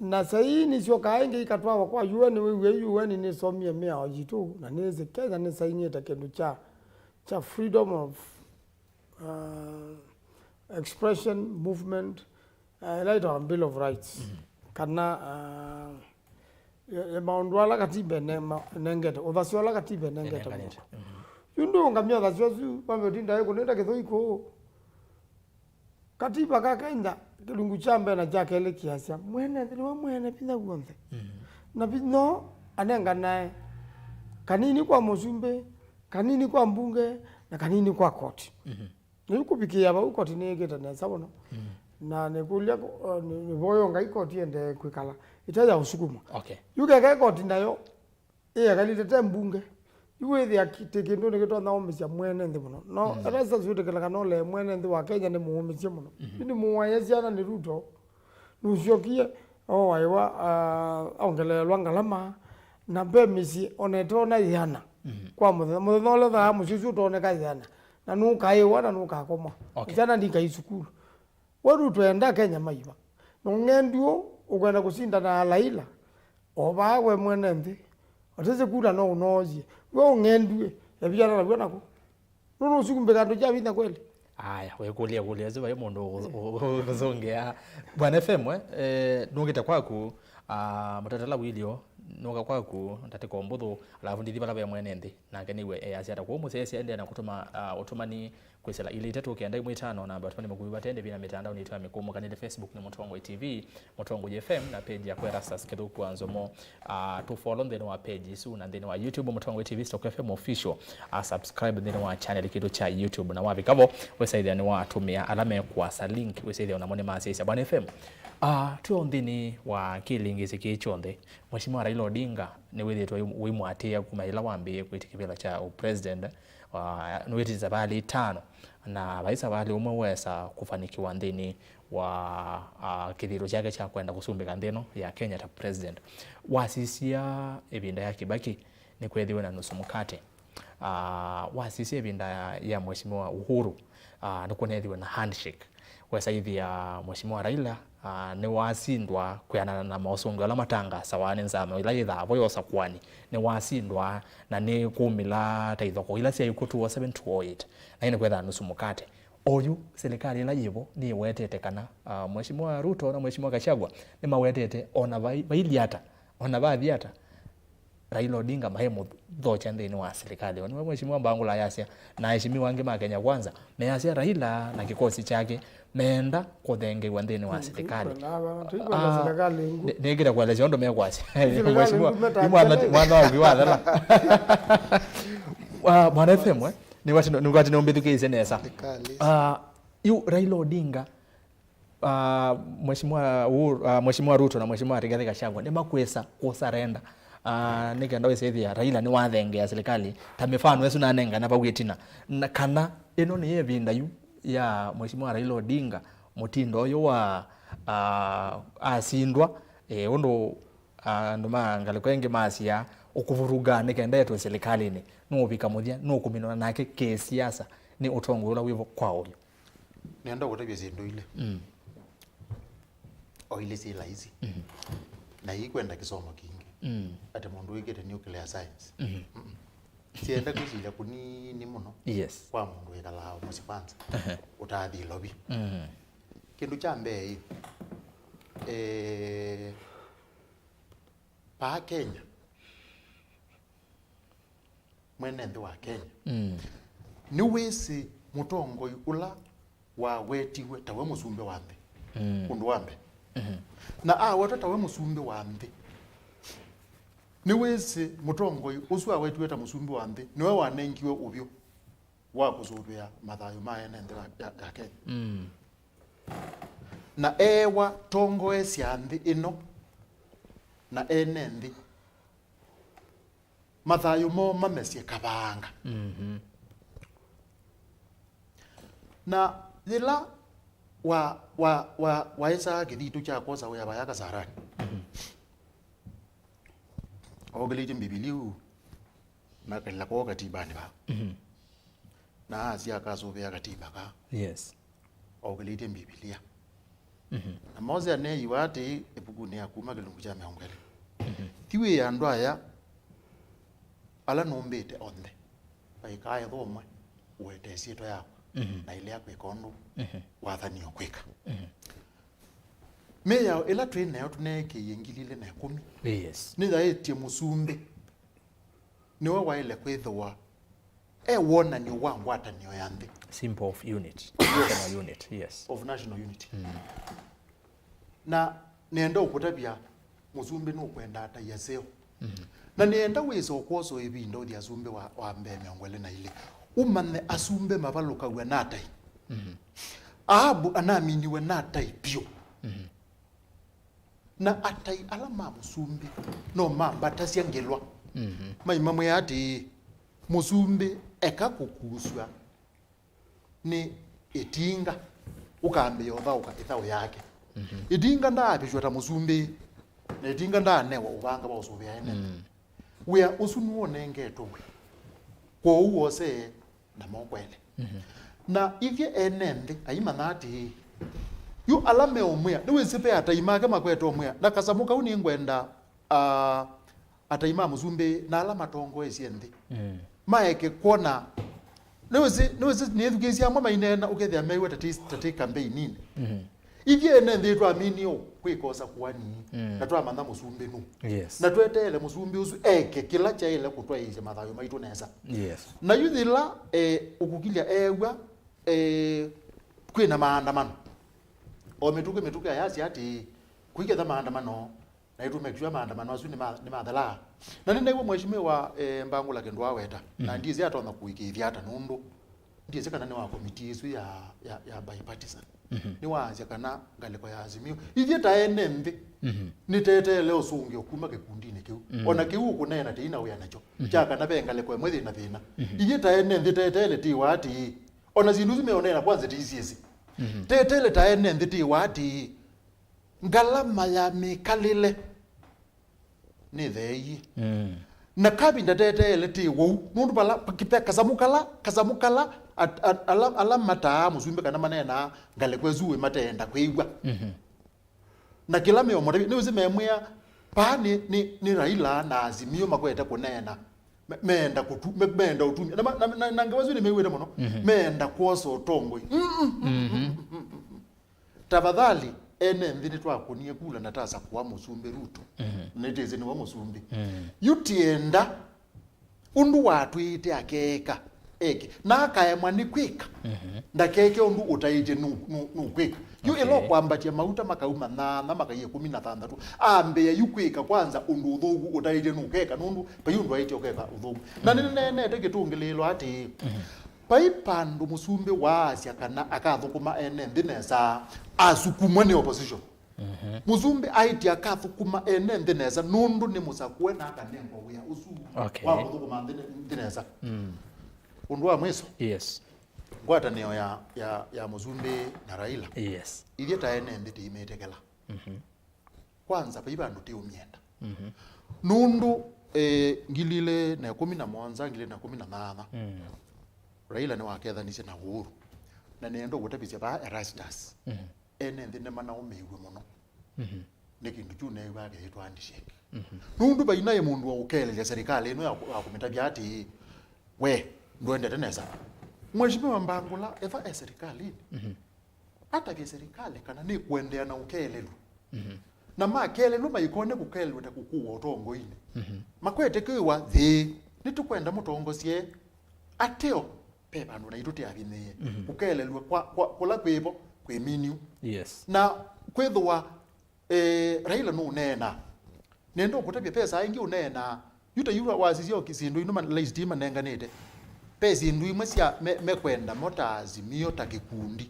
Na saii nĩsyokaa ĩngĩ ikatwawa kwa U N, wĩw'e U N nĩsomie mĩao yitũ, na nĩsĩ Kenya nĩsainĩte kĩndũ kya, kya freedom of, uh, expression, movement, uh, ĩla ĩtawa Bill of Rights. Mhm. Kana, uh, e, e, maũndũ ala katiba ĩne-, ma-, ĩnengete, ũthasyo ũla katiba ĩnengete mũndũ. Ĩnenganĩte. Mhm. Yu ndũũngamya ũthasyo ũsu, wambe ũtinda ĩkũnĩta kĩthũi kũũ. Katiba ka Kenya, kĩlungu kya mbee na kya kelĩ kĩasya, mwene nthĩ nĩwe mwene vinya w'onthe. Mhm. Na vi-, no anenganae kanini kwa mũsumbĩ, kanini kwa mbunge, na kanini kwa koti. Mhm. Rĩu kũvikĩĩa vau, koti nĩĩkĩte nesa mũno. Mm. Na nĩkũlya, uh, nĩ, nĩvoyo Ngai koti ĩendee kwĩkala ĩte ya ũsukuma. Okay. Yu keka koti nayo ĩekalile te mbunge. Yu wĩthĩa ki-, ti kĩndũ nĩkĩtonya ũmĩsya mwene nthĩ mũno. No, mm, ata sasa siũtĩkĩla kana ũlee mwene nthĩ wa Kenya nĩ mũũmĩsye mũno. Mhm. Yu nĩmũwaĩe syana nĩ Ruto. Nũsyokie, owaĩwa, ah, aongeleelwa ngalama, na ve mĩsyĩ ona ĩtonya yĩana. Mhm. Kwa mũthenya, mũthenya ũla thaa mũsyĩ ũsu ũtooneka yĩana, na nũkaĩwa na nũkakomwa. Okay. Syana ndikai sukulu. We Ruto enda Kenya maiva. Na ũng'endu ũũ ũkwenda kũsindana na Raila, o vaa we mwene nthĩ. Atĩsĩ kula no ũnoosye. We ũng'endu ĩ, eviana naw'o nako. Nũnũsumbĩka andũ kya vinya kweli? Aya, wĩkũlya ĩkũlyo ĩsu, vai mũndũ ũkũ-, ũkũ-, ũkũsũngĩa. Bwana F M, eh, eh, nũkĩte kwaku, ah, mũtatala wilio, nũka kwaku, ndatĩko mbũthũ, alafu ndithi vala ve mwene nthĩ, nake nĩwe easya ata kũu mũsyaĩĩsya, endea na kũtũma, ah, ũtũmani kwĩsĩla ilĩ itatũ kenda ĩmwe itano, namba ũtũmani makuvi vate ndĩvi na mĩtandaonĩ itũ ya mĩkũmũkanĩle, Facebook nĩ Mũtongoi T V, Mũtongoi F M, na page yakwa Erastus Kĩthũku wa Nzomo. Ah, tũ follow nthĩnĩ wa page isu, na nthĩnĩ wa YouTube, Mũtongoi T V Stock F M Official. Ah, subscribe nthĩnĩ wa channel kitũ kya YouTube, na wavika vo, wĩsaĩthĩa nĩwatũmĩa ala mekwasa link, wĩsaĩthĩa onamo nĩmasyaĩsya. Bwana F M, ah, twĩ o nthĩnĩ wa kĩlingĩsĩ kĩĩ kyonthe, Mheshimiwa Raila Odinga nĩwĩthĩtwe wĩ-, wĩmũatĩĩa kuma ĩla wambĩĩe kwĩtĩkĩla kĩvĩla kya ũpresident, ah, nĩwĩtĩte savalĩ itano, na vai savalĩ ũmwe wesa kũfanikiwa nthĩnĩ wa, ah, kĩthito kyake kya kwenda kũsumbĩka nthĩ ĩno ya Kenya ta president. Wasisya ĩvinda ya Kibaki, nĩkweethiwe na nusu mkate. Ah, wasisya ĩvinda ya Mheshimiwa Uhuru, ah, nĩkũneethiwe na handshake. Wesaĩthĩa Mheshimiwa Raila, ah, nĩwasindwa kwĩanana na mosũngĩo ala matangasawa nĩ nzama ĩla yĩthaa vo ya ũsakũani. Nĩwasindwa na nĩkũmila ta ithokoo ila syaĩ kw'o two oh seven, two oh eight. Na ĩĩ nĩkwethaa nusu mũkate. Oyu, silikalĩ ĩla yĩvo nĩwetete kana, ah, Mheshimiwa Ruto na Mheshimiwa Gachagua nĩmawetete ona vai-, vailyĩ ata, ona vathi ata, Raila Odinga maimũthokya nthĩnĩ wa silikalĩ. Nĩwe Mheshimiwa Mbangula ayasya, na aheshimiwa angĩ ma Kenya Kwanza, meyasya Raila na kĩkosi kyake meenda kũthengeew'a nthĩnĩ wa silikalĩ. Twĩkwenda, twĩkwenda Ah, silikalĩ ĩngĩ. Nĩ-, nĩngĩte kũelesya ũndũ mekwasya. Silikalĩ Mheshimiwa, ĩngĩ meta-, yu mwana, mwana waku wathela. Ah, Mwana F M, eh? Nĩwati, nĩwati nĩũmbĩthukĩĩsye nesa. Silikalĩ. Ah, yu Raila Odinga, ah, Mheshimiwa Uhuru, ah, Mheshimiwa Ruto na Mheshimiwa Rigathi Gachagua nĩmakwĩsa kũsarenda. Ah, nĩ kenda wĩsĩthĩa Raila nĩwathengea silikalĩ, ta mĩfano ĩsu nanengana vau ĩtina. Na kana ĩno nĩ ĩvinda yu ya Mheshimiwa Raila Odinga, mũtindo ũyũ wa, ah, asindwa, eh, ũndũ andũ ma ngalĩko ĩngĩ masya ũkũvuruga nĩ kenda etwe silikalĩnĩ, nũũvika mũthya, nũũkũminwa nake kĩsiasa nĩ ũtongoi ũla wĩvo kwa ũyu. Nĩenda kũtavya syĩndũ ilĩ. Mm. O ilĩ syĩ laisi. Mhm. Na ikwenda kĩsomo kingĩ. Mm. Atĩ mũndũ wĩkĩte nuclear science. Mhm. Mm-mm. Syenda kwĩsilya kũnini mũno Yes. kwa mũndũ wĩkalaa o mũsyĩ kwanza. Ehe. Ũtaathi lovi. Mhm. Kĩndũ kya mbee ĩ, eh, paa Kenya, mwene nthĩ wa Kenya, Mm. nĩwĩsĩ mũtongoi ũla wawetiwe tawe mũsumbĩ wa nthĩ, Mm. ũndũ wa mbee. Mhm. Na awetwa tawe mũsumbĩ wa nthĩ, nĩwĩsĩ mũtongoi ũsu awetiwe ta mũsumbĩ wa nthĩ, nĩwe wanengiwe ũvyũ wa kũsũvĩa mathayũ ma ene nthĩ ya, ya, ya Kenya. Mm. Na eewa tongoesya nthĩ ĩno na ene nthĩ mathayũ moo mamesye kavanga. Mhm. Na yĩla wa, wa, wa, waĩsaa kĩthitũ kya kwosa wĩa vaya Kasarani, Mhm. ookĩlĩtye Mbivilia ũu, na akalila kwoo katibanĩ vaa. Mhm. Na asya akasũvĩa katiba kaa. Yes. Ookĩlĩtye Mbivilia. Mhm. Na Mose aneeiwe atĩĩ ĩvukunĩ ya Kuma kĩlungu kya mĩongo ĩlĩ. Mhm. Thiwĩa andũ aya ala nũmbĩte onthe, vaikaa ethwa ũmwe ũete ĩsyĩtwa yakwa, Mhm. na ĩlea kwĩka ũndũ Mhm. wathanie kwĩka. Mhm. Mĩao ĩla twĩ nayo tũneekĩie ngili ilĩ na ĩkũmi Yes. nĩyaĩtye mũsumbĩ nĩwe waĩle kwĩthĩwa e wonany'o wa ngwatanĩo ya nthĩ. Symbol of unit. National unit, yes. Of national unity. Mm. Na nĩenda ũkũtavya mũsumbĩ nũkwenda atai aseo. Mm. Na nĩenda wĩse ũkwosa ĩvinda ũthi asumbĩ wa, wa mbee mĩongo ĩlĩ na ilĩ. Ũmanye asumbĩ mavalũkaw'a na atai. Mm. Ahabu anaminiwe na atai vyũ. Mm. Na atai ala ma mũsumbĩ no mambatasya ngelwa. Mhm. Maimamwĩa atĩĩ, mũsumbĩ eka kũkusw'a nĩ ĩtinga, ũkambĩĩa ũthaũka ĩthaũ yake. Mhm. Ĩtinga ndaavĩtw'a ta mũsumbĩ, na ĩtinga ndaanewa ũvanga wa ũsũvĩa ene nthĩ. Mm. Wĩa ũsu nĩwonengetwe we. Kwoou wosee na moko elĩ. Mhm. Na ithyĩ ene nthĩ aimanya atĩĩ, yu ala meũmwĩa, nĩwĩsĩ ve atai make makwete ũmwĩa, na kasamũ kau nĩngwenda, ah, atai ma mũsumbĩ na ala matongoesye nthĩ, Mm. maeke kwona, nĩwĩsĩ, nĩwĩsĩ nĩthukĩĩsye amwe maineena ũkethĩa meiwe ta tĩ, ta tĩ kambeini. Mhm. Ithyĩ ene nthĩ twaminie ũ kwĩka ũsakũani, Mm. na twamanya mũsumbĩ nũ. Yes. Na tweteele mũsumbĩ ũsu eke kĩla kyaĩle kũtwaĩĩsya mathayũ maitũ nesa. Yes. Na yu yĩla, eh, ũkũkilya eew'a, eh, kwĩna maandamano. O mĩtũkĩ mĩtũkĩ ayasya atĩĩ, kũiketha maandamano, na ĩtũmĩkiwa maandamano asu nĩma-, nĩmathelaa. Na nĩnew'a Mheshimiwa, eh, Mbangula kĩndũ aweta, na Mhm. ndyĩsĩ atonya kũĩkĩĩthya ata nũndũ ndyĩsĩ kana nĩ wa komiti ĩsu ya, ya, ya bipartisan. Mhm. Nĩwaasya kana ngalĩko ya Azimio, ithyĩ ta ene nthĩ, Mhm. nĩteteele ũsũngĩo kuma kĩkundinĩ kĩu. Mhm. Ona kĩu ũkũneena tĩi na wĩa nakyo. Mhm. Kya kana ve ngalĩko ĩmwe yĩ na thĩna. Mhm. Ithyĩ ta ene nthĩ teteele tĩwa atĩĩ, ona syĩndũ isu meũneena kwanza tĩisyĩsĩ. Mhm. Teteele ta ene nthĩ tĩwa atĩĩ, ngalama ya mĩkalĩle nĩtheeie. Mm. Na kavinda teteele ti wou, nũndũ vala ve kasamũ kala, kasamũ kala at-, at-, ala, ala mataa mũsumbĩ kana maneenaa ngalĩko ĩsu ĩ mateenda kwĩw'a. Na kĩla meũmũtavya, nĩwĩsĩ memwĩa, vaa nĩ, nĩ, nĩ Raila na Azimio makwete kũneena. Me-, meenda kũtu-, me-, meenda ũtumĩa. Na ma-, na, na, na ngewa ĩsu nĩmĩw'ĩte mũno. Meenda kwosa ũtongoi. Mm-mm. Tafadhali, ene nthĩ nĩtwakũnie kula na tasakũa mũsumbĩ Ruto. Nĩtĩsĩ nĩwe mũsumbĩ. Yu tienda ũndũ watwĩĩte akeeka, eke. Na akaemwa nĩ kwĩka. Ndakeke ũndũ ũtaĩtye nũ-, nũ-, nũkwĩka. Yu ĩla ũkwambatya mauta makauma nyaanya makaia ĩkũmi na thanthatũ, ambĩĩa yu kwĩka kwanza ũndũ ũthũku ũtaĩtye nũkeka, nũndũ vai ũndũ aĩtye ũkeka ũthũku. Na nĩneenete kĩtũngĩlĩĩlo atĩĩ, vai vandũ mũsumbĩ waasya kana akathũkũma ene nthĩ nesa, asukumwe nĩ opposition. Mũsumbĩ aĩtye akathũkũma ene nthĩ nesa nũndũ nĩ mũsakũe na akanengwa wĩa ũsu wa kũthũkũma nthĩ ne-, nthĩ nesa. Ũndũ wa mwiso, yes, ngwatanĩo ya, ya, ya mũsumbĩ na Raila, yes, ithyĩ ta ene nthĩ tĩimĩtĩkĩla. Kwanza, vai vandũ tĩũmyenda. Nũndũ, eh, ngili ilĩ na ĩkũmi na mũonza, ngili ilĩ na ĩkũmi na nyaanya, Raila nĩwakethanisye na Uhuru. Na nĩenda ũkũtavĩsya vaa Erastus. Ene nthĩ nĩmanaũmĩiw'e mũno nĩ kĩndũ kyu neew'aa kĩyĩtwa handshake. Nũndũ vainaĩ mũndũ wa ũkelelya serikali ĩno ya kũ-, ya kũmĩtavya atĩĩ, we, ndũendete nesa. Mheshimiwa Mbangula, eva e serikalini, atavye serikali kana nĩkũendeea na ũkelelw'a. Na makelelw'a maikone kũkelelw'a ta kũkũwa ũtongoinĩ. Makwete kwĩwa, thĩĩ, nĩtũkwenda mũtongosye ateo, ve vandũ naitũ tĩavinyĩĩe. Kũkelelw'a kwa, kwa, kũla kwĩvo kwĩ miniu. Yes. Na kwĩthĩwa, eh, Raila nũneenaa. Nenda ũkũtavya ve saa ingĩ ũneenaa. Yu ta yu wasisya o syĩndũ ino ma-, list ii manenganĩte. Ve syĩndũ imwe sya me-, mekwenda mo ta Azimio ta kĩkundi.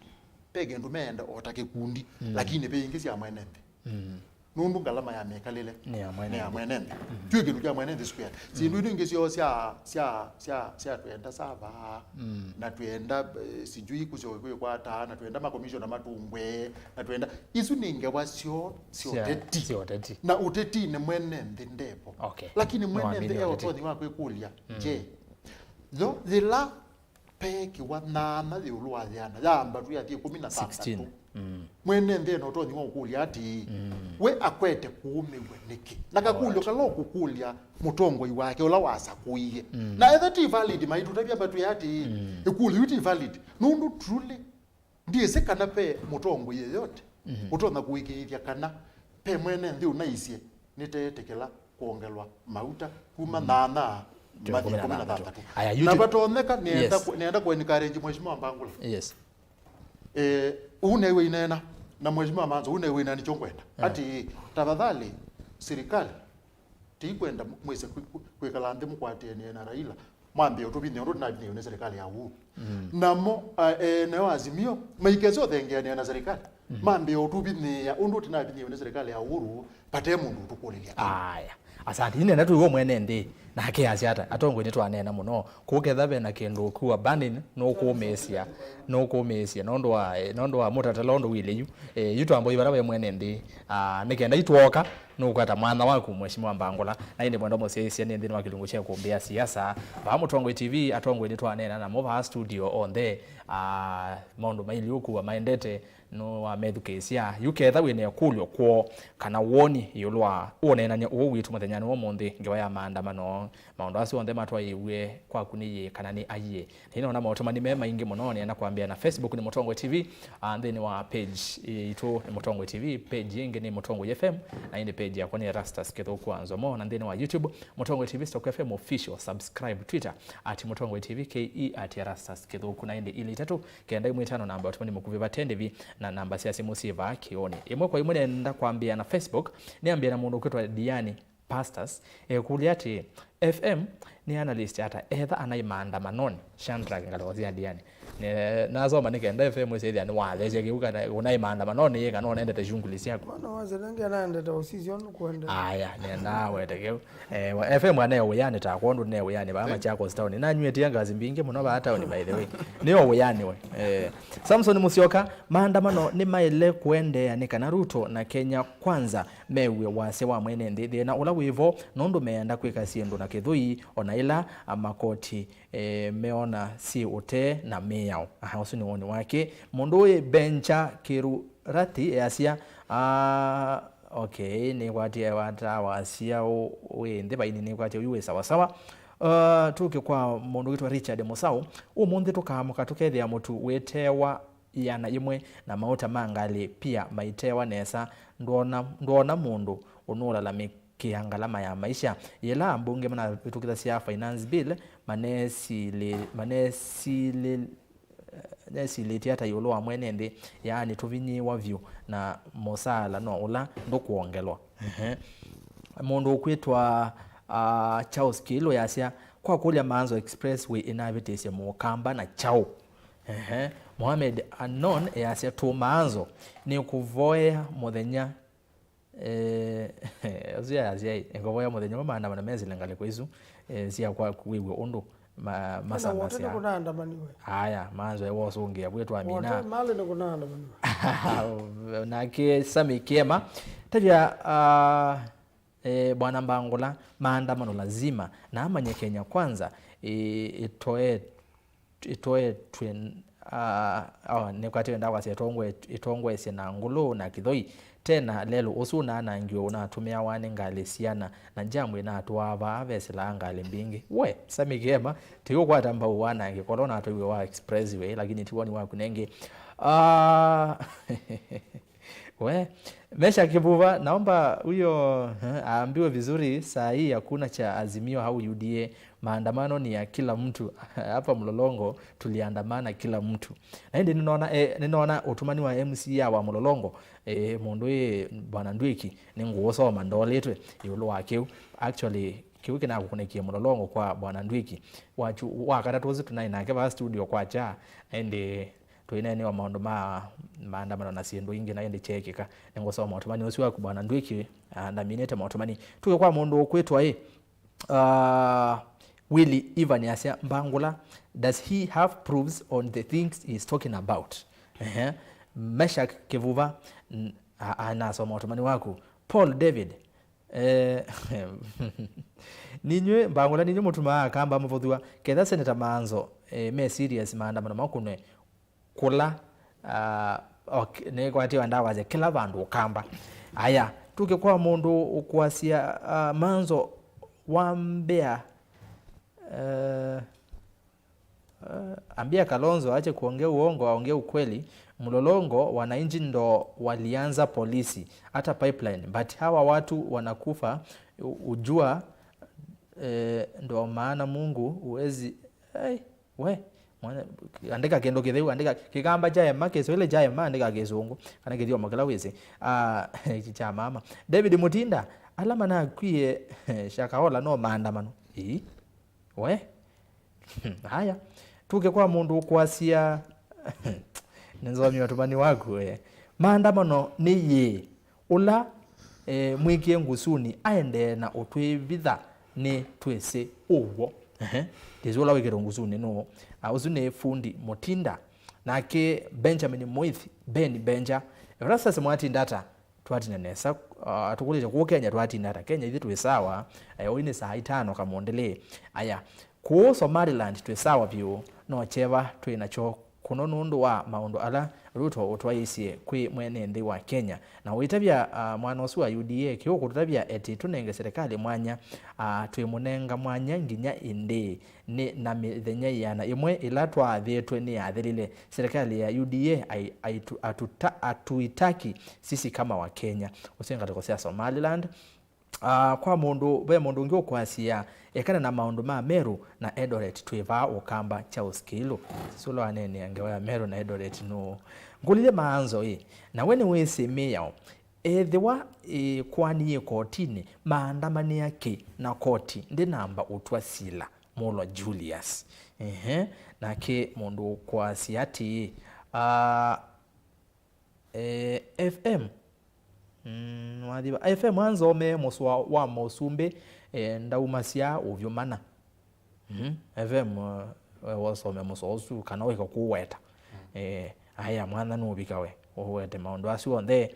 Ve kĩndũ meenda o ta kĩkundi, lakini ve ingĩ sya mwene nthĩ. Nũndũ ngalama ya mĩkalĩle nĩ ya mwene nthĩ. Twĩ kĩndũ kya mwene nthĩ square. Syĩndũ ino ingĩ syoo sya, sya, sya, sya twenda sava, na twenda, eh, sijui kũsyo kwĩkwata, na twenda makomishona matungwe, na twenda, isu nĩ ngewa syoo sya ũteti. Na ũtetinĩ mwene nthĩ ndevo. Okay. Lakini mwene nthĩ e ũtonyi wa kwĩkũlya, je, yo yĩla peekĩwa nyaanya ĩũlũ wa yĩana, yaambatw'a yathi ĩkũmi na thanthatũ. Mwene nthĩ ena ũtonyi wa ũkũlya atĩĩ, we akwete kũũmĩw'a nĩkĩ? Na kakũlyo kala ũkũkũlya mũtongoi wake ũla wasakũie. Na etha ti valid, maitũtavya matwĩe atĩĩ, ĩkũlyo yu ti valid. Nũndũ truly, ndyĩsĩ kana ve mũtongoi yeyote ũtonya kũĩkĩĩthya kana ve mwene nthĩ ũnaisye nĩteetĩkĩla kwongelwa mauta kuma nyaanya mathi ĩkũmi na thanthatũ. Aya, na vatonyeka, nĩenda kũ-, nĩenda kũ-encourage Mheshimiwa Mbangula. Yes. Eh, ũu newe ineena, na Mheshimiwa Manzo, ũu newe ineena nĩkyo ngwenda. Ati, tafadhali, serikali, tĩikwenda mwĩse kwĩ-, kwĩ-, kwĩkala nthĩ mũkwatĩanĩe na Raila, mwambĩe ũtũvinyĩe ũndũ tũnavinyĩiwe nĩ serikali ya Uhuru. Namo, a, e, nayo Azimio, maikese ũthengeanĩa na serikali, mambĩe ũtũvinyĩĩa ũndũ tũnavinyĩiwe nĩ serikali ya Uhuru, vate mũndũ ũtũkũlĩlya kĩndũ. Aya. Asante. Ĩndĩ nenda twĩw'e mwene nthĩ, nake asya ata? Atongoi nĩtwaneena mũno. Kũketha ve na kĩndũ kĩu abandon, nũkũmĩĩsya, nũkũmĩĩsya, nũndũ wa, eh, nũndũ wa mũtatala ũndũ wĩlĩ yu. Eh, yu twamboi vala ve mwene nthĩ, ah, nĩ kenda itwoka, nũkwata mwanya waku, Mheshimiwa Mbangula. Na ĩndĩ mwendwa mũsyaĩĩsya nĩ nthĩnĩ wa kĩlungu kya Kũmbĩa Siasa. Vaa Mũtongoi T V, atongoi nĩtwaneena namo vaa studio onthe, ah, maũndũ mailye ũkua maendete, nũwamethukĩĩsya. Yu ketha wĩ na ĩkũlyo kwoo kana woni ĩũlũ wa ũneenany'a ũũ witũ mũthenyanĩ wa ũmũnthĩ, ngewa ya maandamano, maũndũ asu onthe matwaĩĩw'e kwaku nĩ yĩĩ kana nĩ aiee? Nĩnaona maũtũmani me maingĩ mũno, nĩenda kwambĩa na Facebook nĩ Mũtongoi T V, ah, nthĩnĩ wa page yitũ nĩ Mũtongoi T V, page ĩngĩ nĩ Mũtongoi F M, na ĩndĩ page yakwa nĩ Erastus Kĩthũku wa Nzomo, na nthĩnĩ wa YouTube, Mũtongoi T V Stock F M Official, subscribe, Twitter, at Mũtongoi T V, K E at Erastus Kĩthũku, na ĩndĩ ilĩ itatũ, kenda ĩmwe ĩtano namba ũtũmani mũkuvĩ vate ndĩvi, na namba sya simũ syĩ vaa kĩonĩ. Ĩmwe kwa ĩmwe nĩenda kwambĩa na Facebook, nĩambĩa na mũndũ ũkwĩtwa Diani Pastors, ekũlya atĩĩ, F M nĩ analyst ata etha anaĩ maandamanonĩ? Shandrak ngalĩko sya Diani. Ne-, nasoma nĩ kenda F M ĩsĩthĩa nĩwathesya kĩu kana ũnaĩ maandamanonĩ yĩ kana ũnendete shughuli syaku. Mwana wa Serenge anaendete usisyo nũkwende. Aya, nendaa wete kĩu. Eh, wa-, F M ane wĩanĩ ta kwondũ ne wĩanĩ vaa Machakos town. Nanyw'ĩtie ngazi mbingĩ mũno vaa town, by the way. Nĩ o wĩanĩ we. Eh, Samson Musyoka, maandamano nĩ maĩle kũendeea nĩ kana Ruto na Kenya Kwanza mew'e wasya wa mwene nthĩ thĩna ũla wĩvo, nũndũ meenda kwĩka syĩndũ na kĩthũi, ona ĩla, a, makoti, e, meona syĩ ũtee na mĩao. Aha, ũsu nĩ woni wake. Mũndũ ũyĩ Bencha Kĩrurati easya, a, okay, nĩkwatie wata wasya ũ-, wĩ nthĩ vaini, nĩkwatie ũyu wĩ sawasawa. Uh, tũke kwa mũndũ wĩtwa Richard Mũsaũ. Ũmũnthĩ tũkaamũka tũkethĩa mũtu wĩtewa ĩana yĩmwe, na mauta ma ngalĩ pia maitewa nesa. Ndwona, ndwona mũndũ ũnũlalamĩkĩa ngalama ya maisha. Yĩla ambunge manavĩtũkĩthasya finance bill, manesilĩ-, manesilĩ-, nesilĩtye ata ĩũlũ wa mwene nthĩ? Yaani tũvinyĩĩwa vyũ na mũsaala no ũla ndũkwongelwa. Ehe. Mũndũ ũkwĩtwa, ah, Charles Kĩlũ yasya, kwa kũlya Maanzo Expressway ĩnavĩtĩsye Mũkamba na kyaũ? Ehe. Mohamed Anon easya, tũmaa nzo, nĩkũvoea mũthenya, eh, ũsu yasya, nĩkũvoea mũthenya ũmwe maandamano mesĩle ngalĩko isu, eh, sya kwaku wĩw'e ũndũ ma-, masanasya. Nĩkũnaandamaniwe. Aya, manzo ewosũngĩa vwĩ twamina. Wote mali nĩkũnaandamaniwe. Nake Sami Kiema, tavya, ah, eh, Bwana Mbangula, maandamano lazima, na amanye Kenya Kwanza, eh, ĩtoe ĩtoetw'e, ah, oh, nĩkwatĩwe ndawa sya ĩtongoe-, ĩtongoesye na ngũlũ na kĩthoi. Tena lelũ ũsu ũnaanangiwe ũnatũmĩawa nĩ ngalĩ syana, na njamu ĩnatũaa vaa vesĩlaa ngalĩ mbingĩ. We, Sami Kĩema, ti ũkwata mbau wanangĩko ũla ũnatwaiwe wa expressway, lakini ti woni waku nengĩ. Ah, We, Mesha Kivuva, naomba huyo, eh, aambiwe vizuri, saa hii hakuna cha Azimio au U D A, maandamano ni ya kila mtu. Hapa Mlolongo tuliandamana kila mtu. Na hindi ninaona, eh, ninaona utumani wa M C A wa Mlolongo, eh, mũndũ ĩ Bwana Ndwiki, nĩ ngũũsoma ndoletwe ĩũlũ wa kĩu. Actually, kĩu kĩnakũkũnĩkie Mlolongo kwa Bwana Ndwiki. Wachu, wa katatũ ũsu tunaĩ nake va studio kwa cha, na hindi Tũineenewa maũndũ ma maandamano na syĩndũ ingĩ, na ĩndĩ kyeekĩka. Nĩngũsoma ũtũmani ũsu waku, Bwana Ndwiki, ah, ndaminĩte maũtũmani. Tuke kwa mũndũ ũkwĩtwa ĩ, ah, Willy Ivan asya, Mbangula, does he have proofs on the things he's talking about? Ehe. Meshak Kivuva, n-, a-, a-, nasoma ũtũmani waku. Paul David, Eh, ninyw'ĩ, Mbangula, ninyw'ĩ mũtumaa Akamba mavũthw'a. Ketha Senator Maanzo, eh, me serious, maandamano makũnwe kũla, ah, ok, nĩkwatiwa ndawa sya kĩla vandũ Ũkamba. Aya, tuke kwa mũndũ ũkwasya, ah, Maanzo wambĩa, eh, Eh, ambia Kalonzo aache kuongea uongo, aongee ukweli. Mlolongo, wananchi ndo walianza polisi, hata pipeline. But hawa watu wanakufa, u-, ujua, eh, ndo maana Mungu huwezi, hey, we, mwana, andĩka kĩndũ kĩtheu, andĩka Kĩkamba kya ema, Kĩswahili kya ema, andĩka Kĩsũngũ, kana kĩthyomo kĩla wĩsĩ. Ah, kya mama. David Mutinda, ala manakwie, Shakahola no maandamano. Ii. We? Haya. Tuke kwa mũndũ ũkwasya, nĩnzomie ũtũmani waku, we. Maandamano nĩ yĩĩ. Ũla, eh, mwĩkĩe ngusuni aendee na ũtwĩvitha nĩ twĩsĩ ũw'o. Ehe. Ndĩsĩ ũla wĩkĩtwe ngusuni nũũ. Ah, ũsu nĩ fundi Mutinda. Nake Benjamin Muithi, Ben Benja. Erasasi mwatinda ata? Twatina nesa, ah, tũkũlĩte kũũ Kenya twatina ata? Kenya ithyĩ twĩ sawa, eh, ũi nĩ saa itano kamũndĩlĩ. Aya, kũũ Somaliland twĩ sawa vyũ, no kyeva twĩ nakyo kũno nũndũ wa maũndũ ala Ruto ũtwaĩisye kwĩ mwene nthĩ wa Kenya. Na ũitavya, ah, mwana ũsu wa U D A kĩu kũtũtavya eti tũnenge serikali mwanya, ah, twĩmũnenga mwanya nginya ĩndĩĩ? Nĩ na mĩthenya ĩana ĩmwe ĩla twaathĩtwe nĩyathelile. Serikali ya U D A ai-, aitu-, atuta-, atuitaki sisi kama Wakenya. Ũsu nĩ ngalĩko sya Somaliland. Ah, kwa mũndũ, ve mũndũ ũngĩ ũkwasya, ekana na maũndũ ma Meru na Eldoret twĩ vaa Ũkamba Charles Kĩlũ. Sisi ũla waneenea ngewa ya Meru na Eldoret nũũ? Ngũlilye Maanzo ĩ, na we nĩwĩsĩ mĩao? Ethĩwa, ĩ, kwani yĩ kotinĩ, maandamanĩa kĩ na koti ndĩnamba ũtw'a sila? Mũlwa Julius. Ehe, nake mũndũ ũkwasya atĩĩ, ah, eh, F M, mm, wathiva, F M anzomee mũsoa wa mũsumbĩ, eh, ndaumasya ũvyũ mana. Mhm. F M, eh, we wosome mũsoa ũsu kana wĩka kũweta. Eh, aya mwana nũvika we, ũwete maũndũ asu onthe.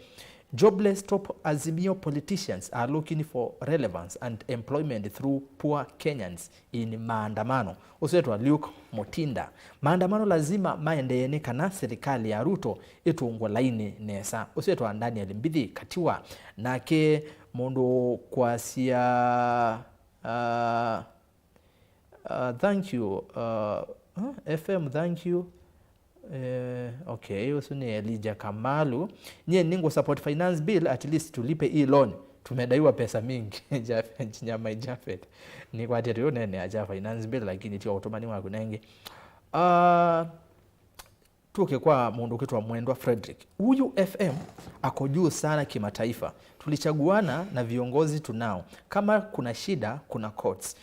Jobless top Azimio politicians are looking for relevance and employment through poor Kenyans in maandamano. Ũsu wĩtwa Luke Mutinda. Maandamano lazima maendee nĩ kana serikali ya Ruto ĩtũngwe laini nesa. Ũsu wĩtwa Daniel Mbithi Katiwa. Nake mũndũ kwasya, ah, Uh, thank you. Uh, huh? F M, thank you. Eh, okay, ũsu nĩ Elijah Kamalu. Nyie ningũ support finance bill, at least tulipe hii loan. Tumedaiwa pesa mingi. Jaf-, Nyama Japhet. Nĩkwatĩte ũnene aja finance bill, lakini tio ũtũmani waku nengi. Uh, Tuke kwa mũndũ ũkwĩtwa Mwendwa Frederick. Huyu F M ako juu sana kimataifa. Tulichaguana na viongozi tunao. Kama kuna shida, kuna courts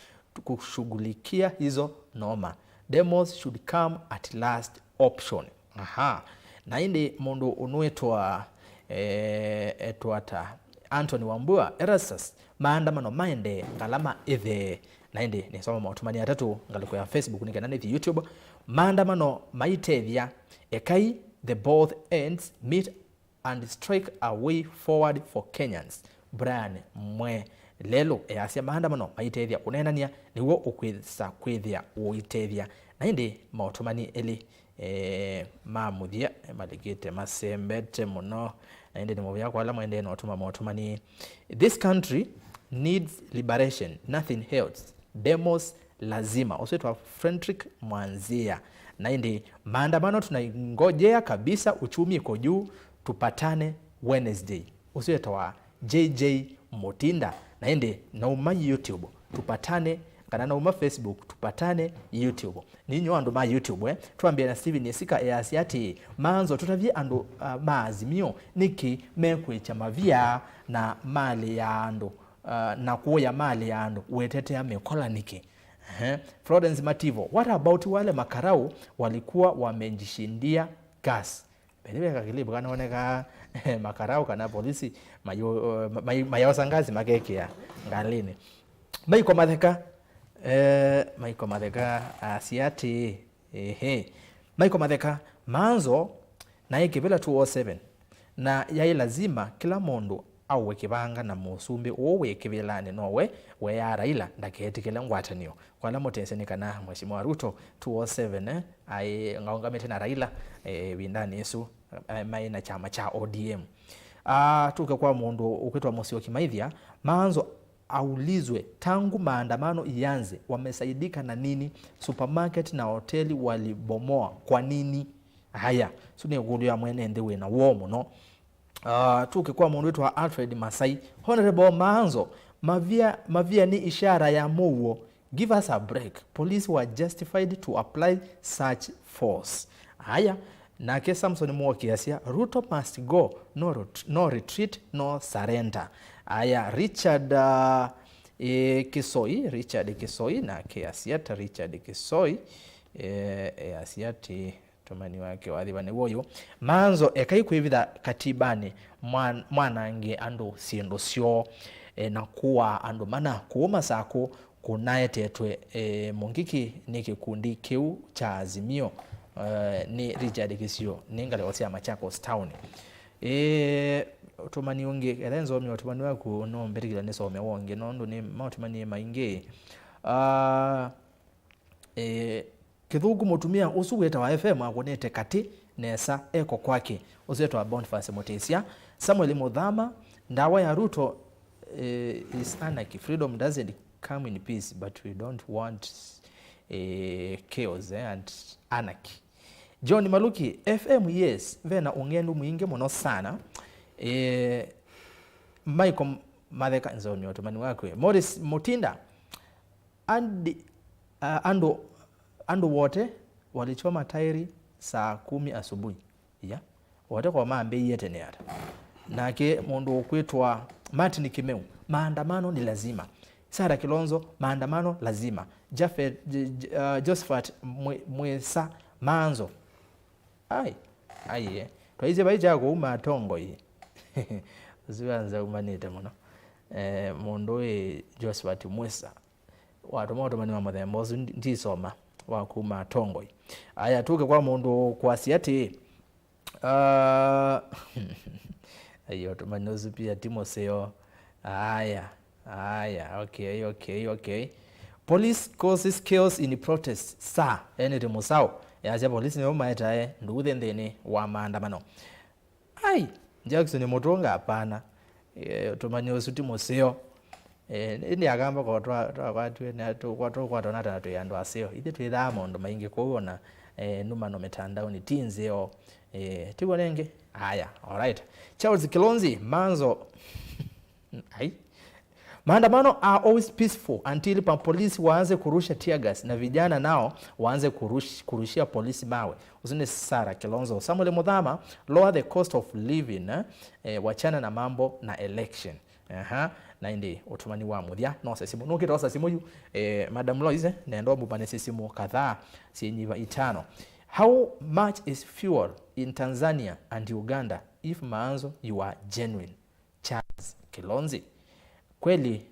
kushughulikia hizo noma. Demos should come at last option. Aha. Na ĩndĩ mũndũ ũnwĩtwa, eh, etwa ata? Anthony Wambua, Erastus, maandamano maendee, ngalama ĩthee. Na ĩndĩ nĩsoma maũtũmani atatũ ngalĩko ya Facebook nĩ kana nĩthi YouTube. Maandamano maitethya, ekai the both ends meet and strike a way forward for Kenyans. Brian Mwe Lelo easya maandamano maitethya ũneenany'a nĩw'o ũkwĩsa kwĩthĩa ũitethya. Na ĩndĩ maũtũmani elĩ, eh, ma mũthya, eh, malikĩte masembete mũno. Na ĩndĩ nĩ mũvea kwa ala mwaendee na ũtũma maũtũmani. This country needs liberation, nothing else. Demos lazima. Ũsu wĩtwa Frederick Mwanzia. Na ĩndĩ maandamano tunaingojea kabisa, uchumi iko juu, tupatane Wednesday. Ũsu wĩtawa J J Mutinda. Na ĩndĩ nauma YouTube, tupatane, kana nauma Facebook, tupatane YouTube. Ninyu andũ ma YouTube, eh, twambĩe na Steven Isika easya atĩĩ, manzo tũtavye andũ, ah, ma Azimio nĩkĩ mekwĩkya mavia na malĩ ya andũ, ah, na kũya malĩ ya andũ, wetetea mĩkola nĩkĩ? Ehe. Florence Mativo, what about wale makarau walikuwa wamejishindia gas? Mbele weka clip kanaoneka makarau kana polisi mayo-, may-, mayosa ngazi makekĩa ngalĩnĩ. Maiko Matheka, eh, Maiko Matheka asya atĩĩ, ehe. Maiko Matheka, manzo naĩ kĩvĩla two oh seven, na yaĩ lazima kĩla mũndũ aũwe kĩvanga na mũsumbĩ ũũ wĩ kĩvĩlanĩ nowe weeaa Raila ndaketĩkĩle ngwatanĩo. Kwa ala mũtesĩ nĩ kana Mheshimiwa Ruto two oh seven, eh, aĩ ngaũngamĩte na Raila, eh, ĩvindanĩ ĩsu, eh, maĩ na kyama kya O D M. Ah, tũke kwa mũndũ ũkwĩtwa Mũsyoki Maithya, manzo aulizwe, tangu maandamano ianze wamesaidika na nini? Supermarket na hoteli walibomoa kwa nini? Haya, su nĩ ĩkũlyo ya mwene nthĩ wĩna woo mũno. Ah, tũke kwa mũndũ wĩtwa Alfred Masai. Honorable Maanzo, mavia, mavia nĩ ishara ya mũuo. Give us a break. Police were justified to apply such force. Haya, nake Samson Mwoki asya, Ruto must go, no ret-, no retreat, no surrender. Aya, Richard, uh, eh, Kisoi, Richard Kisoi, nake asya ata Richard Kisoi, eh, eh, asya atĩ, tũmani wake wathiva nĩw'o ũyũ. Manzo ekai kwĩvitha katibanĩ, mwan-, mwanange andũ syĩndũ syoo, eh, na kũaa andũ mana kũũ Masakũ, kũnaetetwe, e, Mũngiki nĩ kĩkundi kĩu kya Azimio, e, nĩ Richard Kisio, nĩ ngalĩko sya Machakos Town. E, ũtũmani ũngĩ, etha nzomie ũtũmani waku, no mbĩtĩkĩla nĩsome wonge, nũndũ nĩ maũtũmani maingĩ. Ah, e, Kĩthũngũ mũtumĩa ũsu wĩtawa F M akũnĩte katĩ nesa eko kwake. Ũsu wĩtawa Boniface Mũtĩsya. Samuel Mũthama, ndawa ya Ruto, eh, is anarchy. Freedom doesn't come in peace, but we don't want, eh, chaos, eh, and anarchy. John Maluki, F M, yes, vena ũng'endu mwingĩ mũno sana. Eh, Michael Matheka, nzomie ũtũmani waku. Morris Mutinda, Andi-, a-, andũ, andũ wote walichoma tairi saa kumi asubuhi. Ya. Wote kwa mambĩie tene ata. Nake mũndũ ũkwĩtwa Martin Kimeu, maandamano ni lazima. Sarah Kilonzo, maandamano lazima. Jafet, J-, J-, uh, Josephat Mwi-, Mwisa, Manzo. Ai, ai, eh. Twaisye vai kya kũuma atongoi. Ũsu anza umanĩte mũno. Eh, mũndũ ũyũ Josephat Mwisa. Watũma ũtũmani wa mũthemba ũsu ndi-, ndisoma wa kuma atongoi. Aya, tũke kwa mũndũ kwasya atĩĩ, ah, ai, ũtũmani ũsu pia ti mũseo. Aya, aya, okay, okay, okay. Police causes chaos in protest. Sa, enete mũsao. Yasya polisi nĩo maetae nduthi nthĩnĩ wa maandamano. Ai, Jackson Mũtũnga, hapana. Eh, ũtũmani ũsu ti mũseo. Eh, ĩndĩ akamba ko twa-, twakwatiwe na tũkwa-, tũkwatwa na tana twĩ andũ aseo. Ithyĩ twĩthaa maũndũ maingĩ kũu ona, eh, numano mitandaoni ti nzeo. Eh, tiw'o nengĩ? Aya, alright. Charles Kilonzi, Manzo. Ai. Maandamano are always peaceful until pa polisi waanze kurusha tear gas na vijana nao waanze kurush-, kurushia polisi mawe. Ũsu nĩ Sarah Kilonzo. Samuel Muthama, lower the cost of living, eh? Eh, wachana na mambo na election. Aha, na ĩndĩ ũtũmani wa mũthya, nosa simũ. Nũkĩte osa simũ yu, eh, Madam Loise, nenda ũmũpanĩsye simũ kadhaa, syenyiva itano. How much is fuel in Tanzania and Uganda if Maanzo you are genuine? Charles Kilonzi. Kweli?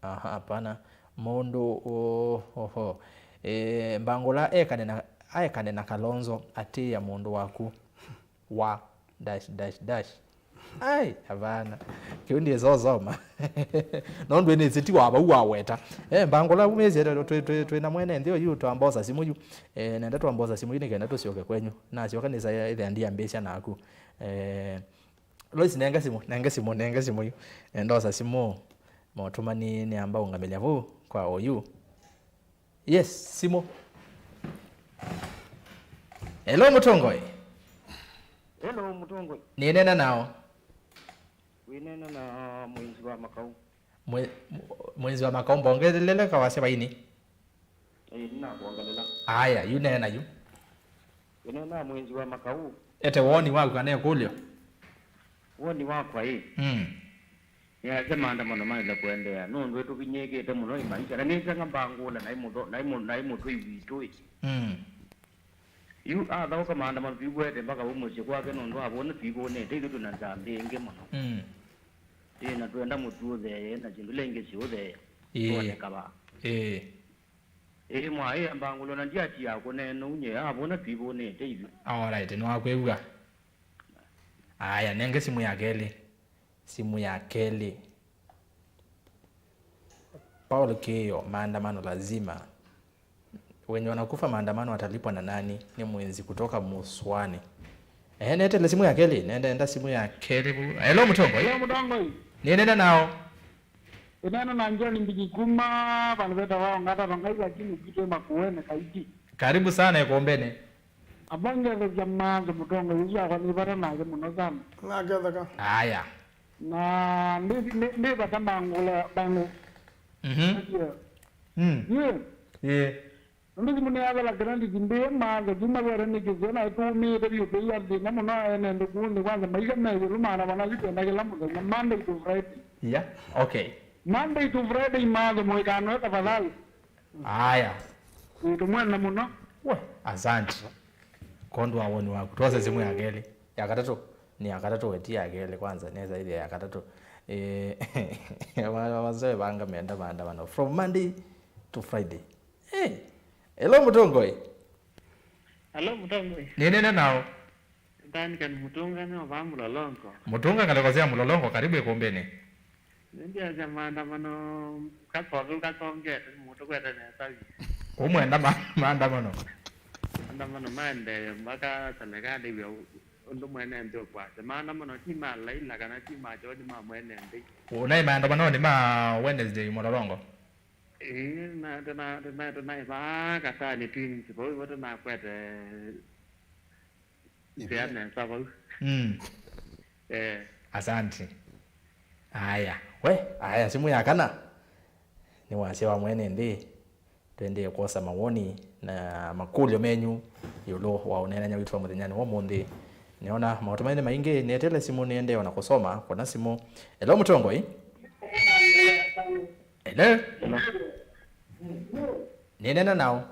Aha, hapana. Mũndũ, o-, oho. Eh, Mbangũla ekane na, aekane na Kalonzo, atĩĩa mũndũ waku. Wa, dash, dash, dash. Ai, hapana. Kĩu ndiĩsosoma. Nondũ ĩnĩsĩ ti wa vau waweta. Eh, Mbangũla umĩsye twĩ, twĩ, twĩ na mwene nthĩ ũyu twambosa simũ yu. Eh, nenda twambosa simũ yu nĩkenda tũsyoke kwenyu. Nasyoka nĩsa ĩthĩa ndiambĩsya naku. Eh, Lois, nenga simũ, nenga simũ, nenga simũ yu. Eh, ndosa simũ. Motũmani nĩamba ũngamĩlya vau kwa oyu. Yes, simũ. Hello, Mũtongoi. Hello, Mũtongoi. Nĩneena nao. Wĩneena na Mwĩnzi wa Makau. Mwe-, Mwĩnzi wa Makau, mbongelele kawasya vaini. Ĩĩ, nĩnakwongelela. Aya, yu neena yu. Ĩneena Mwĩnzi wa Makau. Ete woni waku kana ĩkũlyo? Woni wakwa ĩ. Mm. Nĩasya maandamano maĩle kũendeea, nũndũ ĩtũvinyĩĩkĩte mũno ĩ maisha. Na nĩseng'a Mbangũla, naĩ mũtho-, naĩ mũ-, naĩ mũtũi witũ ĩ. Mm. Yu athaũka maandamano tũivoete mpaka vau mũsyĩ kwake, nũndũ avona twivũnĩte, ithyĩ twĩ na nzambĩ ĩngĩ mũno. Mm. Ĩ, na twenda mũtũ ũtheeye, na syĩndũ ila ingĩ siũtheea. Ĩĩ. Tuone kavaa. Ĩĩ. Ĩĩ, mwaĩa Mbangũla, na ndiatia kũneena ũu nyie, avona twivũnĩte ithyĩ. Alright, nĩwakwĩw'a. Aya, nenge simũ ya kelĩ. Simũ ya kelĩ. Paul Kĩĩo, maandamano lazima. Wenye wanakufa maandamano watalipwa na nani? Nĩ Mwĩnzi kutoka Mũsũanĩ. Eh, netele simũ ya kelĩ, nenda, nenda simũ ya kelĩ vu. Hello, Mũtongoi. Hello, Mũtongoi. Nĩnena nao. Ĩneena na John Mbinyi kuma vandũ vetawa Ongata Rongai, lakini kwitũ Makueni Kaiti. Karibu sana Ĩkũmbĩnĩ. Avo ngethesya Maanzo Mũtongoi ũsu akwa nĩ vata nake mũno sana. Naketheka. Aya. Na ndĩ, ndĩ, ndĩ vata Mbangũla, Mbangũ. Mhm. Ndio. Mm. Ye. Ye. Nũndũ simũ nĩyathela credit mbĩe Maanzo, kuma vere nĩ kĩseo na ĩtũmĩĩte vyũ twĩya thĩna mũno ene nthĩ kũũ nthĩ kwanza maisha me ĩũlũ maana vana yu twenda kĩla mũthenya, Monday to Friday. Yeah, okay. Monday to Friday, Maanzo mũikanoe tafadhali. Aya. Ĩĩ, tũmwenda mũno. We, asante. Kwondũ wa woni waku. Twose simũ ya kelĩ. Ya katatũ. Nĩ ya katatũ we, ti ya kelĩ kwanza. Nesa ĩthĩa ya katatũ. Eh, wa-, wa-, wazee vanga menda maandamano. From Monday to Friday. Eh. Hello, Mũtongoi. Hello, Mũtongoi. Nĩnene nao. Duncan Mũtũnga nĩ wa Mũlolongo. Mũtũnga ngalĩko sya Mũlolongo, karibu Ĩkũmbĩnĩ. Nĩndiasya maandamano kasonge kasongete, mũtũkwete nesa vyũ. Ũmwenda ma-, maandamano? Maandamano maendee mpaka serikali ĩw'e ũ-, ũndũ mwene nthĩ ũkwasya. Maandamano ti ma Laila kana ti ma John, ma mwene nthĩ. Ũnaĩ maandamanonĩ ma Wednesday Mũlolongo? Ĩĩ, na, tũna-, tũna-, tũnaĩ vaa Katani Twins vau, ĩvo tũnakwete nzĩa nesa vau. Mm. Eh. Asante. Aya. We, aya, simũ ya kana. Nĩ wasya wa mwene nthĩ. Twendee kwosa mawoni na makũlyo menyu ĩũlũ wa ũneenany'a witũ wa mũthenyanĩ wa ũmũnthĩ. Nĩona maũtũmani nĩ maingĩ, nĩetele simũ nĩendee ona kũsoma, kũna simũ. Hello, Mũtongoi. Hello? Nĩneena nao.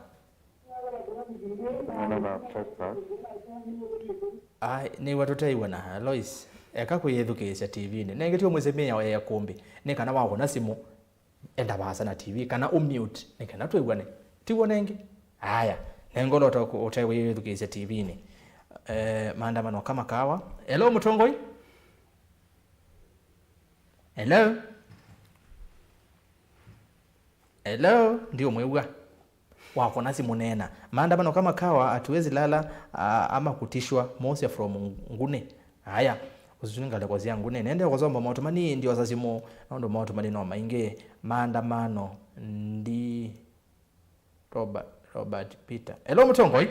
Ai, nĩw'a tũteĩw'ana, Alois. Eka kwĩyĩthukĩĩsya T V-inĩ. Nengĩ ti ũmwĩsĩ mĩao ya ĩkũmbĩ. Nĩ kana wakũna simũ, enda vaasa na T V, kana ũmute, nĩ kana twĩw'ane. Tiw'o nengĩ? Aya, nengolota ũtekwĩyĩthukĩĩsya T V-inĩ. Eh, maandamano kama kawa. Hello, mũtongoi? Hello? Hello? Ndiũmwĩw'a. Wakũna simũ neena. Maandamano kama kawa, hatuwezi lala, ah, ama kutishwa. Mosia from Ngune. Aya, ũsu nĩ ngalĩko sya Ngune. Nende kũsomba maũtũmani, ndiosa simũ, nũndũ maũtũmani no maingĩ. Maandamano, ndi Robert, Robert Peter. Hello, mũtongoi.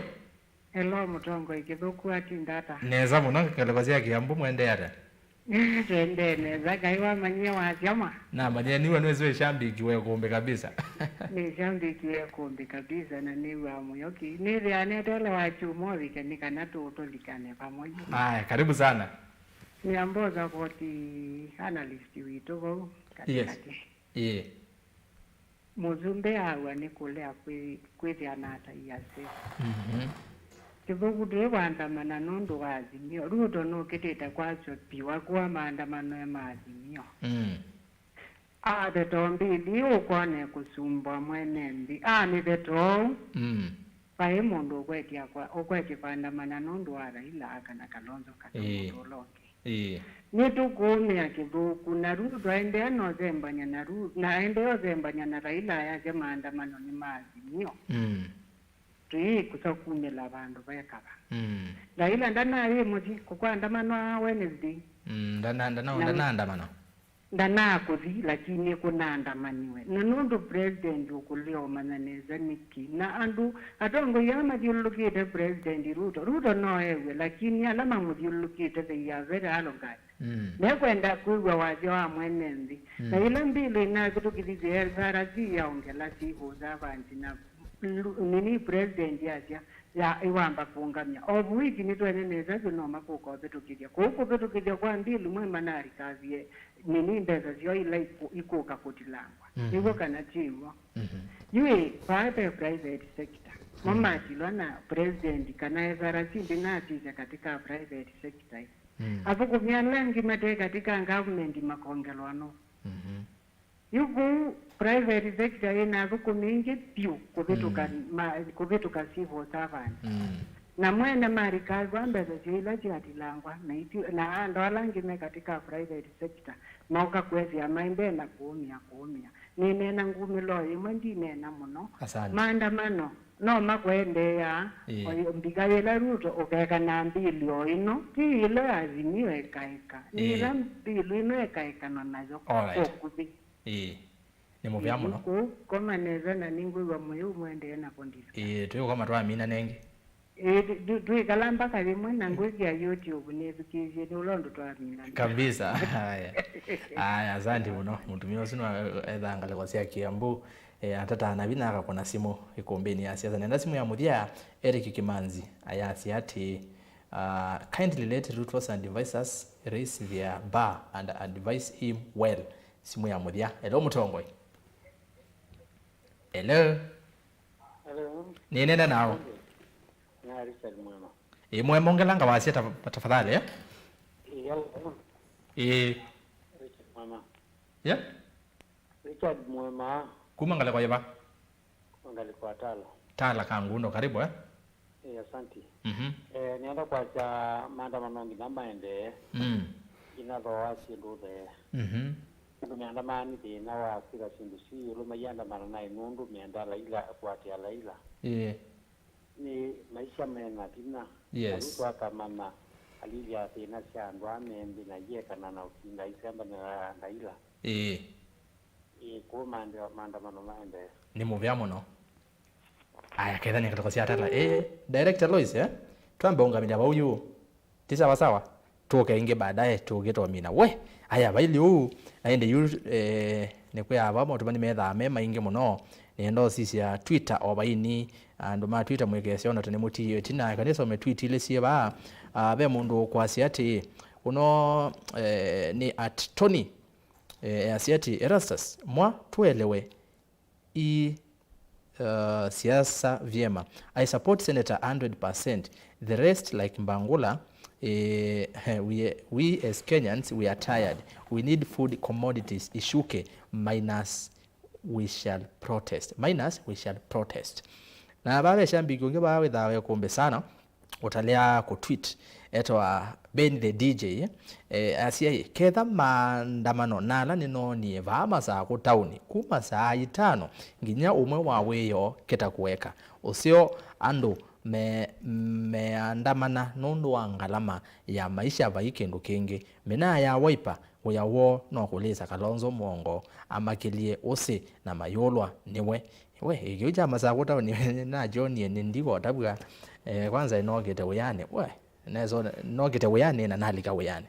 Hello, mũtongoi. Kĩthũku atinda ata? Nesa mũno, ngalĩko sya Kiambu, mwendee ata? Twendee nesa. Ngai wamanyie wasya ma? Namanyie niwe nwĩsĩ wĩ shambiki wa ĩkũmbĩ kabisa. Nĩ shambiki wa ĩkũmbĩ kabisa, na nĩw'aa mũyo ki. Nĩthĩaa neteele wa kyumwa ũvike nĩ kana tũ-, tũlikane vamwe. Aya, karibu sana. Nĩambosa koti analyst witũ vau. Yes. Katikati. Ĩĩ. Mũsumbĩ aaw'a nĩ kũlea kwĩ-, kwĩthĩa na atai ase. Mhm. Kĩthũku tũĩ kũandamana nũndũ wa Azimio. Ruto nũkĩtĩte kwasya piũ akũa maandamano e ma Azimio. Mm. Aveta o mbili ũkwona kũsumbwa mwene nthĩ. Amĩveta ũu. Mm. Vai mũndũ ũkwetye akwa-, ũkwetye kũandamana nũndũ wa Raila kana Kalonzo kana Ĩĩ. mũndũ ũla ũngĩ. Ĩĩ. Nĩtũkũũmĩa kĩthũku, na Ruto aendee na ũsembany'a na Ru-, na aendee ũsembany'a na Raila ayasya maandamano nĩ ma Azimio. Mm. Tũyĩkũsa kumĩla vandũ vekava. Mm. Raila ndanaĩ mũsyĩ, kũkwandamanwa Wednesday. Mm, ndana-, ndana-, Na ndanaandamana. Ndanakũthi, lakini kũnaandamaniwe. Na nũndũ president ũkũlea ũmanya nesa nĩkĩ. Na andũ, atongoi ala mathyũlũlũkĩte president Ruto, Ruto no ew'e, lakini ala mamũthyũlũlũkĩte, they are very arrogant. Mm. Mekwenda kwĩw'a wasya wa mwene nthĩ. Mm. Na yĩla mbilu inavĩtũkĩthisye S R C yaongela civil servants na lu-, nini president asya, ya, ĩwamba kũũngamya. Of which nĩtwene nesa vyũ no makũka ũvĩtũkĩthya. Kũu kũvĩtũkĩthya kwa mbilu mwe manarikavie nini mbesa syoo ila ikũ-, ikũka kũtilangwa. Mhm. Nĩw'o kana tiw'o? Mhm. Yu ĩ, vaa ve private sector. Mo Mm. matilwa na president kana S R C ndĩnasisya katika private sector. Mm. Athũkũmi ala angĩ mate katika government makongelwa no. Mhm. Yu kũu private sector yĩna athũkũmi aingĩ vyũ kũvĩtũka Mm. ma-, kũvĩtũka civil servant. Mm. Na mwene marikavwa mbesa syoo ila syatilangwa, na ithyũ, na andũ ala angĩ me katika private sector, moka kwĩthĩa maendee na kũũmĩa, kũũmĩa. Nĩneena ngumĩlo ĩmwe, ndineena mũno. Asante. Maandamano no makwendeea, Ĩĩ. o mbika yĩla Ruto ũkeka na mbili o ĩno, ti ĩla Azimio ĩkaeka. Nĩ Ĩĩ. ĩla mbili ĩno ĩkaekanwa nayo Alright. ũkuvĩ. Ĩĩ. Nĩ mũvea Ĩĩ, mũno. Kũu, koma nesa na nĩngwĩw'a mũyũ mwendeee na kũndisika. Ĩĩ, twĩũkoma twamina nengĩ. Ĩĩ, tũ-, tũ-, twĩkala mbaka yĩmwe na ngwĩkĩa YouTube nĩthukĩĩsye nĩ ũla ũndũ twamina. Kabisa. Haya. Haya, asante mũno. Mũtumĩa ũsu no ethaa ngalĩko sya Kiambu. Eh, atataa na vinya akakũna simũ ĩkũmbĩnĩ ya siasa. Nenda simũ ya mũthya, Eric Kimanzi ayasya atĩ, uh, kindly let Ruto's advisors raise their bar and advise him well. Simũ ya mũthya. Hello, mũtongoi. Hello. Hello. Nĩnena nao. Na Richard Mwema. Ĩ, Mwema, ongelanga wasya ta-, tafadhali, eh? Ĩ, hello. Ĩ. Richard Mwema. Yeah? Richard Mwema. Kuma ngalĩko yĩva? Kuma ngalĩko ya Tala. Tala Kangundo, karibu, eh? Eh, asanti. Mhm. Eh, nĩenda kwasya maandamano nginya maendee. Mm. Nginya thooa syĩndũ ũthee. Mhm. Andũ meandamaa nĩ thĩna wa kwĩka syĩndũ syĩ ĩũlũ maiandamana naĩ nũndũ menda Laila, kũatĩa Laila. Ĩĩ. Nĩ maisha mena vinya. Yes. Na yu twakamana alilya thĩna sya andũ aa me nthĩ na iekana na ũtinda aisembanĩla na Laila. Ĩĩ. Ĩĩ, kũu maandamano maendee. Nĩ mũvea mũno. Aya, ketha nĩ katoko sya Tala. Eh, director Lois, eh? Twambe ũngamĩlya vau yu. Ti sawa sawa? Tũke ĩngĩ baadaye, tũke twamina. We, aya, vaili ũu. Na ĩndĩ yu, eh, nĩ kwĩ ava, maũtũmani methaa me maingĩ mũno. Nĩenda ũsisya Twitter o vaini. Andũ ma Twitter mwĩkesya ona tene mũtiĩo ĩtina. Eka nĩsome tweet ilĩ syĩ vaa. Ah, ve mũndũ ũkwasya atĩ, ũno, eh, nĩ at Tony. Eh, easya atĩ, Erastus, mwa tũelewe ii, uh, siasa vyema. I support Senator hundred percent. The rest, like Mbangula, eh, we, we as Kenyans, we are tired. We need food commodities ishuke, minus we shall protest. Minus we shall protest. Na vaa ve shambiki ũngĩ vaa wĩthaa wekũmbe sana, ũtalea kũtweet, etawa Ben the D J, eh, asya, "Ketha maandamano na ala nĩnoonie vaa Masakũ taoni kuma saa itano nginya ũmwe wa wĩoo kĩta kũeka. Ũseo andũ me, meandamana nũndũ wa ngalama ya maisha, vai kĩndũ kĩngĩ. Mĩnaa ya Wiper, wĩa woo no kũlĩsa Kalonzo mũongo amakĩlye ũsĩ na mayũlwa nĩwe." We, kĩu kya Masakũ taoni nakyonie nĩ ndigo tavw'a. Eh, kwanza nokĩte wĩanĩ. We, neso, nokĩte wĩanĩ na nalika wĩanĩ.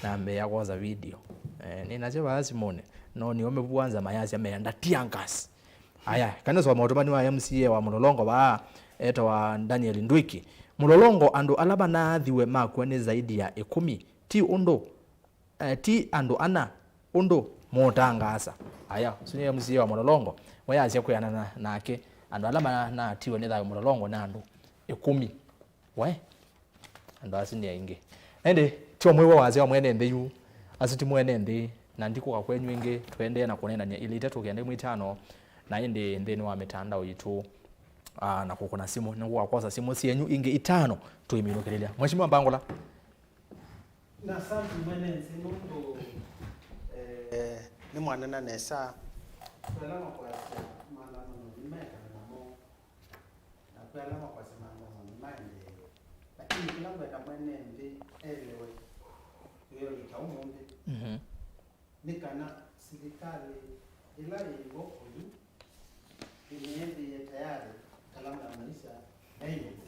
Nambĩĩa kwosa video. Eh, nĩnasyo vaa simũnĩ. No nĩo mĩvua nza mayasya meenda tear gas. Aya, kana soma ũtũmani wa M C A wa Mũlolongo vaa, etawa Daniel Ndwiki. Mũlolongo, andũ ala manaathiwe makw'a nĩ zaidi ya ĩkũmi. Ti ũndũ, eh, ti andũ ana, ũndũ mũũtangaasa. Aya, ũsu nĩ M C A wa Mũlolongo, we asya kwĩanana nake, andũ ala manaatiwe nĩ thayũ Mũlolongo nĩ andũ ĩkũmi. We, andũ asu nĩ aingĩ. Na ĩndĩ, ti o mwĩw'o wasya wa mwene nthĩ yu, asu ti mwene nthĩ, na ndikũka kwenyu ĩngĩ, tũendee na kũneenany'a ilĩ itatũ kenda imwe itano, na ĩndĩ nthĩnĩ wa mĩtandao yitũ, ah, na kũkũna simũ, nĩngũkakwosa simũ syenyu ingĩ itano tũiminũkĩlĩlya. Mheshimiwa Mbangula. Na asante mwene nthĩ nũndũ, eh, nĩmwanena nesa. Kwĩ ala makwasya maandamano nĩmekana namo, na kwĩ ala makwasya maandamano nĩmaendee. Lakini kĩla ngwenda mwene nthĩ elewe, ĩũlũ kya ũmũnthĩ, Mhm. nĩ kana silikalĩ ĩla yĩ vo oyu ĩneethĩie tayarĩ ngalama ya maisha yaĩ ĩũlũ.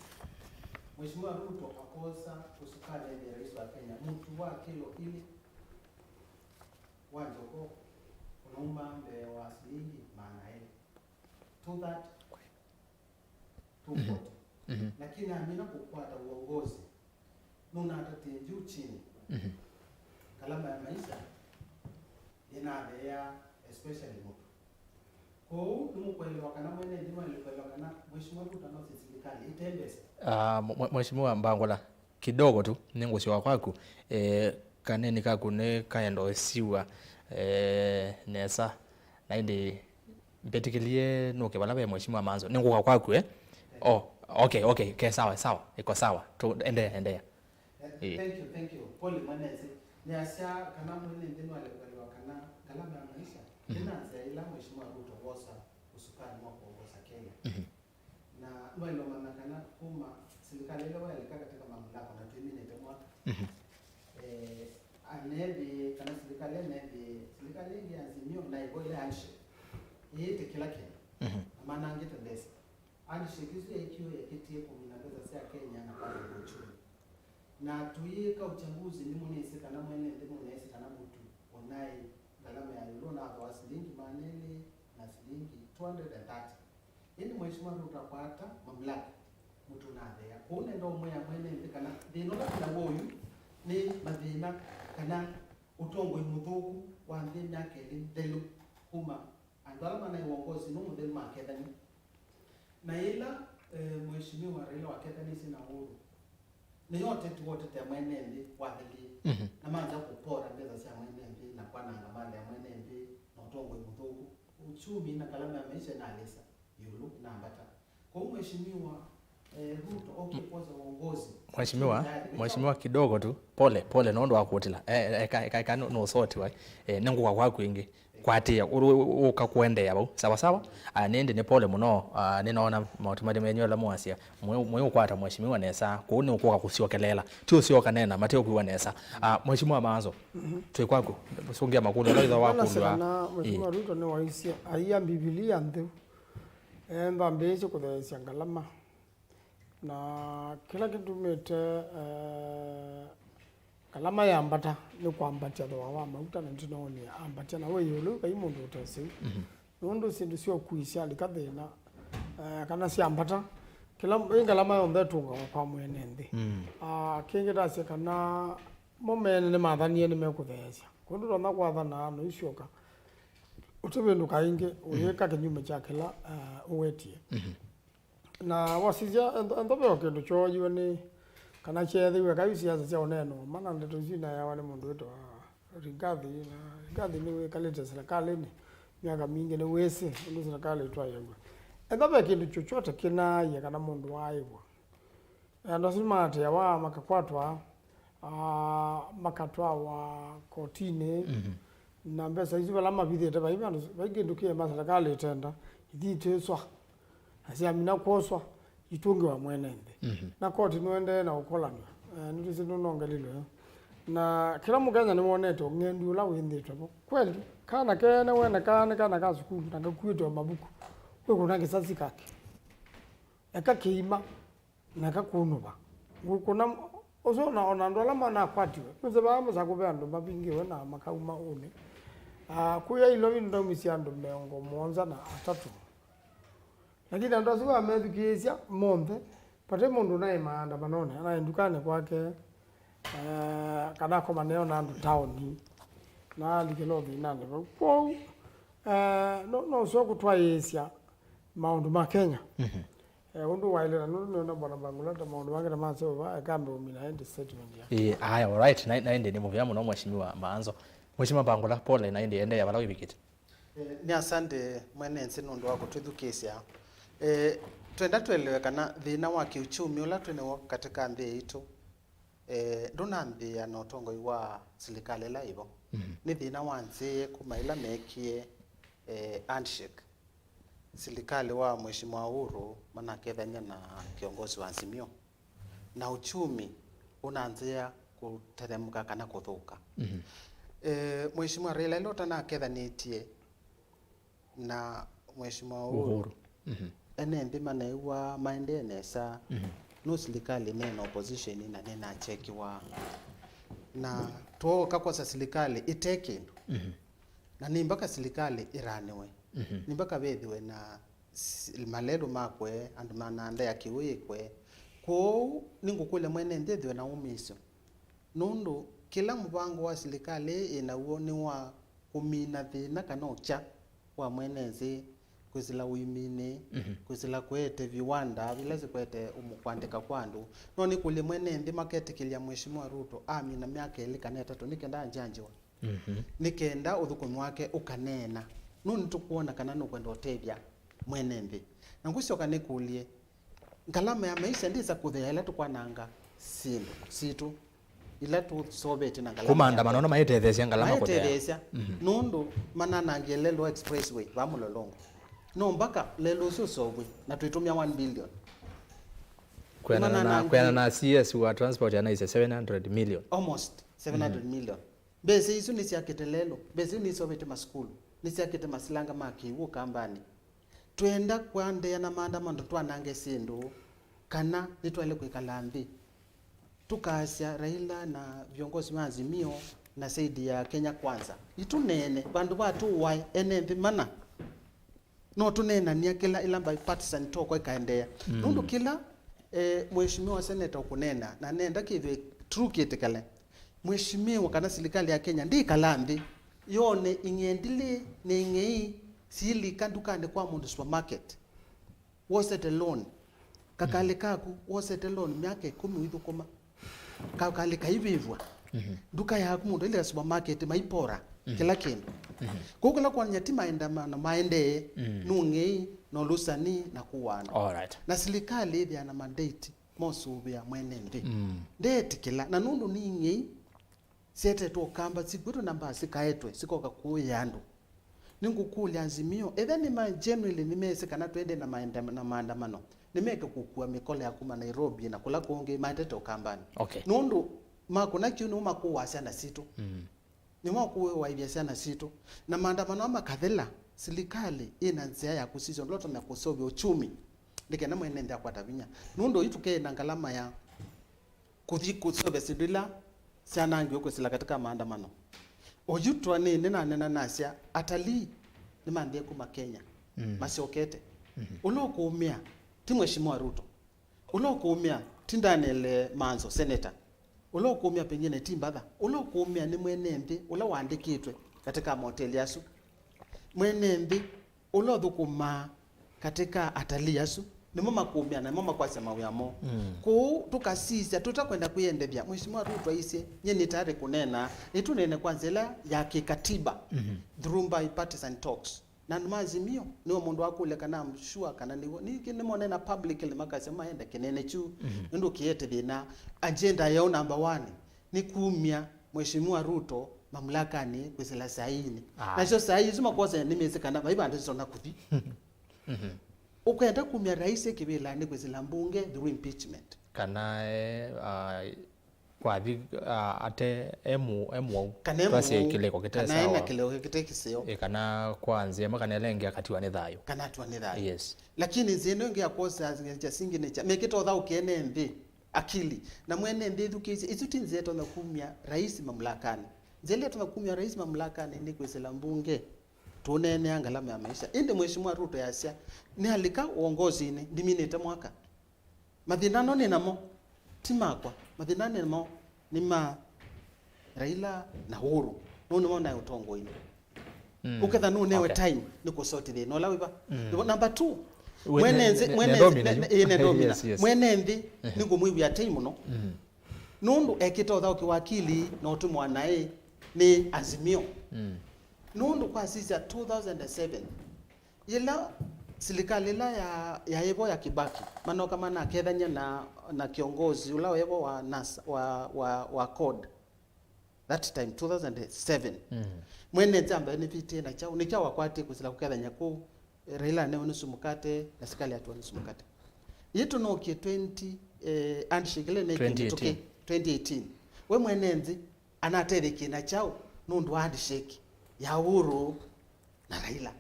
Mheshimiwa Ruto akosa ũsukani ethĩe rais wa Kenya mũtu wa kĩlo ilĩ wa njoko ũnauma mbee wa silingi maana elĩ. Two thirty, two forty. Mhm. Lakini amina kũkwata uongozi, nũnatatie juu chini. Mhm. Gharama ya maisha yĩnatheea, especially mũtu. Kwoou nĩmũkũelewa kana mwene nthĩ nĩwaĩle kũelewa kana Mheshimiwa Ruto anose silikalĩ ĩte mbesa. Ah, mwe-, Mheshimiwa Mbangula, kidogo tu, nĩngũsyoka kwaku, eh, kaneni kaku nĩ kaenda ũsiw'a, eh, nesa. Na ĩndĩ mbĩtĩkĩlie nũke vala ve Mheshimiwa Manzo. Nĩngũka kwaku, eh? Oh, okay, okay, ke sawa, sawa. Iko sawa. Tu, endelea, endelea. Eh, ĩĩ. Thank you, thank you. Pole mwanenzi. Nĩasya kana mwene nthĩ nĩwalekwelewa kana ngalama ya maisha, mhm, ĩna nzĩa ĩla Mheshimiwa Ruto wosa usukani wa kuongoza Kenya. Mhm. Na nĩwaĩle ũmanya kana kuma silikalĩ ĩla waĩlĩka katika mamlaka na twĩminĩte mwaka, mhm, eh, aneethĩie kana silikalĩ aneethĩie silikalĩ ĩngĩ ya Azimio na ĩvo ĩla handshake ĩĩte kĩla kĩndũ, mhm, na manangĩte mbesa. Handshake ĩsu yeekiwe yekĩtie kũmina mbesa sya Kenya na kwambĩĩa uchumi. Na tũyĩka uchaguzi, nĩmũnĩsĩ kana mwene nthĩ mũneesĩ kana mũtu ũnaĩ ngalama ya ĩũlũ ũnathooa silingi maana elĩ na silingi two hundred and thirty. Ĩndĩ Mheshimiwa Ruto akwata mamlaka, mũtu ũnatheea. Kwoou nenda ũmwĩa mwene nthĩ kana thĩna ũla twĩ naw'o oyu nĩ mathĩna kana ũtongoi mũthũku wa nthĩ myaka ĩlĩ nthelu kuma andũ ala manaĩ wongosi nũ mũthelu makethany'a. Na ĩla, eh, Mheshimiwa Raila wakethanĩsye na Uhuru, nĩyo ũteti wa ũtetea mwene nthĩ wathĩlĩe. Mhm. Na manza kũpora mbesa sya mwene nthĩ na kwananga mali ya mwene nthĩ na ũtongoi mũthũku. Uchumi na ngalama ya maisha ĩnalĩsa ĩũlũ, ĩnambata. Kwoou Mheshimiwa, eh, Ruto okie kwosa uongozi. Mheshimiwa, tayari, Mheshimiwa, kidogo tu. Pole, pole, nũndũ wa kũtila. Eh, eka, eka, eka, nũ-, nũsotiwa. Eh, nĩngũka kwaku ĩngĩ. Kwatĩĩa, ũ-, ũ-, ũka kũendeea vau. Sawa sawa? Ah, nĩ ĩndĩ nĩ pole mũno. Ah, nĩnoona maũtũmani menyu ala mwasya. Mwĩ-, mwĩũkwata Mheshimiwa nesa. Kũu nĩ ũkũka kũsyokeleela. Ti ũsyoka nena, mate ũkwĩwa nesa. Ah, Mheshimiwa Manzo, mhm, twĩ kwaku. Sũngĩa makũlyo, ala ĩtha wakũlwa. Kana Mheshimiwa Ruto nĩwaisye, aia Mbivilia ntheu. Ethambĩĩsye kũtheesya ngalama. Na kĩla kĩtumĩte, eh, ngalama yambata nĩ kwambatya thooa wa mauta, na ndinonie ambatya na wĩ ĩũlũ kai mũndũ ũtesĩ. Mhm. Nũndũ syĩndũ sya ũkui syalika thĩna, eh, kana syambata, kĩla, ĩ ngalama yonthe ĩtũngawa kwa mwene nthĩ. Mm. Ah, kĩngĩ ndasya kana mo mene nĩmathanie nĩmekũtheesya. Kũndũ tonya kwathana no isyoka. Ũtivĩndũka ĩngĩ, ũyĩka kĩnyume kya kĩla, eh, ũwetie. Mhm. Na wasisya, entho, entho ve o kĩndũ kyooiwe nĩ, kana kyeethĩiwe kai siasa sya ũneenwa, mana ndeto isu inaeawa nĩ mũndũ wĩtawa Rigathi, na Rigathi nĩwĩkalĩte serikalĩnĩ myaka mingĩ, nĩwĩsĩ ũndũ serikalĩ ĩtwaĩaw'a. Entho ve kĩndũ chochote kĩnaaie kana mũndũ waaĩvwa, andũ asu nĩmaatĩawa, makakwatwa, ah, makatwawa kotinĩ, mhm, na mbesa isu vala mavithĩte, vai vandũ, vai kĩndũ kĩema serikalĩ ĩtenda, ithi itĩswa, na syamina kwoswa, itũngĩwa mwene nthĩ. Mhm. Na koti nũendee na ũkolanw'a, eh, nĩtwĩsĩ nũnongelilwe. Na kĩla Mũkenya nĩwonete ũng'endu ũla wĩnthĩtwe vo. Kweli, kana kene wene kana nĩ kana ka sukulu, na kakuĩte o mavuku, wĩkũna kĩsasi kake. Eka kĩima, na kakũnũva. Ngũkũna ũsu ona, ona andũ ala manakwatiwe. Nũsĩ vaa mũsakũve andũ mavingĩwe na makauma ũnĩ. Ah, kũya Ilovi nĩndaumisye andũ mĩongo mũonza na atatũ. Lakini andũ asu wamethukĩĩsya monthe, vate mũndũ naĩ maandamanonĩ, anaĩ ndukanĩ kwake, eh, kana akomaneo na andũ taoni, na alikĩla o thĩnanĩ vau. Kwoou, eh, no, no ũseo kũtwaĩĩsya maũndũ ma Kenya. Mhm. Eh, ũndũ waĩle na nũndũ nĩona Bwana Bangula ta maũndũ make ta maseũva, ekambe ũmina ĩndĩ statement yake. Ĩĩ, aya, all right. Na, na ĩndĩ nĩ mũvea mũno Mheshimiwa Maanzo. Mheshimiwa Bangula, pole, na ĩndĩ endeea vala wĩvikĩte. Eh, nĩ asante mwene nthĩ nũndũ wa kũtwĩthukĩĩsya. Eh, twenda twelewe kana thĩna wa kĩuchumi ũla twĩ naw'o katika nthĩ yaitũ, eh, ndũnambĩĩa na ũtongoi wa silikalĩ ĩla ĩvo. Mhm. Nĩ thĩna wa nzĩe kuma ĩla meekie, eh, handshake. Silikalĩ wa Mheshimiwa Uhuru manakethany'a na kĩongosi wa Azimio, na uchumi ũnanzĩa kũtelemka kana kũthũka. Mhm. Eh, Mheshimiwa Raila ĩla ũtanakethanĩtye na Mheshimiwa Uhuru, Uhuru. Mhm. Ene nthĩ maneew'a maendee nesa, mhm, no silikalĩ ĩneena opposition na nĩnachekiwa. Na twooka kwosa silikalĩ ĩte kĩndũ. Mhm. Na nĩ mbaka silikalĩ ĩranĩwe. Mhm. Nĩ mbaka vethĩwe na s-, malelũ makwe, andũ manandea kĩw'ũ yĩkwe. Kwoou nĩngũkũlya mwene nthĩ ethĩwe na wũmĩĩsyo. Nũndũ kĩla mũvango wa silikalĩ ĩnaw'o nĩ wa kũmina thĩna kana ũkya wa mwene nthĩ, kwĩsĩla ũiminĩ, mhm, kwĩsĩla kũete viwanda ila sikwete ũmũ-, kwandĩka kwa andũ. No nĩkũlye mwene nthĩ maketĩkĩlya Mheshimiwa Ruto amina myaka ĩlĩ kana ĩtatũ nĩ kenda anjanjiwa. Mhm. Nĩ kenda ũthũkũmi wake ũkaneena. Nũndũ nĩtũkwona kana nũkwenda ũtethya mwene nthĩ. Na ngũsyoka nĩkũlye, ngalama ya maisha ndĩsa kũthea ĩla tũkwananga syĩndũ sitũ, ila tũseũvĩtye na ngalama. Kuma ya andamano no maitetheesya ngalama kũthea. Maitetheesya, mhm, nũndũ mananangie Lelwa Expressway va Mũlolongo. No mpaka lelũ ũsu ũseũvw'e na twĩtũmĩa one billion. Kwĩanana na, mananangie, kwĩanana na C S wa transport yanaisye seven hundred million. Almost seven hundred million. Mhm. Mbesa isu nĩsyakĩte lelũ, mbesa isu nĩiseũvĩtye masukulu, nĩsyakĩte masilanga ma kĩw'ũ kambanĩ. Twenda kũendeea na maandamano twanange syĩndũ, kana nĩtwaĩle kwĩkala nthĩ tũkaasya Raila na viongozi ma Azimio na saidi ya Kenya Kwanza? Itũneene vandũ va tũwae ene nthĩ mana. No tũneenany'a kĩla ĩla bipartisan talk ĩkaendeea. Mm. Nũndũ kĩla, eh, mheshimiwa senator ũkũneena, na nenda kĩthwe true kĩtĩkale. Mheshimiwa kana silikalĩ ya Kenya ndĩkala nthĩ yone ing'endilĩ na ing'ei siilika ndukanĩ kwa mũndũ supermarket. Wosete loan. Kakalĩ kaku, wosete loan myaka ĩkũmi ũithũkũma. Kakalĩ kaivĩvw'a. Mhm. Nduka yaku mũndũ ailika supermarket maipora, mhm, kĩla kĩndũ. Mhm. Kwoou kĩla kwonany'a ti maandamano maendee, mm, nũng'ei, na ũlũsani, na kũaana. All right. Na silikalĩ ĩthĩaa na mandate mosũvĩa mwene nthĩ. Mm. Ndeetĩkĩla, na nũndũ nĩ ing'ei, syetetwe Ũkamba, sikwĩtwe na mbaa sikaetwe, sikoka kũũya andũ. Nĩngũkũlya Azimio, ethĩwa nĩma genuinely nĩmesĩ kana twende na maenda-, na maandamano, nĩmeke kũkua mĩkola ya kuma Nairobi na kũla kũngĩ maetete Ũkambanĩ. Okay. Nũndũ makũna kĩu nĩmo makũaa syana sitũ. Mm. Nĩmo makũaĩvya syana sitũ. Na maandamano aa makathela, silikalĩ ĩna nzĩa ya kũsisya ũndũ ũla tũtonya kũseũvya uchumi, nĩ kenda mwene nthĩ akwata vinya. Nũndũ yu tũkĩ na ngalama ya kũthi kũseũvya syĩndũ ila syanangiwe kwĩsĩla katika maandamano. Oyu twanĩnĩ nanena nasya, atalii nĩmanthie kuma Kenya, mm, masyokete. Mhm. Ũla ũkũũmĩa ti Mheshimiwa Ruto. Ũla ũkũũmĩa ti Daniel, eh, Manzo, senator. Ũla ũkũmĩa pengine ti mbatha, ũla ũkũmĩa nĩ mwene nthĩ ũla waandĩkĩtwe katika moteli asu, mwene nthĩ ũla ũthũkũmaa katika atalii asu, nĩmo makũmĩa na nĩmo makwasya mawĩa moo. Mm. Kwoou tũkasisya tũtakwenda kwĩendethya. Mheshimiwa Ruto aisye, nyie nĩ tayari kũneena, nĩtũneene kwa nzĩa ĩla ya kĩkatiba, mm-hmm, through bipartisan talks. Na andũ ma Azimio, nĩwe mũndũ wakũlya kana I'm sure kana nĩw'o. Ningĩ nĩmonena publicly makasya maenda kĩnene kyu, mhm, nũndũ kĩete thĩna. Agenda yao number one nĩ kumya Mheshimiwa Ruto mamulakanĩ kwĩsĩla saa iinĩ. Ah. Nasyo saa isu makwosea nĩ mĩsĩ kana vai vandũ sitona kũthi. Mhm. Ũkwenda kumya rais e kĩvĩlanĩ kwĩsĩla mbunge through impeachment. Kana e, ah, kwathi, ah, ate e mu-, e mũwau. Kana e twasye mũwau, kĩlĩko kĩte kana e na sawa. Kĩlĩko kĩte kĩseo. E, kana kwa nzĩa ĩmwe, kana ĩla ĩngĩ akatiwa nĩ thayũ. Kana atiwa nĩ thayũ. Yes. Lakini nzĩa ĩno ĩngĩ ya kwosa nzĩa singĩ nĩ kya, mekĩte ũthaũkĩe ene nthĩ akili. Na mwene nthĩ ĩthukĩĩsye, isu ti nzĩa ĩtonya kumya rais mamulakanĩ. Nzĩa ĩla ĩtonya kumya rais mamulakanĩ nĩ kwĩsĩla mbunge. Tũneenea ngalama ya maisha. Ĩndĩ Mheshimiwa Ruto yasya, nĩalika uongozinĩ, ndiminĩte mwaka. Mathĩna no nĩ namo, ti makwa. Mathĩna nĩ namo nĩ ma Raila na Uhuru. Nũndũ nĩmo naĩ ũtongoinĩ. Mm. Ũketha nũnewe, okay, time nĩ kũsoti thĩna ũla wĩva. Mm. Nĩvo number two, we-, mwene ne-, nthĩ, ne-, mwene nendo nthĩ, mina ne-, yu. Ne-, ĩ, nendo mina. Yes, yes. Mwene nthĩ, ehe, nĩngũmwĩw'a tei mũno. Mm. Nũndũ ekĩte ũthaũki wa akili na ũtũmĩwa naĩ nĩ Azimio. Mm. Nũndũ kwasisya two thousand seven, yĩla silikalĩ ĩla ya, yaĩ vo ya Kibaki, manoka manakethany'a na, na kĩongozi ũla waĩ vo wa NASA, wa, wa, wa CORD. That time, two thousand seven. Mm. Mwene nthĩ ambaye nĩvĩtĩe na kyaũ, nĩ kyaũ wakwatie kwĩsĩla kũkethany'a kũu, eh, Raila anewe nusu mkate, na sikali atiwa nusu mkate. Yĩtũnookie twenty, eh, handshake ĩla ĩnekie mĩtũkĩ, twenty eighteen. Twenty eighteen. We mwene nthĩ, anatethekie na kyaũ nũndũ wa handshake ya Uhuru na Raila?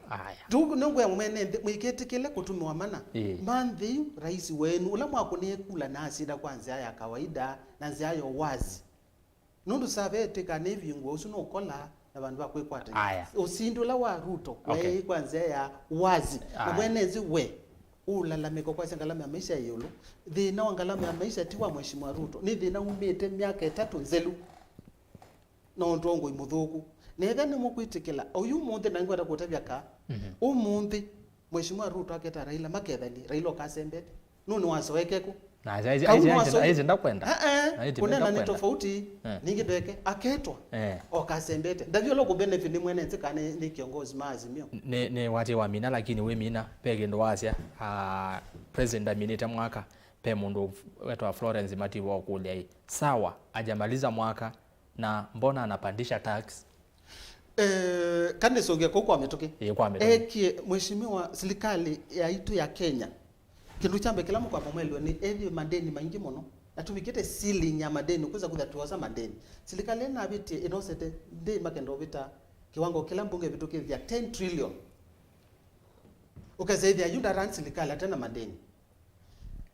Aya. Nĩngwĩa mwene nthĩ, mũikĩtĩkĩle kũtũmĩwa mana. Ĩĩ. Ma nthĩ yu, rais wenu, ũla mwakũnĩe kula na asinda kwa nzĩa ya kawaida, na nzĩa ya uwazi. Nũndũ save ĩtĩka nĩvingũe, ũsu nũkola na vandũ va kwĩkwatany'a. Aya. Ũsindi ũla wa Ruto, okay, waĩ kwa nzĩa ya uwazi. Na, aya, mwene nthĩ we, ũlalamĩko kwasya ngalama ya maisha ĩ ĩũlũ. Thĩna wa ngalama ya maisha ti wa Mheshimiwa Ruto, nĩ thĩna umĩte myaka ĩtatũ nzelu na ũtongoi mũthũku. Na ethĩwa nĩmũkwĩtĩkĩla, oyu ũmũnthĩ, na nĩngwenda kũtavya ka, mhm, ũmũnthĩ Mheshimiwa Ruto aketa Raila makethani, Raila ũkasembete. Nũũ nĩwasoeke kũ? Na aisye, aisye, kau aisye, nĩwasoeke. Aisye ndakwenda. Eh, eh, aisye kũnena nĩ ndakwenda. Tofauti, eh, ningĩ ndeke, aketwa, eh, okasembete. Ndavyo lo kũbenefit nĩ mwene nthĩ kana nĩ, nĩ kĩongozi ma Azimio. Nĩ, nĩ watie wa mina, lakini wĩ mina, pe kĩndũ wasya, ah, president aminĩte mwaka, pe mũndũ wetwa Florence Mativo ũkũlya ĩ, sawa, ajamaliza mwaka, na mbona anapandisha tax? Eh, kana nĩsũngĩe kũu kwa mĩtũkĩ? Ĩĩ, kwa mĩtũkĩ. Ekie, mheshimiwa, silikalĩ yaitũ ya Kenya, kĩndũ kya mbee kĩla mũkwamba mwelwe nĩ ethĩwe madeni maingĩ mũno, na tũvikĩte ceiling ya madeni, kwĩsa kwĩtha tuosa madeni. Silikalĩ ĩno navĩtie, ĩnosete ndĩ makenda ũvĩta kĩwango kĩla mbunge ĩvĩtũkĩthya, ten trillion. Ũkesa ĩthĩa yu nda run silikalĩ ate na madeni.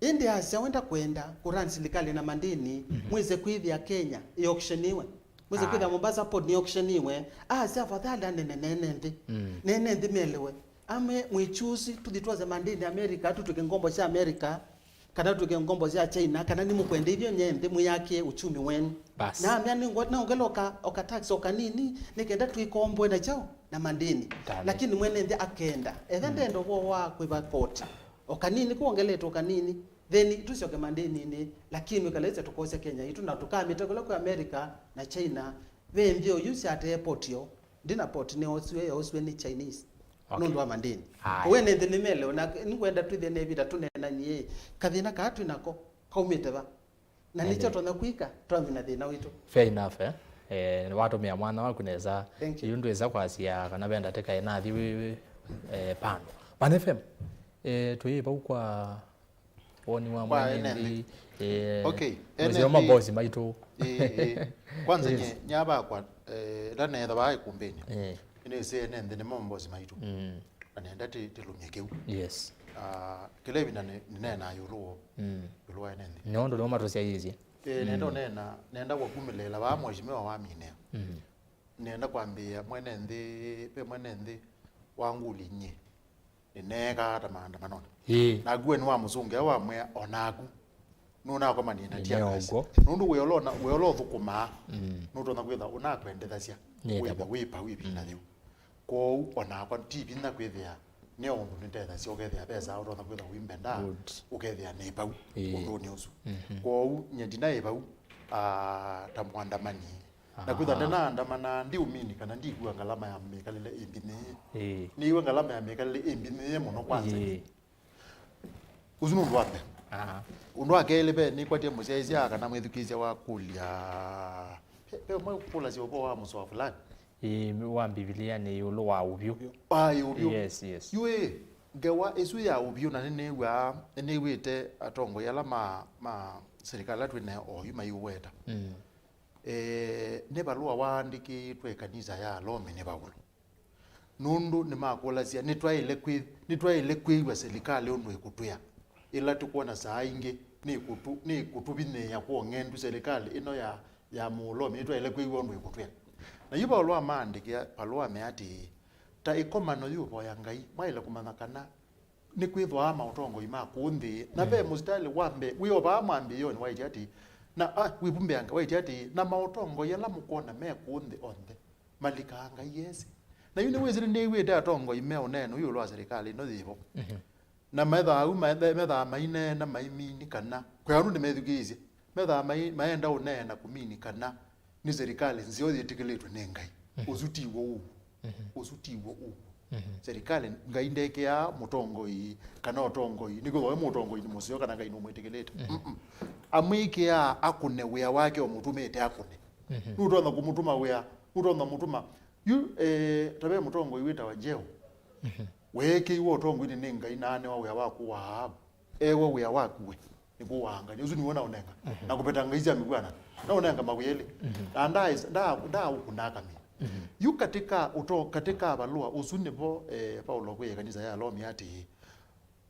Ĩndĩ asya we ndakwenda kũ run silikalĩ na madeni, mhm, mwĩse kwĩthĩa Kenya ĩ auctioniwe. Mwĩse kwĩthĩa Mombasa Port nĩ auctioniwe. Asya afadhali anene na ene nthĩ. Mm. Na ene nthĩ melewe. Ame mwĩchusi, tũthi twose madeni America, tũtwĩke ngombo sya America, kana tũtwĩke ngombo sya China, kana nĩmũkwenda ithyo nye nthĩ mwĩyakĩe uchumi wenu. Bas. Na amea nĩngwa-, naongeloka oka tax o kanini, nĩ kenda twĩkomboe na kyaũ? Na madeni. Tani. Lakini mwene nthĩ akenda. Etha, mm, ndenda ũvoo wa kwĩva koti. O kanini, kwongeletwe o kanini, then tũsyoke madeninĩ, lakini wĩkalaĩsya tũkosya Kenya yitũ, na tũkamĩte kũla kwĩ America na China, ve nthĩ oyu syatee port yo, ndina port nĩyosiwe, yosiwe nĩ Chinese, okay, nũndũ wa madeni. Aya. Wene nthĩ nĩmelewe, na nĩngwenda twĩthĩe na ĩvinda tũneenanie, kathĩna kaa twĩ nako kaumĩte va? Na nĩkyo, ĩndĩ, tonya kwĩka twamina thĩna witũ. Fair enough, eh? Eh, watũmĩa mwanya waku nesa. Thank you. Yu ndwĩsa kwasya kana ve ndatĩka ĩnathi wĩ, wĩ, eh, pando. Pan F M, eh, twĩ vau kwa woni wa kwa mwene ene nthĩ, nthĩ, eh, okay, ene nthĩ. Nĩsio mabosi maitũ. Ĩĩ, ĩĩ. Kwanza, yes, nye, nyavakwa, eh, ĩla neetha vaa ĩkumbĩnĩ. Eh. Nĩnĩsĩ ene nthĩ nĩmo mabosi maitũ. Mm. Na nenda tĩ-, tĩlũmye kĩu. Yes. Ah, kĩla ĩvinda nĩ-, nĩneenaa ĩũlũ woo. Mm. Ĩũlũ wa ene nthĩ. Nĩ ũndũ nĩmo matũsyaĩĩsye. Eh, nenda, mm, ũneena, nenda kũkumĩlĩĩla vaa mheshimiwa waminĩa. Mm. Nenda kwambĩĩa mwene nthĩ, ve mwene nthĩ wangũlya nyie, nĩneekaa ata maandamanonĩ? Ĩĩ. Naku we nĩwamũsũngĩa wamwĩa, o naku nũnakomanie na tear gas. Nũndũ wĩa ũla ũna-, wĩa ũla ũthũkũmaa, nũtonya kwĩthwa ũnakwendethasya wĩthwe wĩ pau ĩvinda yĩu. Kwoou onakwa ti vinya kwĩthĩa nĩ o ũndũ nĩtethasya ũkethĩa ve saa ũtonya kwĩthwa ũimbenda, ũkethĩa nĩ pau ũndũnĩ ũsu. Kwoou nyie ndinaĩ vau, ah, ta mũandamani. Na kwĩthwa ndenaandamana ndiũmini kana ndikua ngalama ya mĩkalĩle ĩmbinyĩĩe. Nĩiwe ngalama ya mĩkalĩle ĩmbinyĩĩe mũno kwanza. Ũsu nĩ ũndũ wa mbee. Ũndũ wa kelĩ, ve nĩkwatie mũsyaĩĩsya kana mwĩthukĩĩsya wakũlya, ve, ve ũmwe kũlasya ũvoo wa mũsoa fulani. Ĩĩ, wa Mbivilianĩ ĩũlũ wa ũvyũ. Aĩ, ũvyũ. Yes, yes. Yu ĩ, ngewa ĩsu ya ũvyũ, na nĩnĩw'aa, nĩnĩw'ĩte atongoi ala ma, ma serikali ala twĩ nao oyu maiũweta. Eh, nĩ valũa waandĩkĩtwe ĩkanisa ya Alomi nĩ Vaulo. Nũndũ nĩmakũlasya, nĩtwaĩle kwĩ-, nĩtwaĩle kwĩw'a silikalĩ ũndũ ĩkũtwĩa, ĩla tũkwona saa ingĩ nĩkũtũ-, nĩkũtũvinyĩĩa kwong'endu silikalĩ ĩno ya, ya Mũlomi, nĩtwaĩle kwĩw'a ũndũ ĩkũtwĩa. Na yu Vaulo amaandĩkĩa valũa amea atĩĩ, ta ĩkomano yĩũvoya Ngai, mwaĩle kũmanya kana nĩkwĩthwaa maũtongoi ma kũũ nthĩ, na ve mũsitalĩ wa mbee wĩ o vaa mwambĩĩonĩ waĩtye atĩĩ, na, ah, wĩvumbĩanga waĩtye atĩĩ, na maũtongoi ala mũkwona me kũũ nthĩ onthe malikaa Ngai esĩ. Na yu nĩwĩsĩ nĩnĩw'ĩte atongoi me ũneena ũyũ ĩũlũ wa silikalĩ ĩno yĩ vo. Na methaa au, methaa maineena maimini kana, kwĩ andũ nĩmethukĩĩsye, methaa mai-, maenda ũneena kũmini kana nĩ serikali nzeo yĩtĩkĩlĩtwe nĩ Ngai. Ũsu ti w'o ũu. Ũsu ti w'o ũu. Serikali, Ngai ndekĩaa mũtongoi kana ũtongoi nĩkwĩthwa we mũtongoi nĩ mũseo kana Ngai nũmwĩtĩkĩlĩte. Mm-mm. Amwĩkĩaa akũne wĩa wake ũmũtũmĩte akũne. Nũtonya kũmũtũma wĩa, nũtonya mũtũma. Yu, eh, ta ve mũtongoi wĩtawa Jeo. Weekĩiwe ũtongoinĩ nĩ Ngai na anewa wĩa wa kũaa Ahavu. Ewe wĩa waku we nĩ kũwaangany'a. Ũsu nĩw'o naũnenga. Na kũveta ngai sya mĩvw'anano. Naũnenga mawĩa elĩ. Na ndaĩ-, nda-, ndaaũkũna akamĩa. Yu katika ũto-, katika valũa ũsu nĩvo, eh, Paulo kwĩ ĩkanisa ya Alomi atĩĩ,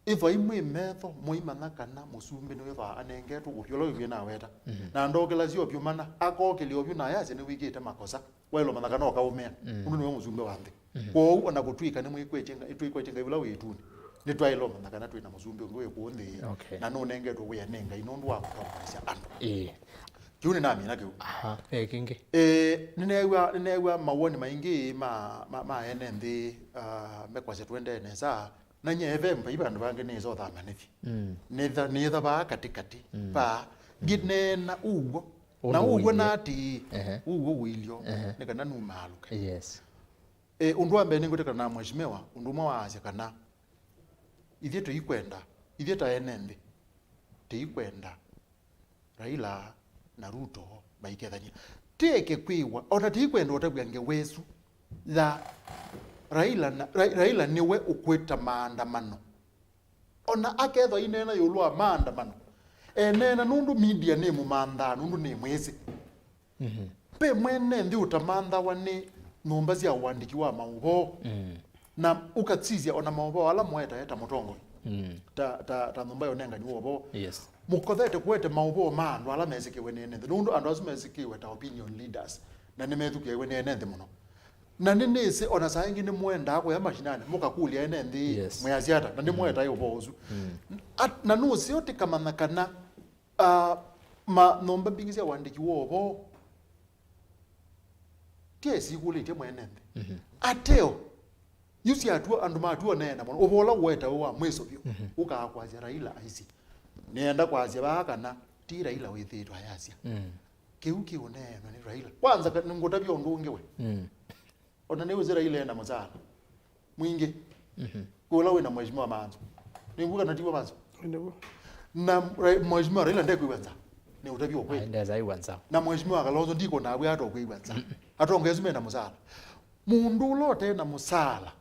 ĩthwai mwĩ metho mũimanya kana mũsumbĩ nĩwĩthwaa anengetwe ũvyũ ũla wĩw'e naweta. Na ndokĩlasya ũvyũ mana, akokĩlya ũvyũ na ayasya nĩwĩkĩte makosa. Waĩle ũmanya kana ũkaũmĩa, nũndũ nĩwe mũsumbĩ wa nthĩ. Kwoou, o na kũtw'ĩka nĩmwĩkwetye Ngai, twĩkwetye Ngai ũla wĩ ĩtunĩ, nĩtwaĩle ũmanya kana twĩ na mũsumbĩ ũngĩ wĩ kũũ nthĩ, na nũnengetwe wĩa nĩ Ngai nũndũ wa kũtongoesya andũ. Ĩĩ. Kĩu nĩnamina kĩu. Aha, ve kĩngĩ? Ĩĩ, nĩneew'a, nĩneew'a mawoni maingĩ ma, ma, ma ene nthĩ, ah, mekwasya tũendee nesa, na nyie ve mbai vandũ vangĩ nĩĩsa ũthama nĩthi. Nĩtha-, nĩtha vaa katĩkatĩ, vaa, ngĩneena ũw'o. Na ũw'o na atĩĩ, ũw'o ũilyo, nĩ kana numaalũke. Yes. E, ũndũ wa mbee nĩngwĩtĩkana na mheshimiwa, ũndũ ũmwe waasya kana ithyĩ tũikwenda, ithyĩ ta ene nthĩ, tũikwenda Raila na Ruto maikethania. Tĩeke kwĩw'a, o na tĩikwenda ũtavw'a ngewa ĩsu ya Raila na, Ra-, Raila nĩwe ũkwĩta maandamano. O na akethwa aineena ĩũlũ wa maandamano, eneena nũndũ media nĩmũmanthaa nũndũ nĩmwĩsĩ. Ve mwene nthĩ ũtamanthawa nĩ nyũmba sya ũandĩki wa maũvoo, na ũkasisya o na maũvoo ala mũetae ta mũtongoi, ta, ta, ta nyũmba ya ũnengani wa ũvoo. Yes. Mũkothete kũete maũvoo ma andũ ala mesĩkĩwe nĩ ene nthĩ, nũndũ andũ asu mesĩkĩwe ta opinion leaders, na nĩmethukĩĩwe nĩ ene nthĩ mũno. Na nĩnĩsĩ o na saa ingĩ nĩmũendaa kũya mashinani mũkakũlya ene nthĩ, yes, mwĩasya ata, na nĩmũetae ũvoo ũsu. At-, na nũseo tĩkamanya kana, ah, ma nyũmba mbingĩ sya ũandĩki wa ũvoo ti sikũlĩtye mwene nthĩ. Ateo, yu syatw'a, andũ matw'a ũneena mũno, ũvoo ũla ũetawe wa mwĩso vyũ, ũkaa kwasya Raila aisye. Nĩenda kwasya vaa kana ti Raila wĩthĩĩtwe ayasya. Kĩu kĩũneenwa nĩ Raila. Kwanza, ka-, nĩngũtavya ũndũ ũngĩ we. O na nĩwĩsĩ Raila ena mũsaala mwingĩ. Kwĩ ũla wĩ na Mheshimiwa Manzo. Nĩw'o kana tiw'o Manzo? Nĩw'o. Na Ra-, Mheshimiwa Raila ndekwĩw'a nza. Nĩ ũtavya ũkweli. Ai, ndesa aiwa nza. Na Mheshimiwa Kalonzo ndikona abwe ata ũkwĩw'a nza. Atongoesũ mena mũsaala. Mũndũ ũla ũte na mũsaala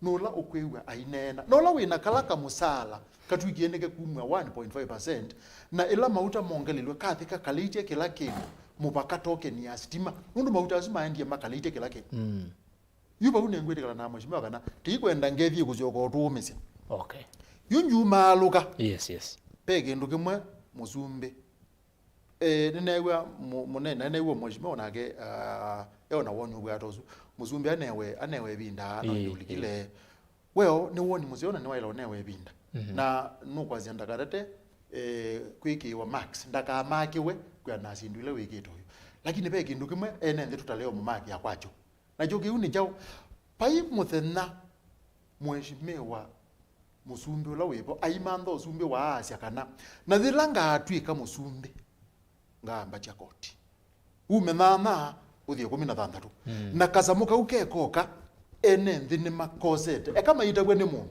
nũla ũkwĩw'a aineena. Na ũla wĩna kala kamũsaala katw'ĩkie nĩke kumw'a one point five percent, na ĩla mauta mongelelw'e kathi kakalĩtye kĩla kĩndũ, mũvaka tokeni ya sitima. Nũndũ mauta asu maendie makalĩtye kĩla kĩndũ. Yu vau nĩngwĩtĩkana na mheshimiwa kana tĩikwenda ngethi ĩkũsyoka ũtũũmĩsya. Okay. Yu njumaalũka. Yes, yes. Ve kĩndũ kĩmwe mũsumbĩ. Eh, nĩneew'a mu-, mũnene, nĩneew'a mheshimiwa nake, ah, eona woni ũvwata ũsu. Mũsumbĩ anewe, anewe ĩvinda, no, ĩĩ, ĩũlikile. Ĩĩ. Weo nĩ woni mũseo na nĩwaĩla ũnewe ĩvinda. Na nũkwasya ndakatate eh, kwĩkĩĩwa marks, ndakamakĩwe kwĩana na syĩndũ ila wĩkĩte ũyu. Lakini ve kĩndũ kĩmwe ene nthĩ tũtalea ũmũmakĩa kwakyo. Nakyo kĩu nĩ kyaũ? Vai mũthenya Mheshimiwa mũsumbĩ ũla wĩvo aimantha ũsumbĩ waasya kana, na yĩla ngaatw'ĩka mũsumbĩ, ngaambatya koti. Ume nyanya ũthi ĩkũmi na thanthatũ. Mm. Na kasamũ kau kekoka, ene nthĩ nĩmakosete. Eka maitavw'a nĩ mũndũ,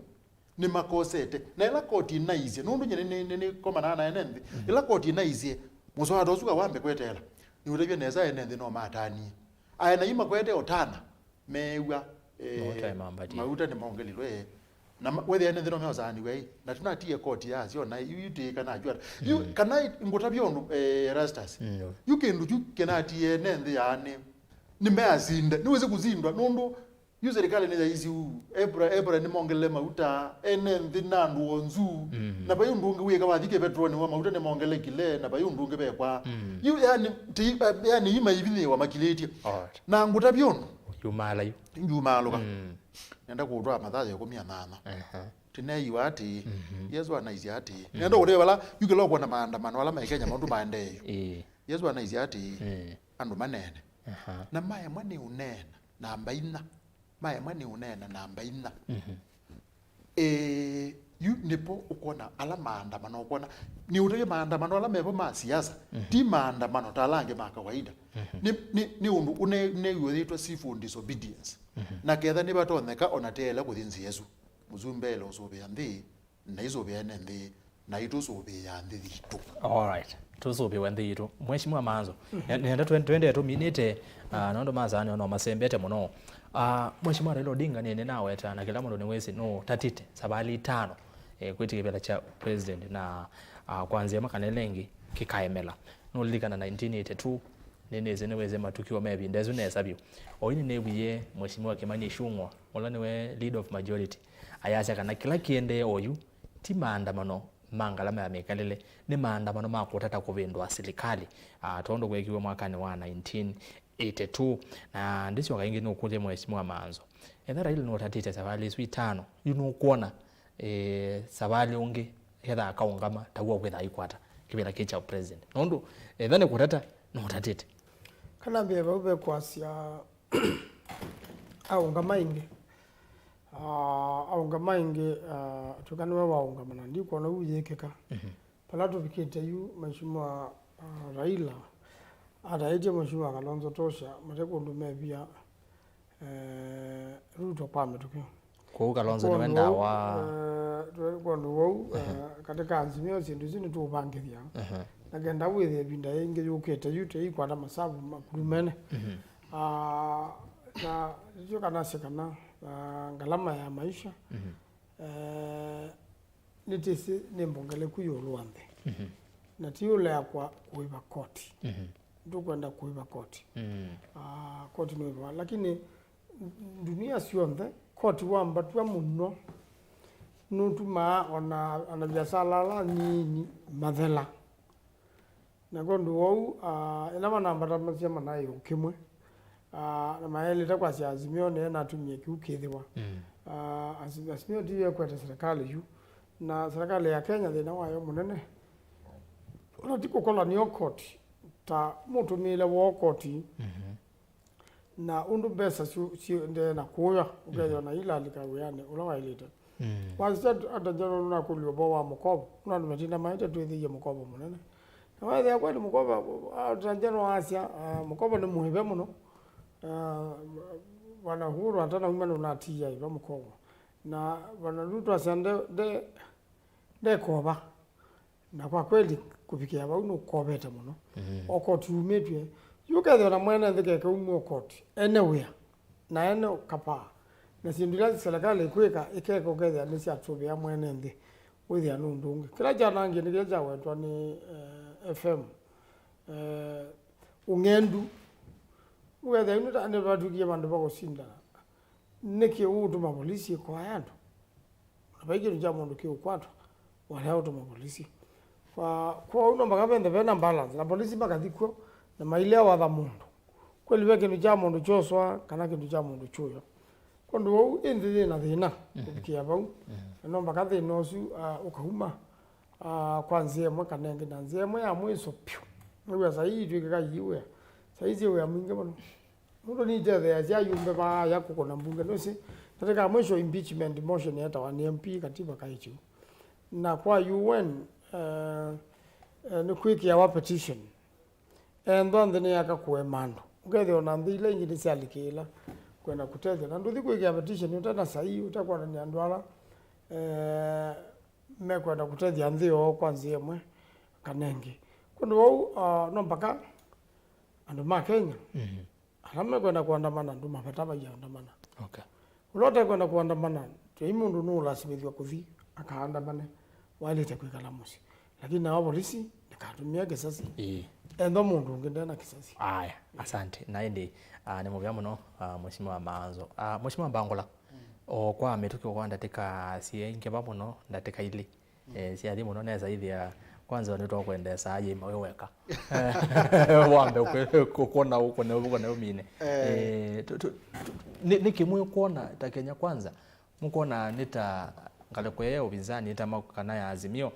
nĩmakosete. Na ĩla koti ĩnaisye, nũndũ nyie nĩ- nĩ- nĩkomanaa na ene nthĩ, ĩla koti ĩnaisye, mũswada ũsu kawambe kweteela, nĩũtavye nesa ene nthĩ no matanie. Aena yu makwete ũtana, meew'a, eh, Mauta nĩmambatie. Mauta nĩmongelilwe. Na ma- wethĩa ene nthĩ no meosaaniw'a ĩ, na tũnatie koti yasyo, na yu yu tĩĩ kana jwata. Yu, mm, kana ngũtavya ũndũ, eh, Erastus. Mm, yo. Yu kĩndũ kyu kĩnatie ene nthĩ yaani, nĩmeasinde. Nĩwĩsĩ kũsindwa, nũndũ yu serikali nĩyaisi uu. Epra, epra nĩmongele mauta, ene nthĩ na andũ onzu. Mm. Na vai ũndũ ũngĩ wĩka wathi kĩvetroni wa mauta nĩmongelekile, na vai ũndũ ũngĩ vekwa. Mm. Yu, yani, ti, yani, yu maivinĩwa makilĩtye. Alright. Na ngũtavya ũndũ. Yumala yu. Njumaalũka. Mm. Nenda kũtwaa Mathayo ĩkũmi na nyanya. Aha. Tĩneeiwa atĩĩ, mhm, Yesũ anaisye atĩĩ, mm, nenda kũtavya vala, yu kĩla ũkwona maandamano ala me Kenya, maũndũ maendee yu. Ĩĩ. Yesũ anaisye atĩĩ, ĩĩ, andũ maneene. Aha. Na maemwa nĩ ũneena namba inya. Maemwa nĩ ũneena namba inya. Mhm. Ĩĩ, yu nĩpo ũkwona ala maandamano, ũkwona, nĩ ũtavye maandamano ala mevo ma siasa, mhm, ti maandamano ta ala angĩ ma kawaida. Mhm. Nĩ, nĩ, nĩ ũndũ ũne- ũnew'ĩthĩtwe civil disobedience. Mhm. Na ketha nĩvatonyeka, ona teele kũthi nzĩa ĩsu. Mũsumbĩ aĩle ũsũvĩa nthĩ, na isũvĩa ene nthĩ, na itũsũvĩĩa nthĩ yitũ. Alright. Tũsũvĩwe nthĩ yitũ. Mheshimiwa Manzo, mhm, nĩ- nĩenda twen- twendee tũminĩte, ah, nũndũ masaa nĩona masembete mũno. Ah, Mheshimiwa Raila Odinga nĩ- nĩnaweta, na kĩla mũndũ nĩwĩsĩ nũtatĩte savalĩ itano, eh, kwĩtĩkĩvĩla kya president, na, ah, kwanzĩa mwaka nĩ lengi kĩkaemela. Nũlilikana nineteen eighty-two, nĩnĩsĩ nĩwĩsĩ matukio me ĩvinda ĩsu nesa vyũ. Oyu nĩnĩwie Mheshimiwa Kimani Ichung'wa, ũla nĩwe leader of majority, ayasya kana kĩla kĩendee oyu ti maandamano ma ngalama ya mĩkalĩle, nĩ maandamano ma kũtata kũvĩndũa silikalĩ, ah, tondũ kwekiwe mwakanĩ wa nineteen eighty-two. Na ndĩsyoka ĩngĩ nũkũlye Mheshimiwa Manzo, etha Raila nũtatĩte savalĩ isu itano, yu nũkwona, eh, savalĩ ũngĩ etha akaũngama ta w'o kwĩtha aikwata kĩvĩla kĩ kya president? Nũndũ etha nĩ kũtata, nũtatĩte. Kana mbee vau ve kwasya aũngama ĩngĩ. Ah, aũngama ĩngĩ, ah, twĩka nĩwe waũngama na ndikwona ũu yĩkĩka. Mhm. Vala tũvikĩte yu, Mheshimiwa, ah, Raila ataĩtye Mheshimiwa Kalonzo Toshia mate kũndũ mevia, eh, Ruto kwa mĩtũkĩ. Kwoou Kalonzo nĩwe ndawa. Eh, twe- kwondũ wou, eh, katĩ ka Azimio syĩndũ isu nĩtũũvangĩthya. Aha. Na kenda wĩthĩe ĩvinda yĩngĩ yũkĩte yu teikwata masavu makulumene. Mhm. Ah, na nĩtyo kanasya kana, ah, ngalama ya maisha, mhm, eh, nĩtĩsĩ nĩ mbongeleku ĩũlũ wa nthĩ. Mhm. Na ti ũlea kwa kũĩva koti. Mhm. Nĩtũkwenda kũĩva koti. Mm. Ah, koti nĩwĩvawa. Lakini ndunia syonthe, koti wambatw'a mũno nũtumaa ona anaviasala ala anini mathela. Na kwondũ wou, ah, ĩla manambata masya manaĩ o kĩmwe, ah, na maelĩte kwasya Azimio nĩye natumie kĩu kĩthĩwa. Mm. Ah, Asi- Azimio tiyo ĩkwete serikali yu, na serikali ya Kenya thĩna wayo mũnene ona ti kũkola nĩyo koti ta mũtũmĩĩle woo koti. Mhm. Na ũndũ mbesa syu- syĩendee na kũya, ũkethĩa, mm, na ilalika wĩanĩ ũla waĩlĩte. Mm. Wasisya Attorney General nũnakũlilye ũvoo wa mũkovo, nũndũ andũ matinda maĩte twĩthĩie mũkovo mũnene. Na wethĩa kweli mũkovo, Attorney General asya, ah, mũkovo nĩ mũĩve mũno. Ah, Bwana Uhuru atanauma nũnatiia ĩva mũkovo. Na Bwana Ruto asya nde- nde- ndekova. Na kwa kweli, kũvikĩa vau nũkovete mũno. Mhm. O koti umĩtw'e, yu ũkethĩa na mwene nthĩ keke umw'e o koti, ene wĩa, na ene kapaa, na syĩndũ ila serikali ĩkwĩka, ĩkeka ũkethĩa nĩsyatũvĩa mwene nthĩ, wĩthĩa nĩ ũndũ ũngĩ. Kĩla kyanangie nĩ kĩla kyawetwa nĩ, eh, F M, eh, ũng'endu. Ũkethĩa yu nĩta- nĩvatw'ĩkie vandũ va kũsindana. Nĩkĩ ũũtũma polisi ĩkoae andũ? Na vai kĩndũ kya mũndũ kĩũkwatwa, walea ũtũma polisi. Kwa- kwoou no mpaka venthe vena balance, na polisi makathi kw'o, na mailea watha mũndũ. Kweli ve kĩndũ kya mũndũ kyoswa, kana kĩndũ kya mũndũ kyũyo. Kwondũ wou, ĩ nthĩ yĩ na thĩna, mhm, kũvikĩa vau. Mhm. Na no mpaka thĩna ũsu, ah, ũkauma, ah, kwa nzĩa ĩmwe kana ĩngĩ, na nzĩa ĩmwe ya mwĩso pyũ. Nĩw'a saa ii itw'ĩkĩka iwĩa. Saa ii syĩ wĩa mwingĩ mũno. Nũndũ nitetheeasya ayumbe vaaya kũkũna mbunge, nũsĩ, ndatĩka ya mwisho impeachment motion yetawa nĩ M P katiba kaĩ kĩu. Na kwa U N, eh, eh, nĩ kwĩkĩawa petition. Ethwa nthĩ nĩyaka kũema andũ. Ũkethĩa ona nthĩ ila ingĩ nĩsyalikĩĩla kwenda kũtethya. Na ndũthi kwĩkĩa petition ũte na saii, ũtekwonany'a andũ ala, eh, mekwenda kũtethya nthĩ yoo kwa nzĩa ĩmwe kana ĩngĩ. Kwondũ vau, ah, no mpaka andũ ma Kenya, mhm, ala mekwenda kũandamana, andũ mavata vaiandamana. Okay. Ũla ũtekwenda kũandamana, twĩ mũndũ nũũlasimĩthw'a kũthi akaandamane, waĩlĩte kwĩkala mũsyĩ. Lakini nao volisi ndĩkatũmĩa kĩsasi. Ĩĩ. Ethwa mũndũ ũngĩ ndena kĩsasi. Aya, asante. Na ĩndĩ, ah, nĩ mũvea mũno, ah, Mheshimiwa Maanzo. Ah, Mheshimiwa Mbangũla, mm, o kwa mĩtũkĩ kwa ndatĩka syĩ ngeva mũno, ndatĩka ilĩ. Eh, syathi mũno nesa ithia kwanza nĩtwakwendesa yĩma wĩ weka. Wambe kwona ũkũne ũkũne ũmine. Eh. Eh, tu- tu- tu- nĩ nĩ kĩmwe kwona ta Kenya Kwanza, mũkwona nĩ ta ngalĩko ya ũvinzani ĩtama kana ya Azimio,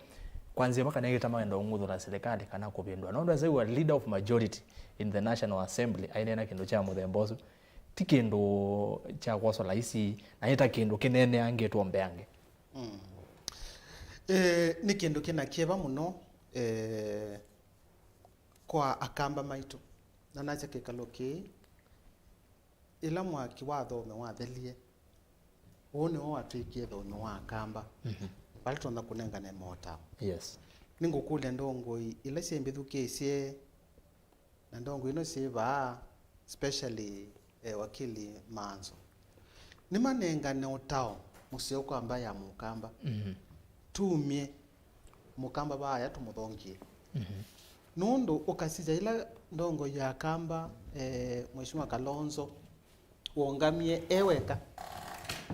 kwanzia maka nĩgĩtama wenda ũng'uthũla serikali kana kũvĩndũa. Nũndũ as a leader of majority in the National Assembly, ainena kĩndũ kya mũthemba ũsu, ti kĩndũ kya kwosa laisi, na nĩ ta kĩndũ kĩneeneangĩtwo mbeange. Mm. Eh, nĩ kĩndũ kĩna kĩeva mũno, eh, kwa Akamba maitũ. Na nasya kĩkalo kĩĩ, ĩla mwaki wa thome wathelie, ũũ nĩw'o watwĩkie thome wa Akamba. Mhm. Vala tũtonya kũnengane motao. Yes. Nĩngũkũlya ndongoi ila syĩ mbĩthukĩĩsye na ndongoi ino syĩ vaa, especially, eh, wakili Maanzo. Nĩmanengane ũtao mũseo kwa mbaĩ ya Mũkamba. Mhm. Tumye Mũkamba vaaya tũmũthongie. Mhm. Nũndũ ũkasisya ila ndongoi ya Akamba, eh, Mheshimiwa Kalonzo wongamie e weka,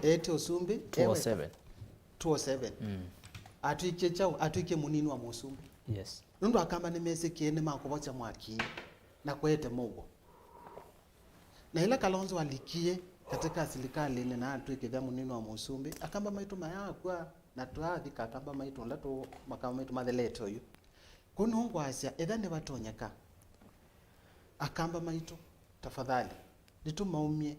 eete ũsumbĩ e weka. Two oh seven. Two oh seven. Mm. Atwĩkie kyaũ? Atwĩkie mũnini wa mũsumbĩ. Yes. Nũndũ Akamba nĩmesĩkĩe nĩmakũvosya mwaki na kũete mũuo. Na ĩla Kalonzo alikie katĩ ka silikalĩnĩ na atw'ĩkĩthya mũnini wa mũsumbĩ, Akamba maitũ mayaakw'a, na twathika Akamba maitũ ũla tũ, Akamba maitũ mathelete oyu. Kwoou nĩw'o ngwasya, ethĩwa nĩvatonyeka, Akamba maitũ, tafadhali, nĩtũmaumye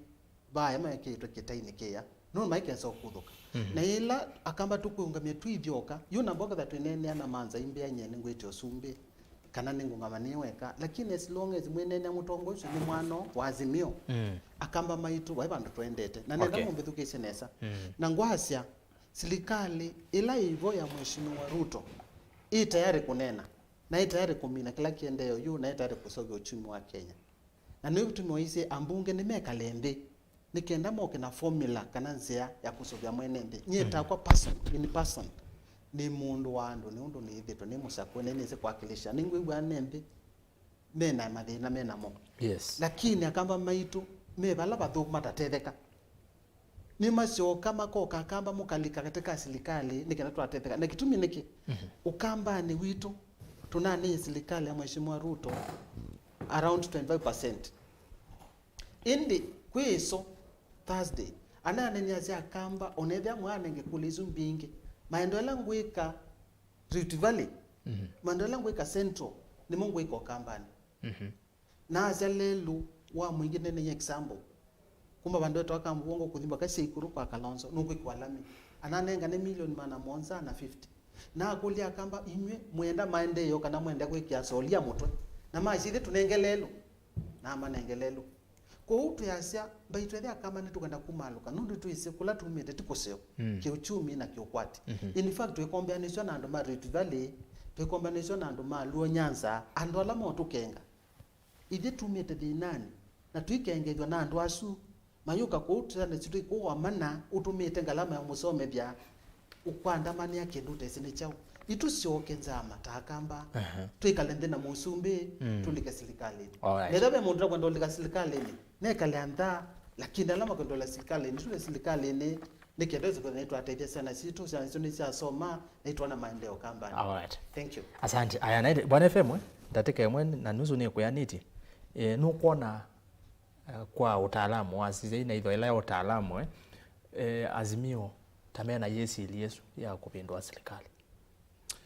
vaaya mekĩĩtwe kĩtainĩ kĩya, nũndũ maikesa ũkuthũka. Mhm. Na yĩla Akamba tũkwĩũngamya twĩthyoka, yu namba ũketha twĩneenea na manza imbĩa nyie nĩngwĩtya ũsumbĩ, kana nĩngũngama nĩ weka, lakini as long as mwĩneenea mũtongoi ũsu nĩ mwana wa Azimio, mm, Akamba maitũ, vai vandũ tũendete. Na nenda, okay, mũmbĩthukĩĩsye nesa. Mm. Na ngwasya, silikalĩ ĩla ĩvo ya Mheshimiwa Ruto ĩ tayari kũneena, na ĩ tayari kũmina kĩla kĩendee oyu, na ĩ tayari kũseũvya uchumi wa Kenya. Na nĩyo kĩtumi waisye ambunge nĩmekale nthĩ, nĩ kenda moke na formula kana nzĩa ya kũseũvya mwene nthĩ. Nyie, mhm, takwa person, in person, nĩ mũndũ wa andũ, nĩ ũndũ nĩĩthĩtwe nĩ mũsakũe, na nĩnĩsĩ kwakilisha, nĩngwĩw'aa ne nthĩ mena mathĩna menamo. Yes. Lakini Akamba maitũ me vala vathũku matatetheka. Nĩmasyoka makoka Akamba mũkalika katĩ ka silikalĩ nĩ kenda twatetheka. Na kĩtumi nĩkĩ? Mhm. Ũkambanĩ witũ tũnanĩie silikalĩ ya Mheshimiwa Ruto around twenty-five percent. Ĩndĩ kwĩ ĩso Thursday, ananeeneasya Akamba, onethĩa mwaanenge kũlĩ isu mbingĩ, maendeeo ĩla ngwĩka Rift Valley, mhm, maendeeo ĩla ngwĩka Central, nĩmo ngwĩka Ũkambanĩ. Mhm. Naasya lelũ wa mwingĩ nene example. Kuma vandũ etawa Kamuvongo kũthi mbaka sya ikũrũ kwa Kalonzo, nũkwĩkĩwa lami. Ananengane milioni maana mũonza na fifty. Nakũlya Akamba, inyw'ĩ mwenda maendeeo kana mwenda kwĩkĩa solia mũtwe? Na masya, ĩthĩ tũnenge lelũ. Na manenge lelũ. Kwoou twĩasya, mbaitũ ethĩa Akamba nĩtũkwenda kumaalũka, nũndũ twĩsĩ kũla tumĩte ti kũseo, mm, kĩuchumi na kĩũkwati. Mhm. In fact, twĩkombeanĩsw'a na andũ ma Rift Valley, twĩkombeanĩsw'a na andũ ma Luo Nyanza, andũ ala motũkenga. Ithyĩ tumĩte thĩnanĩ, na tũikengethw'a na andũ asu. Mayũka kũu twĩthane sitũ ikũwa mana, ũtũmĩte ngalama ya mũsomethya, ũkwandamanĩa kĩndũ ũtesĩ nĩ kyaũ. Itũsyoke nzama ta Akamba, aha, twĩkale nthĩ na mũsumbĩ, mm, tũlike silikalĩnĩ. Alright. Nethwa ve mũndũ ũtakwenda ũlika silikalĩnĩ, nekale antha, lakini ala makwenda ũlika silikalĩnĩ, tũle silikalĩnĩ, nĩ kenda ĩsĩ kwĩthĩa nĩtwatethya syana sitũ, syana sitũ nĩsyasoma, na itwona maendeeo Ũkambanĩ. Alright. Thank you. Asante. Aya, na ĩndĩ, Bwana F M, eh, ndatĩka ĩmwe na nusu nĩkũyanĩtye. Eh, nũkwona eh, kwa ũtaalamu wa sisya ina itho ĩla ya ũtaalamu, eh, eh, Azimio ta mena yĩsili ĩsu ya kũvĩndũa silikalĩ?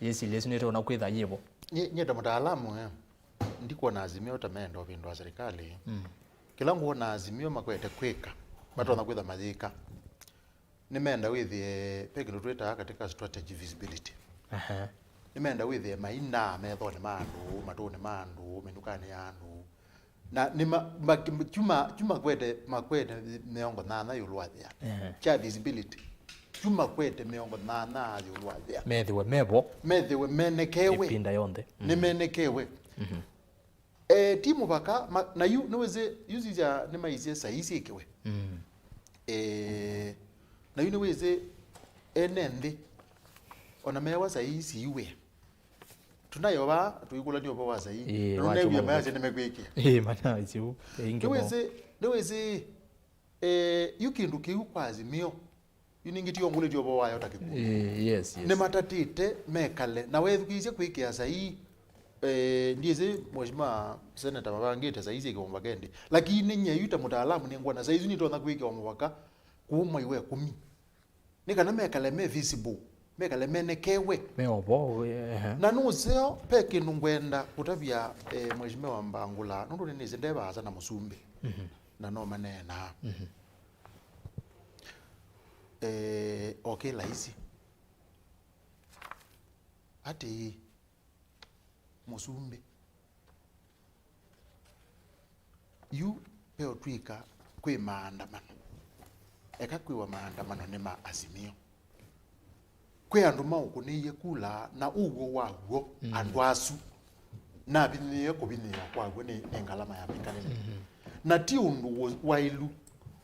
Yĩsilya ĩsu nĩtonya kwĩtha yĩvo. Nyie, nyie ta mũtaalamu, eh, ndikwona Azimio ta meenda ũvĩndũa serikali. Mm. Kĩla ngwona Azimio makwete kwĩka, matonya kwĩtha mayĩka. Nĩmeenda wĩthĩe, ve kĩndũ twĩtaa katika strategy visibility. Aha. Nĩmeenda wĩthĩe mainaa methonĩ ma andũ, matũnĩ ma andũ, mĩnukanĩ ya andũ. Na nĩ ma, ma, kyuma, kyuma kwete, makwete mĩongo nyanya ĩũlũ wa thĩa. Ehe. Kya visibility. Kyuma kwete mĩongo nyanya ĩũlũ wa thĩa. Methĩwe mevo. Methĩwe menekewe. Ĩvinda yonthe. Mm. Nĩmenekewe. Mhm. Eh, ti mũvaka, ma, na yu, nĩwĩsĩ, yu sisya nĩmaisye saii syĩkĩwe. Mm. Eh, na yu nĩwĩsĩ, ene nthĩ, ona mewa saii siiwĩa. Tũnayo vaa, tũikũlany'a ũvoo wa saii. Ĩĩ, na nũneew'e mayasya nĩmekwĩkĩa. Ĩĩ, mana isu. Ĩĩ, nĩwĩsĩ, nĩwĩsĩ, eh, yu kĩndũ kĩu kwa Azimio, yu ningĩ ti ongũlĩtye ũvoo wayo ta kĩkundi. Ĩĩ, yes, yes. Nĩmatatĩte mekale, na wethukĩĩsya kwĩkĩa saii, eh, ndiĩsĩ Mheshimiwa Senator mavangĩte saii syĩkĩwa mũvaka ĩndĩ. Lakini nyie yu ta mũtaalamu nĩngwona saii isu nitonya kwĩkĩwa mũvaka kũu mwai wa ĩkũmi. Nĩ kana mekale me visible, mekale menekewe. Me ovo, ehe. Na nũseo, ve kĩndũ ngwenda kũtavya, eh, Mheshimiwa Mbangula, nũndũ nĩnĩsĩ nde vaasa na mũsumbĩ. Mhm. Na no maneenaa. Mhm. Eh, o kĩ laisi. Atĩĩ, mũsumbĩ. Yu ve ũtw'ĩka kwĩ maandamano. Eka kwĩwa maandamano nĩ ma Azimio. Kwĩ andũ maũkũnĩie kula na ũw'o waw'o, mm, andũ asu. Navinyĩĩe kũvinyĩĩwa kwaw'o nĩ, nĩ ngalama ya mĩkalĩle. Mm-hmm. Na ti ũndũ wa-, waĩlu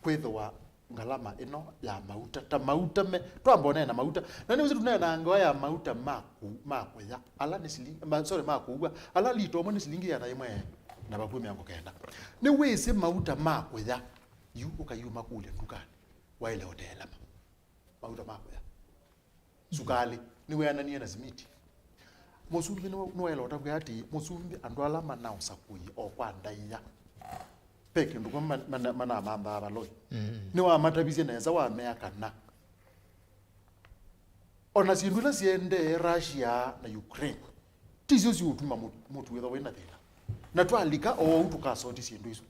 kwĩthĩwa ngalama ĩno ya mauta, ta mauta me, twamba ũneena mauta. Na nĩwĩsĩ tũneenaa ngewa ya mauta ma kũ-, ma kũya, ala nĩ silingi, ma, sorry, ma kũua, ala lita ũmwe nĩ silingi ĩana yĩmwe na vakuvĩ mĩongo kenda. Nĩwĩsĩ mauta ma kũya, yu ũkayuma kũlya ndukanĩ, waĩle ũteelema. Mauta ma kũya. Sukalĩ nĩwĩananie na simiti. Mũsumbĩ nĩwa-, nĩwaĩle ũtavw'a atĩ, mũsumbĩ andũ ala manaũsakũie o kwa ndaĩa, ve kĩndũ kĩmwe man-, man-, manamanthaa valoi. Mm. Nĩwamatavisye nesa wamea kana o na syĩndũ ila syaendee Russia na Ukraine, ti syo siũtuma mũ-, mũtu wĩthwa wĩ na thĩna. Na twalika oou tũkasoti syĩndũ isu.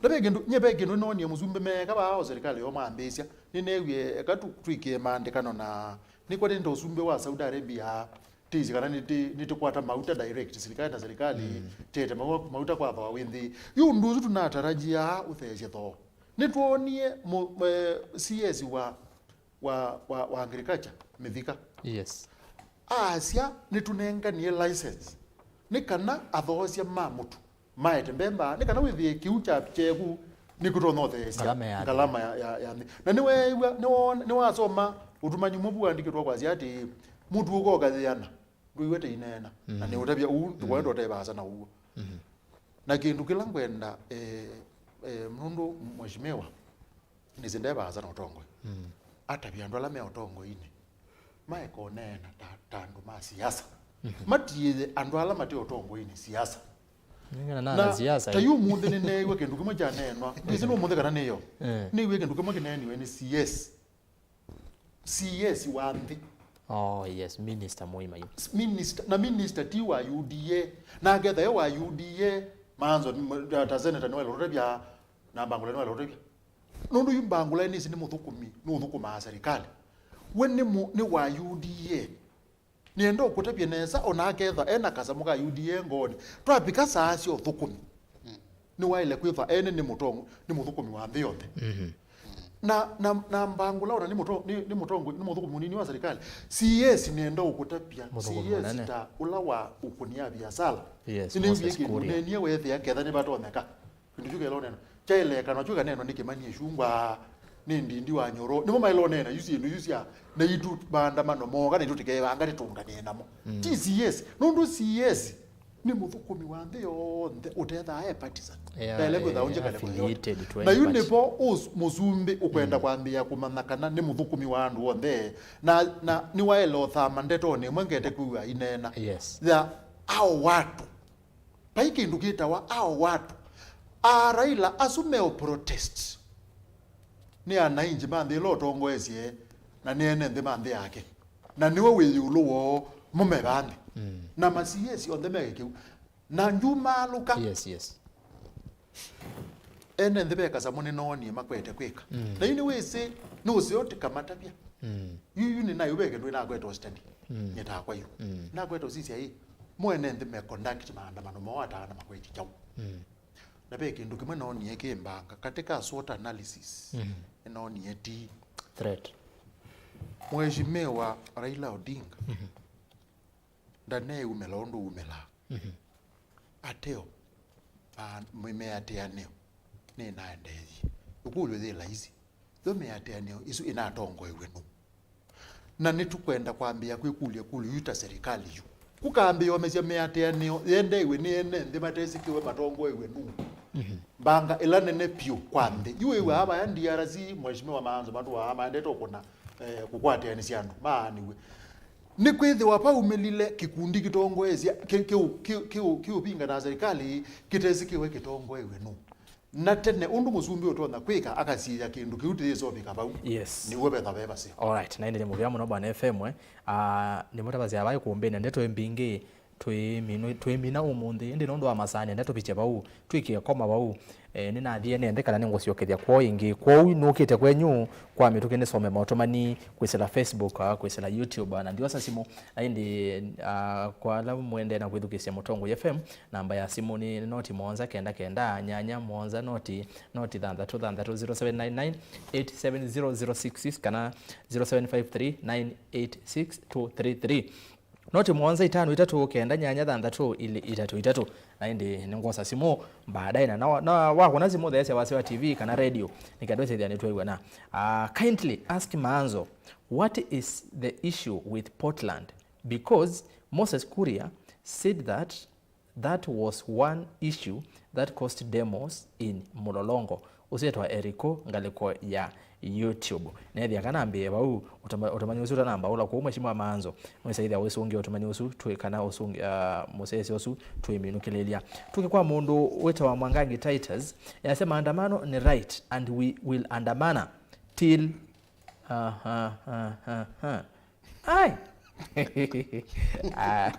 Na ve kĩndũ, nyie ve kĩndũ noonie mũsumbĩ meeka vaa o serikali yoo mambĩĩsya, nĩneewie eka tũ-, twĩkĩe maandĩkano na nĩkwatĩte ũsumbĩ wa Saudi Arabia, tĩsĩ kana nĩtĩ-, nĩtũkwata mauta direct, serikali na serikali, mm, tĩete mau-, mauta kwa thooa wĩ nthĩ. Yu ũndũ ũsu tũnatarajia ũtheesye thooa. Nĩtwoonie mũ-, eh, C S wa wa, wa, wa agriculture, Mĩthika. Yes. Aasya, nĩtũnenganie license nĩ kana athoosya ma mũtu maete mbemba, nĩ kana wĩthĩe kĩu kya kyeku nĩkũtonya ũtheesya ngalama ya, ya, ya nthĩ. Na nĩweew'a, nĩwoona, nĩwasoma ũtumanyi ũmwe vu waandĩkĩtwe kwasya atĩ mũtu ũkoka yĩana. Ndũiwete ineena. Na nĩũtavya ũu, ndũkwenda ũte vaasa na ũw'o. Na kĩndũ kĩla ngwenda, eh, eh, nũndũ mheshimiwa, nĩsĩ nde vaasa na ũtongoi. Atavya andũ ala me ũtongoinĩ, maeka ũneena ta, ta andũ ma siasa. Matiĩe andũ ala mate ũtongoinĩ siasa. Nĩngana na ta yu ũmũnthĩ nĩneew'a kĩndũ kĩmwe kyaneenwa. Ndĩsĩ nĩ ũmũnthĩ kana nĩyo. Eh. Nĩw'e kĩndũ kĩmwe kĩneeniwe nĩ C S. C S wa nthĩ. Oh, yes, Minister Mũima yu. Minister, na minister ti wa U D A. Na aketha e wa U D A, manzo, m-, ta senator nĩwaĩle ũtavya, na Mbangũla nĩwaĩle ũtavya. Nũndũ yu Mbangũla nĩsĩ nĩ mũthũkũmi, nĩ ũthũkũmaa serikali. We nĩ mũ-, nĩ wa U D A. Nĩenda ũkũtavye nesa, ona aketha ena kasamũ ka U D A ngoonĩ. Twavika saa sya ũthũkũmi, nĩwaĩle kwĩthwa ene nĩ mũtongo, nĩ mũthũkũmi wa nthĩ yonthe. Na, na, na Mbangũla ona nĩ mũto-, nĩ, nĩ mũtongo, nĩ mũthũkũmi mũnini wa serikali. C S nĩenda ũkũtavya, mũthũkũmi mũnene. C S ta ũla wa ũkũnia biasala. Yes, nĩnĩw'ie Moses kĩndũ Kuria. Nenie weethĩa ketha nĩvatonyeka. Kĩndũ kyu kĩla ũneena kyaĩle kana kyu kaneenwa nĩ Kĩmani Ĩchungwa, nĩ Ndindi wa Nyoro. Nĩmo maĩle ũneena yu syĩndũ isu sya naitũ maandamano mooka naitũ tĩkevanga tĩtũnganĩe namo. Ti C S. Nũndũ C S nĩ mũthũkũmi wa nthĩ yonthe ũtethaa e partisan. Yeah, ndaĩle kwĩtha eh, ũnjĩkale kwa yote. Na yu nĩvo mũsumbĩ ũkwenda kwambĩĩa kũmanya kana nĩ mũthũkũmi wa andũ onthe. Na, na nĩwaĩle ũthama ndetonĩ ĩmwe ngete kwĩw'a ineena. Yes. Ya ao watu. Vai kĩndũ kĩtawa ao watu. A Raila asu me o protest. Nĩ anainji ma nthĩ ĩla ũtongoesye, na nĩ ene nthĩ ma nthĩ yake. Na nĩwe wĩ ĩũlũ woo, Mũmeva nthĩ. Mm. Na ma C As onthe meke kĩu. Na njumaalũka. Yes, yes. Ene nthĩ ve kasamũ nĩnoonie makwete kwĩka. Mm. Na yu nĩwĩsĩ, nũseo tĩkamatavya. Mm. Yu, yu nĩnaĩ ũveke ndwĩnakweta ũsitani. Mm. Nyetakwa yu. Mm. Nakweta ũsisya ĩ, mo ene nthĩ me conduct maandamano moo atana makweti kyaũ. Mm. Na ve kĩndũ kĩmwe noonie kĩ mbanga katĩ ka SWOT analysis. Mm. Nĩnoonie ti threat. Mheshimiwa Raila Odinga. Mm. Ndaneeumĩla ũndũ umĩlaa. Mhm. Ateo, a, mĩ-, mĩatĩanĩo nĩnaendeeie. Ĩkũlyo yĩ laisi. Yo mĩatĩanĩo ĩsu ĩnatongoew'e nũũ? Na nĩtũkwenda kwambĩĩa kwĩkũlya ĩkũlyo yu ta serikali yu. Kũkambĩĩa ũmesya mĩatĩanĩo yendeew'e nĩ ene nthĩ matesĩkĩwe matongoew'e nũũ? Mhm. Mbanga ĩla nene vyũ kwa nthĩ. Yu wĩw'aa vaya D R C, Mheshimiwa Maanzo matũaa maendete ũkũna, eh, kũkwatĩanĩsya andũ, maanĩw'e. Nĩkwĩthĩwa vaumĩlile kĩkundi kĩtongoesya, kĩ-, kĩũ-, kĩ-, kĩũ-, kĩũvingana na serikali kĩtesĩkĩwe kĩtongoew'e nũũ. Na tene, ũndũ mũsumbĩ ũtonya kwĩka, akasiĩĩa kĩndũ kĩu tĩyĩsovĩka vau. Yes. Nĩw'o vetha ve vaseo. Alright, na ĩndĩ nĩ mũvea mũno Bwana F M, eh. Ah, nĩmũtavasya vai kũmbĩna ndeto mbingĩ, twĩminu-, twĩmina ũmũnthĩ, ĩndĩ nũndũ wa masaa nenda tũvikye vau, twĩkĩe koma vau. Eh, nĩnathie nende kana nĩngũsyokethya kwoo ĩngĩ. Kwoou nũkĩte kwenyu kwa mĩtũkĩ nĩsome maũtũmani kwĩsĩla Facebook, ah, kwĩsĩla YouTube, ah, na ndiosa simũ. Na ĩndĩ, ah, kwa ala mwendee na kwĩthukĩĩsya Mũtongoi F M, namba ya simũ nĩ noti mũonza kenda kenda nyanya mũonza noti noti thanthatũ thanthatũ, zero seven nine nine eight seven zero zero six six kana zero seven five three nine eight six two three three. Noti mũonza itano itatũ kenda nyanya thanthatũ ilĩ itatũ itatũ. Na ĩndĩ nĩngwosa simũ baadaye, na, na, na wakũna simũ theesya wasya wa T V kana radio, nĩ kenda twĩthĩa nĩtwew'ana. Uh, kindly ask Maanzo, what is the issue with Portland? Because Moses Kuria said that that was one issue that caused demos in Mlolongo. Ũsyĩtwa Eriko ngalĩko ya YouTube. Neethĩa kana ambĩĩe vau, ũtũma-, ũtũmani ũsu ũtanamba ũla kũu, Mheshimiwa Maanzo, nĩwĩsaĩthya wĩsũngĩa ũtũmani ũsu twĩ kana ũsũngĩ-, ah, mũsyaĩĩsya ũsu twĩminũkĩlĩlya. Tũke kwa mũndũ wĩtawa Mwangangi Titus, yasya maandamano nĩ right and we will andamana till, aha, aha, aha. Ai! Ah,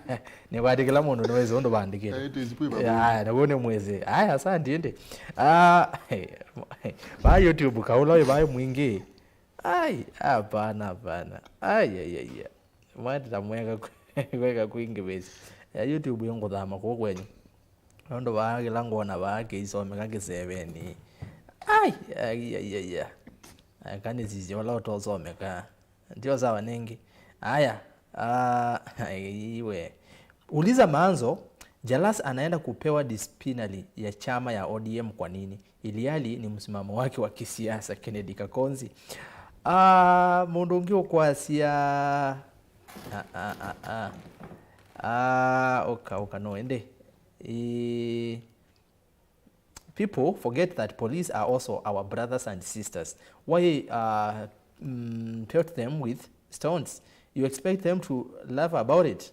nĩkwatĩ kĩla mũndũ nĩwĩsĩ ũndũ vandĩkĩte. Eh, it is quick, aya, nĩw'o nĩ mwĩsĩ. Aya, asante ĩndĩ. Ah, va YouTube kaũla wĩ vai mwingĩ. Ai, hapana, hapana. Ai, ai, ai, ai. Mwatĩta mweka kweka kwingĩ vĩsĩ. Ya YouTube yũngũthama kũu kwenyu. Nũndũ vaa kĩla ngwona vaa kĩisomeka kĩsevenĩ. Ai, ai, ai, ai, ai. Aka nĩsisye ũla ũtosomeka. Ndio sawa nĩngĩ. Aya, ah, iwe. Uliza Maanzo, Jalas anaenda kupewa disciplinary ya chama ya O D M kwa nini? Ilihali ni msimamo wake wa kisiasa, Kennedy Kakonzi. Ah, mũndũ ũngĩ ũkwasya. Ah, ah, ah, ah. Ah, ũka, ũka, no, ende. Eh, people forget that police are also our brothers and sisters. Why, uh, mm, pelt them with stones? You expect them to laugh about it?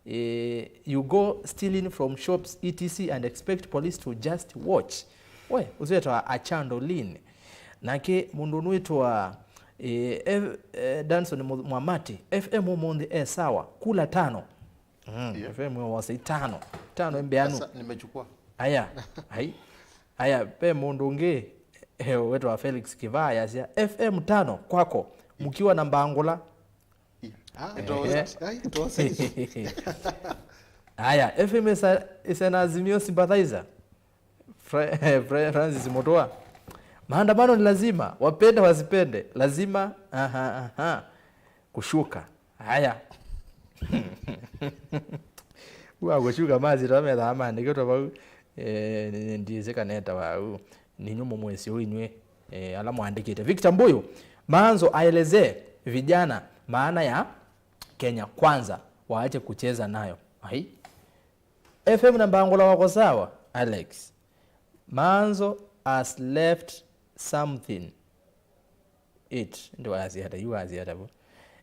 Eh, you go stealing from shops, et cetera, and expect police to just watch? We, ũsu wĩtawa Achando Lin. Nake mũndũ nũĩtwa, eh, F-, eh, Danson Mu-, Mwamati, F M ũmũnthĩ e sawa, kula tano. Mm, yeah. F M wosa itano. Itano mbeanu. Sasa, nimechukua. Aya, ai. Aya, pe mũndũ ũngĩ, eh, wĩtawa Felix Kivaa yasya, F M tano kwako, mkiwa na Mbangũla. Ah, it was, ai, it was. Aya, F M is a, is an Azimio sympathizer. Fra-, Fra-, Francis Mutua. Maandamano ni lazima, wapende wasipende, lazima, aha, aha, kushuka. Haya. Wa kushuka mazi twa metha maandĩkĩtwe vau. Eh, ndiĩsĩ kana etawa u. Ninyu mũmwĩsĩ ũ inyw'ĩ, eh, ala mwandĩkĩte. Victor Mbuyu, Maanzo aelezee vijana maana ya Kenya Kwanza, waache kucheza nayo. Ai. F M na Mbangũla wako sawa, Alex. Maanzo has left something. It, ndio wazi hata, yu wazi hata vo.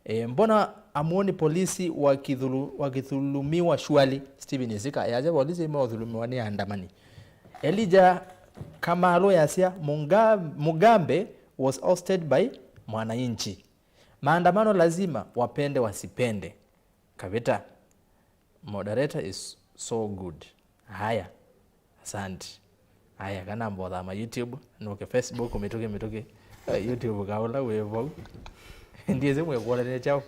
E, mbona amuoni polisi wakithulu-, wakithulumiwa shwali? Steven Isika, yaje polisi imewathulumiwa ni andamani. Elijah Kamalu yasya, Munga-, Mugambe was ousted by mwananchi. Maandamano lazima, wapende wasipende. Kavita, Moderator is so good. Haya. Asante. Haya, kana mbotha ma YouTube, nuke Facebook, mituki, mituki. Eh, YouTube kaula we vau. Ndiye mwe kuona ne chao.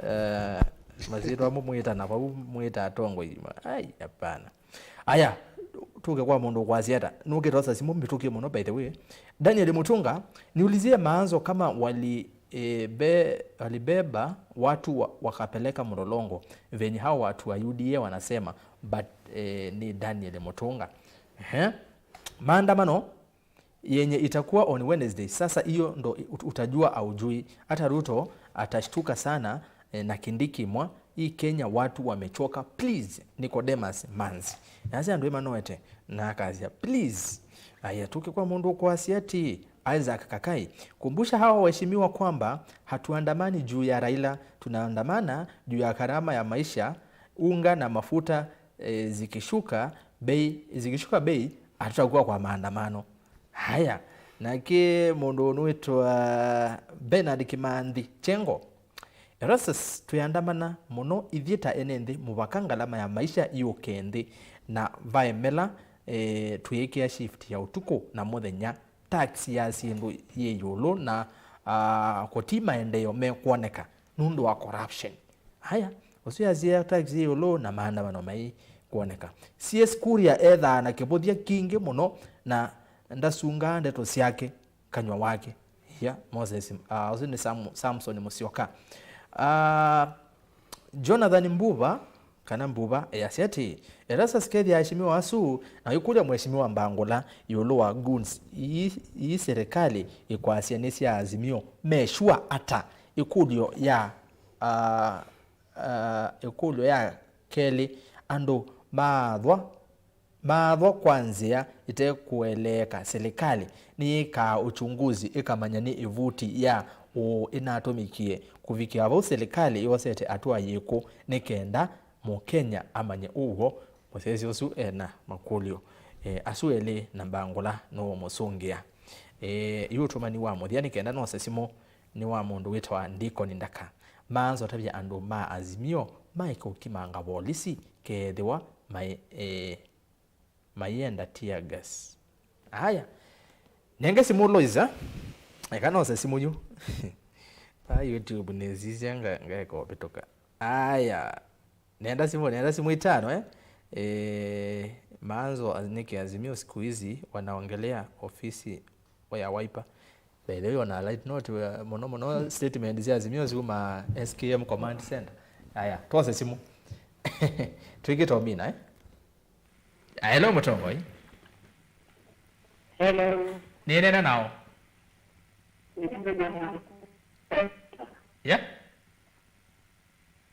Eh, masitwa mu mwita na vau, mwita atongoi. Ai, hapana. Aya, tuke kwa mũndũ ũkwasya ata. Nũkĩtosa simũ mĩtũkie mũno, by the way. Daniel Mutunga, niulizie maanzo kama wali, e, be, walibeba watu wa, wakapeleka Mlolongo, venye hao watu wa U D A wanasema, but, e, ni Daniel Mutunga. Ehe. Maandamano yenye itakuwa on Wednesday. Sasa hiyo ndo ut-, utajua aujui. Hata Ruto atashtuka sana, eh, na Kindiki mwa hii Kenya watu wamechoka. Please, Nicodemus Manzi. Nasi andũ ema noete na akasya, please. Aya, tuke kwa mũndũ kwasya ati Isaac Kakai. Kumbusha hawa waheshimiwa kwamba hatuandamani juu ya Raila, tunaandamana juu ya gharama ya maisha, unga na mafuta, eh, zikishuka bei, zikishuka bei, hatutakuwa kwa maandamano. Haya, nake mũndũ ũnũĩtwa Bernard Kimanthi Chengo. Erastus, twĩandamana mũno ithyĩ ta ene nthĩ, mũvaka ngalama ya maisha yũke nthĩ, na vaemela, eh, twĩĩkĩa shift ya ũtukũ na mũthenya, tax ya syĩndũ yĩ ĩũlũ, na, ah, kũti maendeeo mekwoneka nũndũ wa corruption. Haya, ũsu yasya tax yĩ ĩũlũ na maandamano mai kwoneka. C S Kuria ethaa na kĩvũthya kingĩ mũno na ndasungaa ndeto syake kanyw'a wake. Ya, Moses, ah, ũsu nĩ Sam-, Samson Musyoka. Ah, Jonathan Mbuva, kana Mbuva, easya atĩĩ, Erastus kethĩa aheshimiwa asu, na ũikũlya Mheshimiwa Mbangũla ĩũlũ wa goons ii, ii serikali ĩkwasya nĩ sya Azimio, me sure ata? Ĩkũlyo ya, ah, ah, ĩkũlyo ya kelĩ, andũ maathwa maathwa kwa nzĩa ĩtekũeleeka, silikalĩ nĩyĩkaa uchunguzi ĩkamanya nĩ ĩvuti ya ũũ ĩnatũmĩkie. Kũvikĩa vau, silikalĩ yosete hatua yĩkũ nĩ kenda Mũkenya amanye ũw'o? Mũsyaĩĩsya ũsu e na makũlyo, eh, asu elĩ na Mbangũla nũũmũsũngĩa. Eh, yu ũtũmani wa mũthya nĩ kenda nose simũ nĩ wa mũndũ wĩtawa Ndikoni Ndaka. Maanza ũtavya andũ ma Azimio maeke ũkimanga volisi kethĩwa mai, eh, mayenda tear gas. Aya. Nenge simũ Loiza. Eka nose simũ yu. Pa YouTube nĩsisya nga-, ngaeka ũvĩtũka. Aya. Nenda simũ, nenda simũ itano, eh? Eh, maanzo nĩkĩ Azimio siku hizi wanaongelea ofisi ya Wiper. By the way, ona light note, uh, mũno mũno statement sya Azimio siuma S K M Command Center. Aya, twose simũ. Twĩkĩte ũmina, eh? Ah, hello, mũtongoi. Hello. Nĩnena nao. Nĩnena nao. Yeah?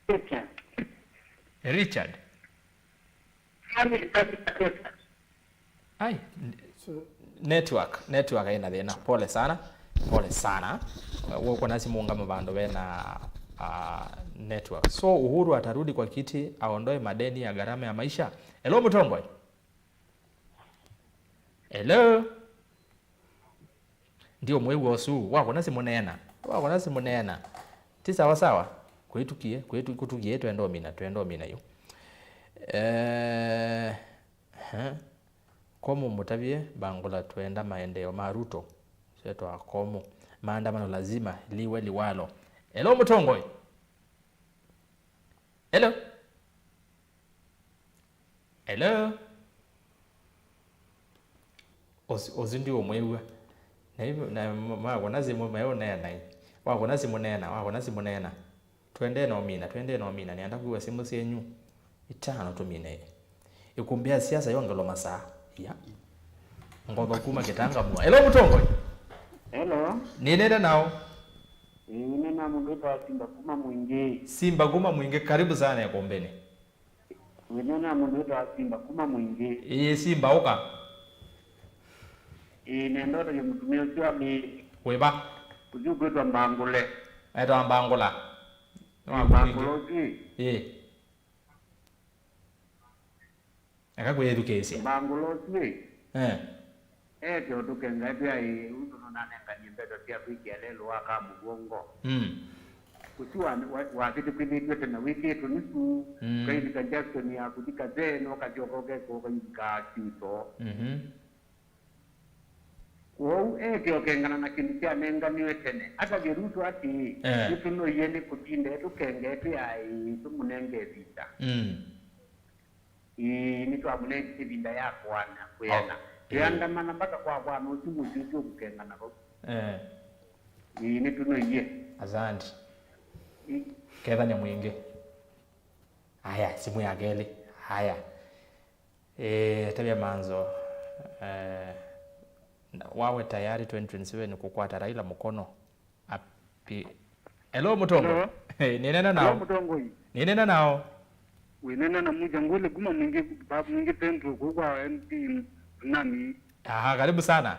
Richard. Richard. Ami, ami, ami. Ai, n- So, network, network haina thĩna. Pole sana. Pole sana. Wewe uko nasi muungamo bando wena, ah, network. So Uhuru atarudi kwa kiti, aondoe madeni ya gharama ya maisha. Hello, mũtongoi. Hello. Ndio mwĩw'a ũsu. Wakona simũ neena. Wakona simũ neena. Ti sawa sawa. Kwĩtukie, kwĩtu-, kũtukie, twenda ũmina, twenda ũmina yu. Eh, eh. Komu mũtavye Mbangũla, twenda maendeeo ma Ruto. Setwa Komu. Maandamano lazima liwe liwalo. Hello, mũtongoi. Hello. Hello. Ũsu, ũsu ndiũmwĩw'a. Na hivyo, na ma-, makona simũ meũneena ĩ. Wakona simũ neena, wakona simũ neena. Twendee na ũmina, twendee na ũmina. Nĩenda kwĩw'a simũ syenyu itano tũmine ĩ. Ĩkumbi ya siasa yongelwa masaa. Ya. Ngotho kuma Kĩtanga mua. Hello, mũtongoi. Hello. Nĩnenda nao. Ĩĩ, nĩna mũndũ wĩtawa Simba kuma Mwingĩ. Simba kuma Mwingĩ, karibu sana ĩkumbĩnĩ. Wĩnena mũndũ wĩtawa Simba kuma Mwingĩ. Ĩĩ, Simba, ũka. Ĩĩ, nenda ũtavye mũtumĩa ũsu wa mĩĩ. Wĩva? Ũsu ũkwĩtwa Mbangũle. Etawa Mbangũla. Ĩĩ, Mbangũla ũsu ĩ. Ĩĩ. Eka kwĩthukĩĩsya. Mbangũla ũsu ĩ. Eh. Eke ũtũkenga ĩtwĩa ĩ, ũndũ nũnanenganie mbeto sya kwĩkĩa lelũ wa kamũvw'ongo. Mm. Ũsu wa, wa, wavĩtũkĩlĩtw'e tene wĩkĩtwe nĩ su, mm, ũkailika Jackson ya kũthi Kazee, na ũkasyoka ũkekũa ũkailika Kĩuto. Mhm. Kwoou eeke ũkengana na kĩndũ kyanenganiwe tene. Atavye Ruto atĩĩ, eh, nĩtũnoie nĩ kũtinda etũkenge twĩ aĩ, tũmũnenge ĩvinda. Mm. Ĩĩ, nĩtwamũnengie ĩvinda ya kũana, kwĩana. Okay. Twĩandamana mpaka kwa vwana ũsu mũsyĩ ũsu ũkũkengana vau. Eh. Ĩĩ, nĩtũnoie. Asante. Ĩĩ. Kethanya mwingĩ. Aya, simu ya kelĩ. Aya. Eh, tavya manzo. Eh, na wawe tayari twenty twenty-seven kũkwata Raila mũkono. Api. Hello, Mũtongoi. Hello. Hey, nĩnena nao. Hello, Mũtongoi. Nĩnena nao. Wĩnena na Muja Ngũlĩ kuma Mwingi, ba-, Mwingi Central, kũu kwa M P nani. Aha, karibu sana.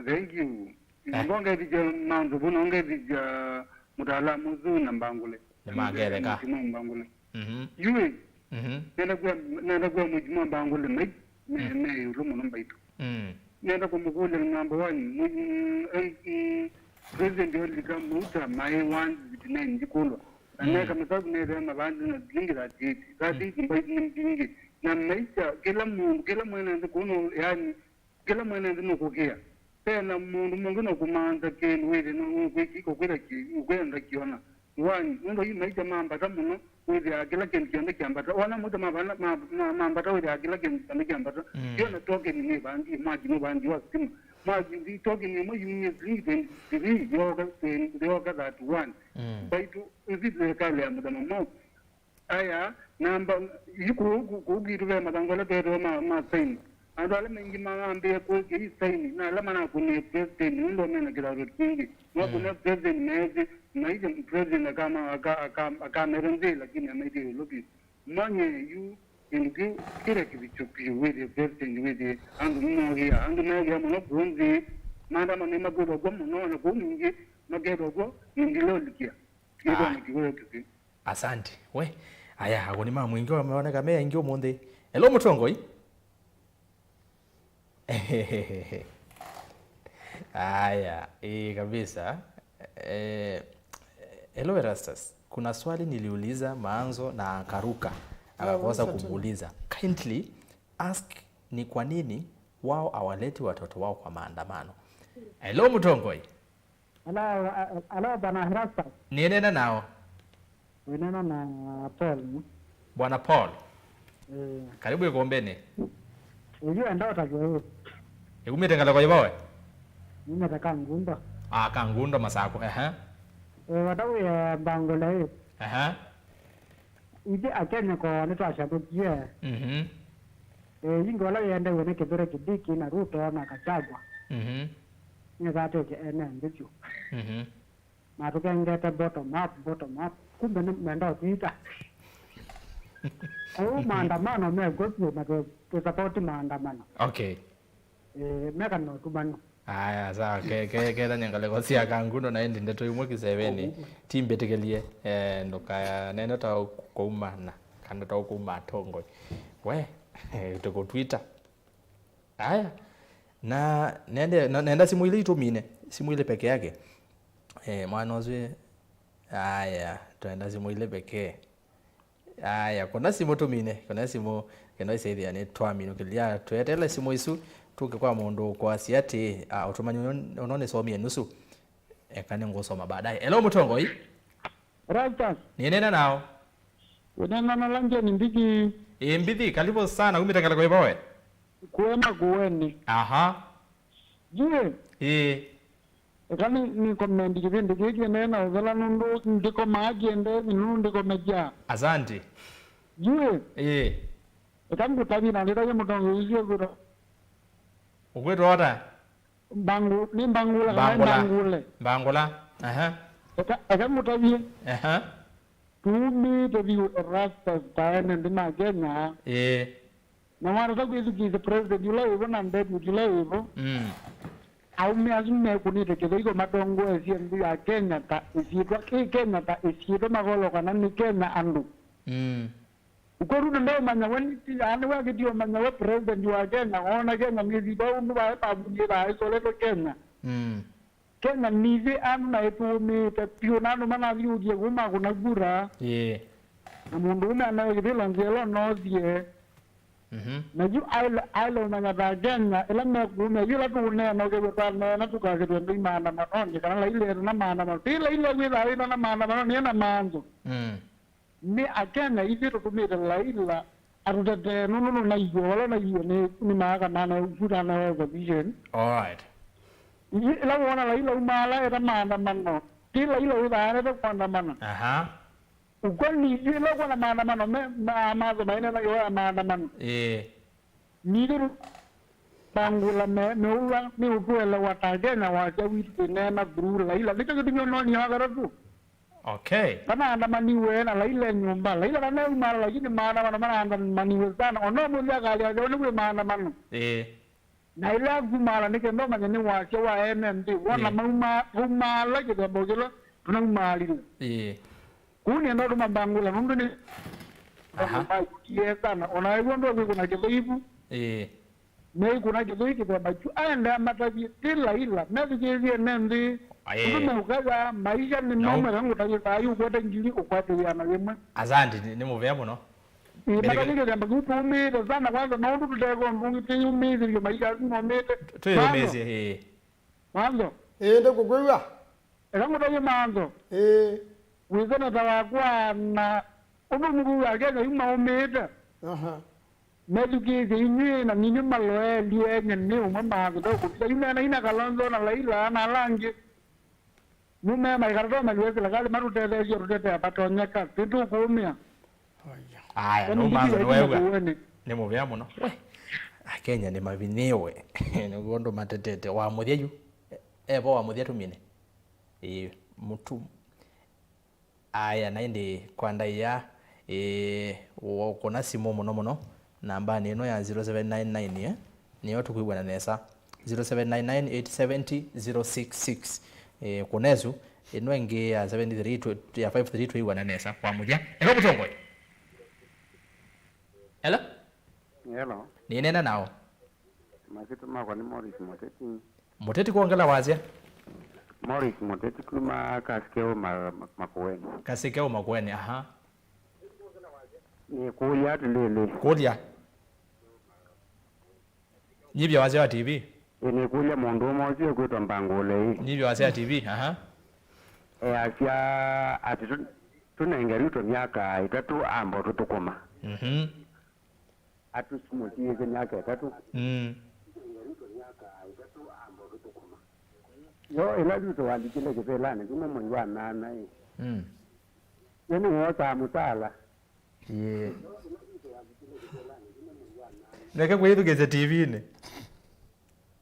Thank you. Eh. Ngongethija manzo, bona ngethija mũtaalamu ũsu na Mbangũle. Nĩmangetheka. Mũtimo Mbangũle. Mhm. Yue. Mhm. Nenda kwa, nenda kwa Mũtimo Mbangũle mai. Me, mm, me ĩũlũ mũno mbaitũ. Mm. Nenda kũmũkũlya number one, mu-, mm, mm, President Yoweri Kaguta maĩ one fifty-nine ndikulwa. Na, mm, neka masabu nethea mavandi na silingi thirty-eight. Thirty-eight, mm, mbaitũ nĩ mbingĩ. Na maisha, kĩla mũndũ, kĩla mwene nthĩ kũno, yani, kĩla mwene nthĩ nũkũkĩa. Ve na mũndũ mũngĩ nũkũmantha kĩndũ wĩthĩ nũkwĩkĩka ũkwĩtha kĩ-, ũkwenda kĩona. One, nũndũ yu maisha mambata mũno, wĩthĩaa kĩla kĩndũ kyonthe kyambata. Ona maisha mavana-, ma-, ma-, mambata, wĩthĩaa kĩla kĩndũ kyonthe kyambata. Mm. Yona token nĩvangie, mwaki nũvangie wa sitima. Mwaki, token ĩmwe yumie silingi twenty-three, yooka twenty, yooka thirty-one. Mm. Mbaitũ, ĩsi serikali ya mũthenya mwaũ. Aya, namba, yu kũu, kũu, kũu kwitũ ve mathangũ ala twetawa ma, ma saini. Andũ ala maingĩ mambĩĩe kwĩkĩa ii saini, na ala manakũnie president, nũndũ mena kĩthaũtyo kingĩ. Makũnia, mm, president meesĩ, maisye president akama-, aka-, aka-, akamere nzĩ, lakini amaitye ĩũlũ vyũ. Manye yu, kĩndũ kĩu kĩla kĩvicho vyũ, wĩthĩe president, wĩthĩe andũ nĩmogĩa, andũ megĩa mũno kũu nzĩ, maandamano nĩmakwĩthwa kw'o mũno, na kũu ningĩ makethwa kw'o, nĩndilolikia. Kĩthwa, ah, na kĩweo kĩsĩ. Asante. We, aya, agũni ma Mwingi mameoneka me aingĩ ũmũnthĩ. Hello, Mũtongoi. Aya, ĩĩ, kabisa. Eh, hello, Erastus. Kuna swali niliuliza Maanzo na akaruka, akakosa kumuuliza. Kindly ask ni kwa nini wao hawaleti watoto wao kwa maandamano. Hello, Mũtongoi. Hello, uh, hello, Bwana Erastus. Nĩnena nao. Wĩnena na Paul. Bwana Paul. Eh. Karibu ĩkũmbĩnĩ. Ĩyu enda ũtavya ũ? Ĩkumĩte ngalĩko yĩva we? Nyumĩte Kangundo. Ah, Kangundo, Masakũ, ehe. Eh, wata wĩ, eh, Mbangũle ĩ. Ehe. Ithyĩ Akenya ko nĩtwasyathũkie. Mhm. Eh, yingĩ vala wĩendeew'e nĩ Kithure Kindiki na Ruto na Gachagua. Mhm. Nĩthatĩtye ene nthĩ vyũ. Mhm. Matũkengete bottom up, bottom up. Kumbe nĩ menda ũtwita. Kũu maandamano mekw'o vyũ na tũ, tũ support maandamano. Okay. Eh, meka na ũtumanu. Aya, sawa, ke, ke, kethanya ngalĩko sya Kangundo na ĩndĩ ndeto imwe kĩsevenĩ. Ũu. Ti mbĩtĩkĩlye, eh, ndũkanene ta ũkũumana, kana ta ũkũuma atongoi. We, eh, tũkũtwita. Aya, na nende, na, nenda simũ ilĩ itũmine, simũ ilĩ peke yake. Eh, mwana ũsu, aya, twenda simũ ilĩ pekee. Aya, kũna simũ tũmine, kũna simũ, kenda ĩsĩthĩa nĩ twaminũkĩlya, tweteele simũ isu, tũke kwa mũndũ ũkwasya atĩ, ah, ũtũmani ũno, ũno nĩsomie nusu. Eka nĩngũsoma baadaye. Hello, Mũtongoi. Rastas. Nĩnena nao. Wĩnena na Langeni Mbiki. Ĩ, Mbithi, karibu sana. Umĩte ngalĩko ĩva we? Kuema Kueni. Aha. Jue. Ĩ. Eka nĩ, nĩ comment kĩvĩndĩ kĩĩ kĩendeee na ũthela nũndũ ndĩkomaa kĩendeee nũndũ ndĩkomekya. Asante. Jue. Ĩ. Eka ngũtavye na ndĩtavye mũtongoi ũsu ũkwĩtwa. Ũkwĩtwa ata? Mbangu-, nĩ Mbangula kana Mbangula. Mbangule? Mbangula. Aha. Eka, eka ngũtavye. Aha. Tumĩte vyũ Erastus ta ene nthĩ ma Kenya. Ĩĩ. Na watata kwĩthukĩĩsya president ũla wĩvo na deputy ũla wĩvo. Mm. Aũme asu mekũnĩte kĩthũiko matongoesye nthĩ ya Kenya ta ĩsyĩtwa, ĩ Kenya ta ĩsyĩtwa, makolwa kana nĩ Kenya andũ. Mm. Ũkwĩruna ndeũmanya we nĩ ti, yaani we akĩtie ũmanya we president wa Kenya, oona Kenya nĩthitwa ũndũ vae mavunyĩ thaa ĩsoletwe Kenya. Mm. Kenya nithyĩ andũ naĩtũũmĩĩte vyũ, na andũ manathiũkie kũu makũna kura. Ĩĩ. Na mũndũũme anayo kĩvĩla nzĩa ĩla ũnothie. Mhm. Na yu aĩle, aĩle ũmanya ta Kenya, ĩla mekũũmĩa, yu ĩla tũũneena ũkethĩa twaneena tũkakĩtwe nthĩ maandamanonĩ, kana Laila ena maandamano. Ti Laila wĩthaa wĩna maandamano, nĩena maanzo. Mm. Nĩ Akenya ithyĩ tũtũmĩte Laila atũtetee nũndũ nũnaiw'e, vala ũnaiw'e nĩ, nĩ maaka nanae, vu nanae opposition. All right. Yu ĩla woona Laila umaala eta maandamano, ti Laila wĩthaa aendete kũandamana. Aha. Ũkweli, yu ĩla ũkwona maandamano me, ma, maandamano, maandamano. Ĩĩ. Nithyĩ tũmbangũla me, meũlwa nĩ ũtũelewa ta Kenya wasya witũ twĩneena through Laila. Nĩkyo kĩtumi ũnonie wa katatũ. Okay. Vanaandamaniwe na Laila e nyũmba. Laila vanaumala, lakini maandamano manaandamaniwe sana. Ona ũmũnthĩ akalya nzeo nĩ kwĩ maandamano. Ĩĩ. Na ĩla akumaala nĩ kenda ũmanye nĩ wasya wa ene nthĩ. Wona, ĩĩ, mauma-, maumaala kĩthembo kĩla tũnaumaalile. Ĩĩ. Kũu nĩenda ũtũma mbangũla nũndũ nĩ, aha, maikie sana. Ona ĩw'o ndũkwĩkũna kĩthũivu. Ĩĩ. Meikũna kĩthũi kĩthemba kyu. Aendea matavye ti Laila. Methukĩĩsye ene nthĩ. Aye. Ũndũ meũkaya, maisha nĩ, no, mamwe, kangũtavye saa yu ũkwete ngili, ũkwate ĩana yĩmwe. Asante, nĩ, nĩ mũvea mũno. Ĩĩ, matalikĩthya makĩu tũũmĩĩte sana, kwanza no ũndũ tũteko ndũngĩ twĩyũmĩĩthĩlye maisha asu momĩĩte. Twĩyũmĩĩsye, ĩĩ. Mwanzo. Ĩĩ, ndĩkũkwĩw'a. Eka ngũtavye Mwanzo. Ĩĩ. Wĩ seneta wakwa na ũndũ mũkũu wa Kenya yu maũmĩĩte. Aha. Methukĩĩsye inyw'ĩ na ninyw'ĩ maloeelie enye nĩ ũmwe Mwanzo ndekũvika. Yu mena ina Kalonzo na Laila na ala angĩ. Nũmea maikala tomeliwe silikalĩ matũtetheesye tũtetea vatonyeka, nĩtũkũũmĩa. Aya, nũmanza nĩwew'a. Nĩ mũvea mũno. We, Akenya nĩ mavinyĩwe. Nĩw'o ũndũ matetete. Wa mũthya yu. E, evo wa mũthya tũmine. Ĩĩ, mũtu. Aya, na ĩndĩ kwa ndaĩa, ĩĩ, ũkũna simũ mũno mũno. Nambanĩ ĩno ya zero seven nine nine, eh, nĩyo tũkwĩw'ana nesa. Zero seven nine nine eight seventy zero six six. Eh, kũnesu, ĩno ĩngĩ ya seventy three tw-, ya five three twĩw'ana nesa kwa mũthya. Eka mũtongoi. Hello? Hello. Nĩneena nao. Masyĩtwa makwa nĩ Morris Mũteti. Mũteti kwongela wasya? Morris Mũteti kuma Kasikeu ma-, ma-, Makueni. Kasikeu Makueni, aha. Nĩkũlya atĩlĩlĩ. Kũlya. Nyivya wasya wa T V. Ĩ, nĩkũlya mũndũ ũmwe ũsu ekwĩtwa Mbangũlei. Nyivya wasya wa T V, aha. Easya atĩ tũ-, tũnenge Ruto myaka ĩtatũ ambo tũthũkũma. Mhm. Atũsumũsiĩĩsye myaka ĩtatũ. Mm. Yo, ĩla Ruto walikile kĩvĩlanĩ kuma mwei wa nana ĩ. Mm. Yo nĩwoosaa mũsaala. Ĩĩ. Neke kwĩthukĩĩsya T V-inĩ.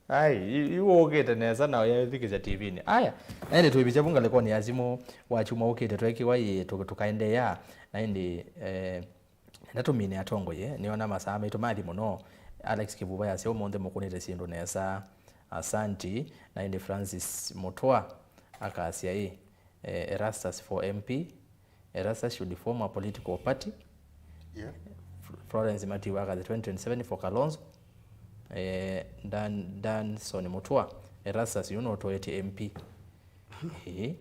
Ai, i-, iwũkĩte nesa na ũyaĩthukĩĩsya T V-inĩ. Aya, na ĩndĩ twĩvisya vu ngalĩkonĩ ya simũ wa kyumwa ũkĩte twekiwa ĩ tũ-, tũkaendeea. Na ĩndĩ, eh, Nĩtũmine atongoi, nĩona masaa maitũ mathi mũno. Alex Kĩvuva yasya ũmũnthĩ mũkũnĩte syĩndũ nesa. Asanti. Na ĩndĩ Francis Mũtũa akasya ĩ, eh, Erastus for M P. Erastus should form a political party. Yeah. Fl-, Florence Matiwa akasya twenty twenty-seven for Kalonzo. Eh, Dan, Danson Mũtũa, Erastus yu nũtũetye M P. Ĩĩ.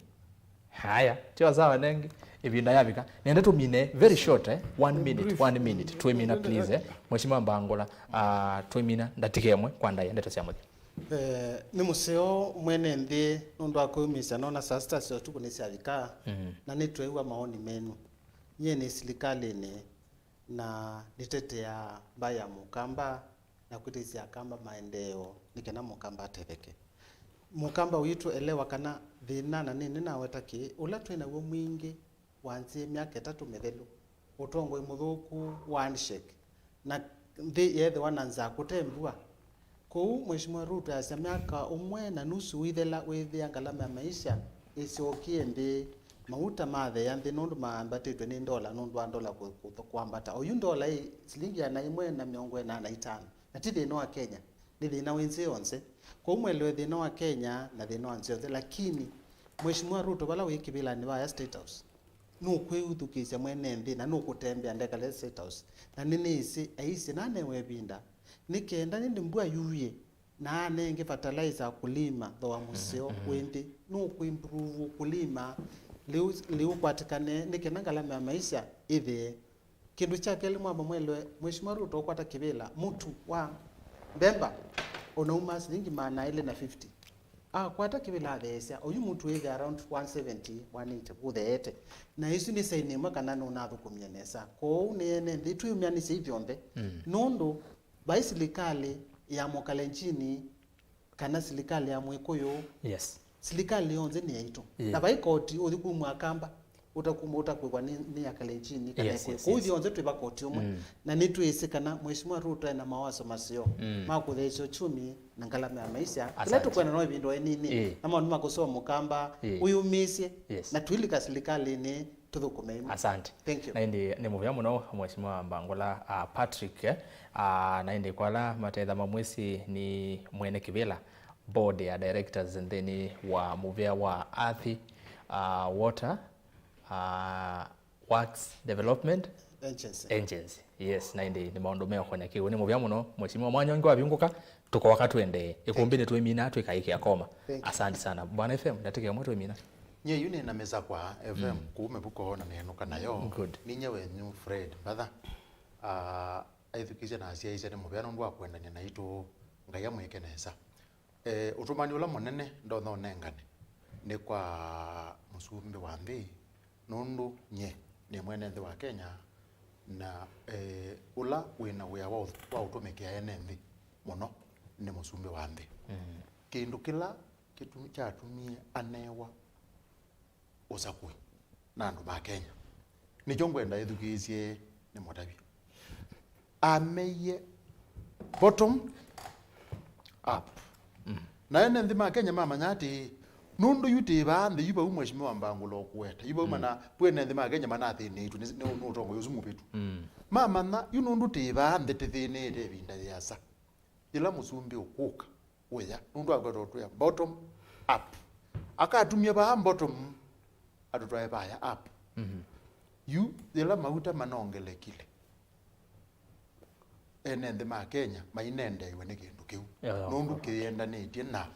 Haya, tiwa sawa nenge. Ĩvinda yavika. Nenda tũmine very short, eh? One minute, one minute. Twĩmina, please, eh? Mheshimiwa Mbangũla, ah, twĩmina ndatĩka ĩmwe kwa ndaĩa, ndeto sya mũthya. Eh, nĩ mũseo mwene nthĩ nũndũ wa kwĩyũmĩĩsya nona saa sita sya ũtukũ nĩsyavika, mhm, na nĩtweew'a maoni menyu. Nyie nĩ silikalĩnĩ na nĩteteaa mbaĩ ya Mũkamba, na kwĩtĩsya Akamba maendeeo nĩ kana Mũkamba atetheke. Mũkamba witũ, elewa kana thĩna, na nĩ, nĩnaweta kĩĩ, ũla twĩ naw'o mwingĩ wanzie myaka ĩtatũ mĩthelu, ũtongoi mũthũku wa handshake, na nthĩ yeethĩwa na nzaa kũte mbua. Kwoou Mheshimiwa Ruto easya myaka ũmwe na nusu ũithela wĩthĩa ngalama ya maisha ĩsyokie nthĩ, mauta matheea nthĩ nũndũ maambatĩtwe nĩ ndola nũndũ wa ndola kũ-, kũ-, kwambata. Oyu ndola ĩ silingi ĩana ĩmwe na mĩongo ĩna na itano. Na ti thĩna wa Kenya, nĩ thĩna wĩ nzĩ yonthe. Kwoou mwelewe thĩna wa Kenya na thĩna wa nzĩ yonthe, lakini Mheshimiwa Ruto vala wĩ kĩvĩlanĩ vaya State House, nũkwĩthukĩĩsya mwene nthĩ na nũkũtembea ndekale State House. Na nĩnĩsĩ aisye nanewe ĩvinda, nĩ kenda nĩndĩ mbua yuie, na anenge fertilizer akulima, thoa mũseo wĩ nthĩ, nũkũimprove ũkulima, lĩu, lĩu kwatĩkane nĩ kana ngalama ya maisha ĩthĩe. Kĩndũ kya kelĩ, mwamba mwelewe, Mheshimiwa Ruto ũkwata kĩvĩla, mũtu wa mbemba ũnauma silingi maana elĩ na fifty. Akwata kĩvĩla atheesya, oyu mũtu wĩthĩa around one seventy, one eighty ũtheete. Na ĩsu nĩ saini ĩmwe kana nũnathũkũmie nesa. Kwoou nĩ ene nthĩ twĩumyanisye ithyonthe. Nũndũ vai silikalĩ ya Mũkalenjini kana silikalĩ ya Mwĩkũyũ, Yes. silikalĩ yonthe nĩ yaitũ. Yeah. Na vai koti ũthi kumwa Akamba, ũtakuma ũtakwĩkwa nĩ, nĩ Akalenjini kana Yes, Ĩkũyũ. Yes, Kũu yes. ithyonthe twĩ va koti ũmwe. Mm. Na nĩtwĩsĩ kana Mheshimiwa Ruto ena mawaso maseo Mm. ma kũtheesya uchumi na ngalama ya maisha. Kĩla Asante. tũkwenda no ĩvinda o ĩnini. Eh. Na maũndũ ma kũsoma Mũkamba, Eh. ũyũmĩĩsye. Yes. Na twĩlika silikalĩnĩ, tũthũkũme ĩmwe. Asante. Thank you. Na ĩndĩ nĩ mũvea mũno, Mheshimiwa Mbangũla, ah, Patrick, eh, ah, na ĩndĩ kwa ala matetha mamwĩsĩ nĩ mwene kĩvĩla, board ya directors nthĩnĩ wa mũvea wa Earth, ah, Water, ah, Works Development Agency. Agency. Yes, na ĩndĩ nĩ maũndũ meũkonya kĩu. Nĩ mũvea mũno, Mheshimiwa, mwanya ũngĩ wavingũka, tũkoka twendee. Ĩkũmbĩ nĩ twĩmina, twĩkaĩkĩa koma. Thank you. Asante sana. Bwana F M, ndatĩka ĩmwe twĩmina. Nyie yu nĩ na mĩsakwa F M Mm. kũu mĩvuko na nĩenũka nayo. Good. Ninyie wenyu Fred Mbatha. Ah, aithukĩĩsya na asyaĩĩsya nĩ mũvea nũndũ wa kũendany'a naitũ. Ngai amwĩke nesa. Eh, ũtũmani ũla mũnene ndonya ũnengane nĩ kwa mũsumbĩ wa nthĩ, nũndũ nyie nĩ mwene nthĩ wa Kenya, na, eh, ũla wĩ na wĩa wa ũth-, wa ũtũmĩkĩa ene nthĩ mũno nĩ mũsumbĩ wa nthĩ. Mm. Kĩndũ kĩla kĩtu-, kyatumie anewa ũsakũi na andũ ma Kenya. Nĩkyo ngwenda ĩthukĩĩsye nĩ mũtavye. Ameie bottom up. Mm. Na ene nthĩ ma Kenya mamanya atĩ nũndũ yu tĩ vaa nthĩ yu vau Mheshimiwa Mbangũla ũkũweta. Yu vau Mm. mana, pu ene nthĩ ma Kenya manathĩnĩtwe nĩ, nĩ, nĩ ũtongoi ũsu mũvĩtu. Mm. Mamanya yu nũndũ tĩ vaa nthĩ tĩthĩnĩte ĩvinda yĩasa. Yĩla mũsumbĩ ũkũka, wĩa, nũndũ akwenda ũtwĩa bottom up. Akatumia vaa bottom, atũtwae vaya up. Mhm. Yu, yĩla mauta manongelekile, ene nthĩ ma Kenya mainendeew'e nĩ kĩndũ kĩu. Yo, yo, nũndũ yo. Kĩyendanĩtye na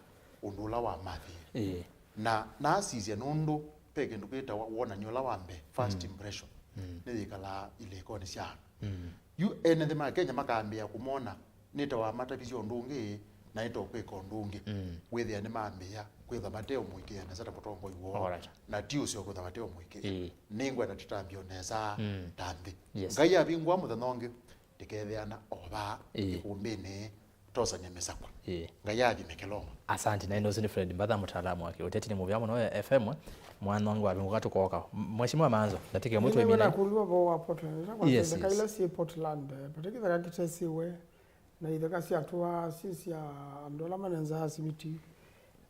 ũndũ ũla wamathie. Ĩĩ. Na nasisya nũndũ ve kĩndũ kĩtawa wonany'o ũla wa mbee, first Mm. impression, Mm. nĩyĩkalaa ilĩkonĩ sya andũ. Mm. Yu ene nthĩ ma Kenya makambĩĩa kũmona nĩ ta wamatavisye ũndũ ũngĩ, na nĩ ta ũkwĩka ũndũ ũngĩ. Mm. Wĩthĩa nĩmambĩĩa kwĩtha mate ũmũĩkĩĩa nesa ta mũtongoi woo. Alright. Na ti ũseo kwĩtha mate ũmũĩkĩĩa. Ĩĩ. Nĩngwenda tũtambie o nesa Mm. ta nthĩ. Yes. Ngai avingũa mũthenya ũngĩ, tũkethĩana o vaa Ĩĩ. ĩkũmbĩnĩ. Tosania mĩsakwa. Ĩĩ. Ngai athime kĩla ũmwe. Asante, na ĩndĩ ũsu nĩ Fred Mbatha, mũtaalamu wa kĩũteti, nĩ mũvea mũno F M, mwana wangu wavingũka tũkoka. M-, Mheshimiwa Manzo, ndatĩka ĩmwe Nĩnĩw'e twĩmine. Nakulwa vo wa Portland. Ĩla kwa Yes, sendeka yes. ila syĩ Portland, eh, pate kĩthaka kĩtesiwe, na ithaka syatũa syĩ sya andũ ala manenzaga simiti,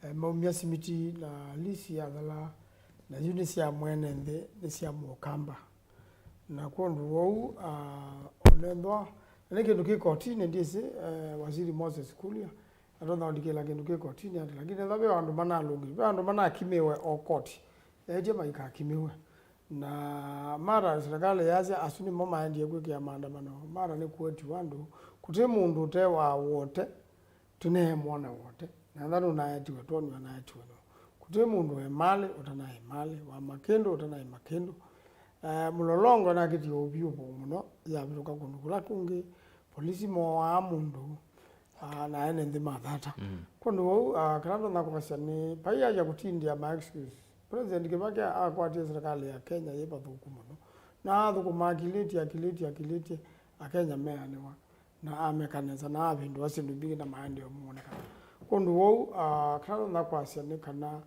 eh, maumya simiti, na lisi yathela, na yu nĩ sya mwene nthĩ, nĩ sya Mũkamba. Na kwondũ wou, ah, onethwa, na nĩ kĩndũ kĩ kotinĩ, ndyĩsĩ, eh, Waziri Moses Kuria, atonya ũlikĩla kĩndũ kĩ kotinĩ ati, lakini ethwa ve andũ manalũngĩlwe, ve andũ manakimĩwe o koti, eetye maikakimĩwe. Na mara serikali yasya asu nĩmo maendie kwĩkĩa maandamano, mara nĩ kũetiwa andũ, kũtĩ mũndũ ũte wa wote, tũneemwona wote, na ethwa nũnaetiwe, twonw'a naetiwe nũ. Kũtĩ mũndũ e malĩ ũtanaĩ malĩ, wa makĩndũ ũtanaĩ makĩndũ. Eh, mũlolongo nakĩtie ũvyũvũ mũno, yavĩtũka kũndũ kũla kũngĩ, polisi mooaa mũndũ, ah, na ene nthĩ mathata. Mm. Kwondũ vau, ah, kĩla ndonya kwasya nĩ, vai aja kũtindĩa ma excuse. President Kibaki akwatie serikali ya Kenya yĩ vathũku mũno. Na athũkũma akilĩtye, akilĩtye, akilĩtye, Akenya meanĩwa. Na ameka nesa, na avĩndũa syĩndũ mbingĩ na maendeeo moonekana. Kwondũ wou, ah, kĩla ndonya kwasya nĩ kana,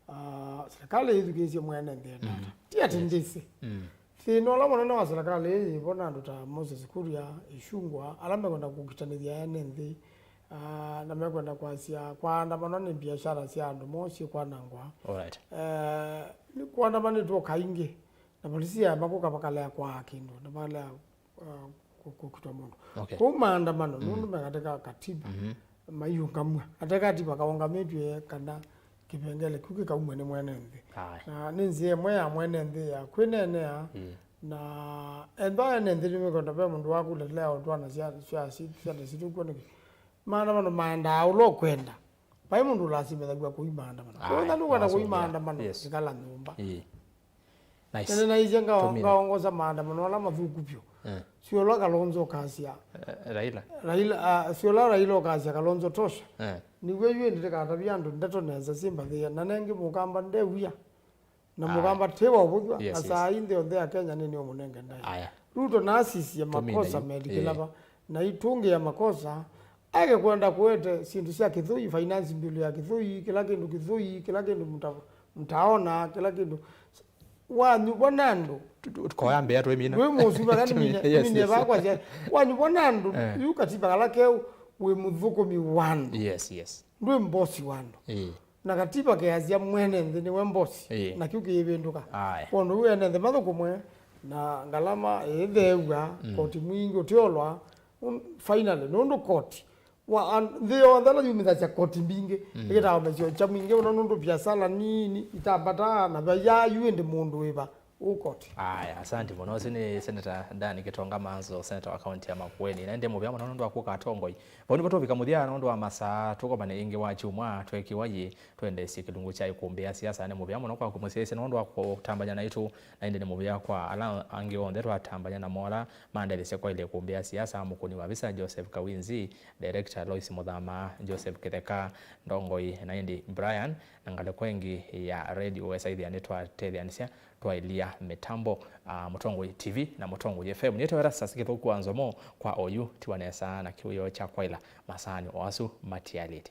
ah, serikali yĩthukĩĩsye mwene nthĩ endata. Mhm. Ti ati Yes. ndĩsĩ. Mm. Thĩna ũla mũnene wa serikali ĩĩ yĩvo na andũ ta Moses Kuria, Ichung'wah, ala mekwenda kũkitanĩthya ene nthĩ, ah, na mekwenda kwasya kwaandamanwa nĩ mbiasyara sya andũ moo syĩkwanangwa. Alright. Eh, nĩ kwaandamanĩtwe kaingĩ, na polisi yaema kũka vakalea kwaa kĩndũ, na vakalea uh, kũ-, kũkitwa mũndũ. Okay. Kũu maandamano, Mm. nũndũ me katika katiba, Mhm. maiũngamw'a. Katika katiba kaũngamĩtw'e kana kĩvengele kĩu kĩkaumw'a nĩ mwene nthĩ. Aye. Na nĩ nzĩa ĩmwe ya mwene nthĩ ya kwĩneenea, Mm. na ethwa ene nthĩ nĩmekwenda ve mũndũ wakũletelea ũtwana sya, sya, sya, syana sitũ kw'o nĩkĩ. Maandamano maendaa ũla ũkwenda. Vai mũndũ ũlasimĩthaw'a kũi maandamano. Aye, kwoou nũkwenda kũi maandamano, yes, ĩkala nyũmba. Ĩĩ. Nice. Nene naisye ngao-, ngaongoza maandamano ala mathũku vyũ. Eh. Sio ũla Kalonzo ũkasya. Eh, Raila. Raila, ah, sio ũla Raila ũkasya Kalonzo tosha. Eh. Nĩw'o yu ĩndĩ ndĩkatavya andũ ndeto nesa simbathĩĩa. Na nengĩ mũkamba ndew'ia. Na mũkamba tĩ wa ũvũthw'a, yes, na saa ii nthĩ yonthe ya Kenya nĩnĩũmũnenge ndaĩa. Aya. Ruto nasisye makosa melikĩla va, na itũngĩa makosa, eke kwenda kũete syĩndũ sya kĩthũi, finance bill ya kĩthũi, kĩla kĩndũ kĩthũi, kĩla kĩndũ mta-, mtaona, kĩla kĩndũ. Wanyuvwa na andũ. Tukoya mbĩa twĩmina. Ndwĩ mũsu, kana nĩmine, yes, nĩmine yes, vakwasya. Wanyuvwa na andũ, eh, yu katiba kala keũ, wĩ mũthũkũmi wa andũ. Yes, yes. Ndwĩ mbosi wa andũ. Eh. Na katiba keasya mwene nthĩ nĩwe mbosi. Ĩĩ. Na kĩu kĩivĩndũka. Aye. Kwondũ ũu ene nthĩ mathũkũmwe na ngalama ĩtheew'a, mm, koti mwingĩ ũtiolwa, un-, finally, nũndũ koti, wa, an-, nthĩ yonthe ala yumĩthasya koti mbingĩ, mm, ĩkĩtawa mesyo kya mwingĩ ũna nũndũ biasala nini, itambataa, na vaya yu ĩndĩ mũndũ wĩva. Ũkoti. Aya, asanti mũno. Ũsu nĩ Senator Dan Kĩtonga Manzo, Senator wa kaunti ya Makueni. Na ĩndĩ mũvea mũno nũndũ wa kũka atongoi. Vau nĩvo tũvika mũthya nũndũ wa masaa, tũkomane ĩngĩ wa kyumwa, twekiwa yĩ, twendeesye kĩlungu kya ĩkũmbĩ ya siasa. Nĩ mũvea mũno kwaku mũsyaĩĩsya nũndũ wa kũtambany'a naitũ, na ĩndĩ nĩ mũvea kwa ala angĩ onthe twatambany'a namo ala mandetheesye kwaĩlya ĩkũmbĩ ya siasa, mũkũni wa visa Joseph Kawinzi, director Lois Mũthama, Joseph Kĩtheka, ndongoi, na ĩndĩ Brian, na ngalĩko ĩngĩ ya Radio West, aithĩa nĩtwatetheanĩsya twaĩlya mĩtambo, ah, Mũtongoi T V na Mũtongoi F M. Nĩtawa Erastus Kĩthũku wa Nzomo kwa oyu, tiwa nesa na kĩwĩoo kya kwaĩla masaanĩ o asu matialĩte.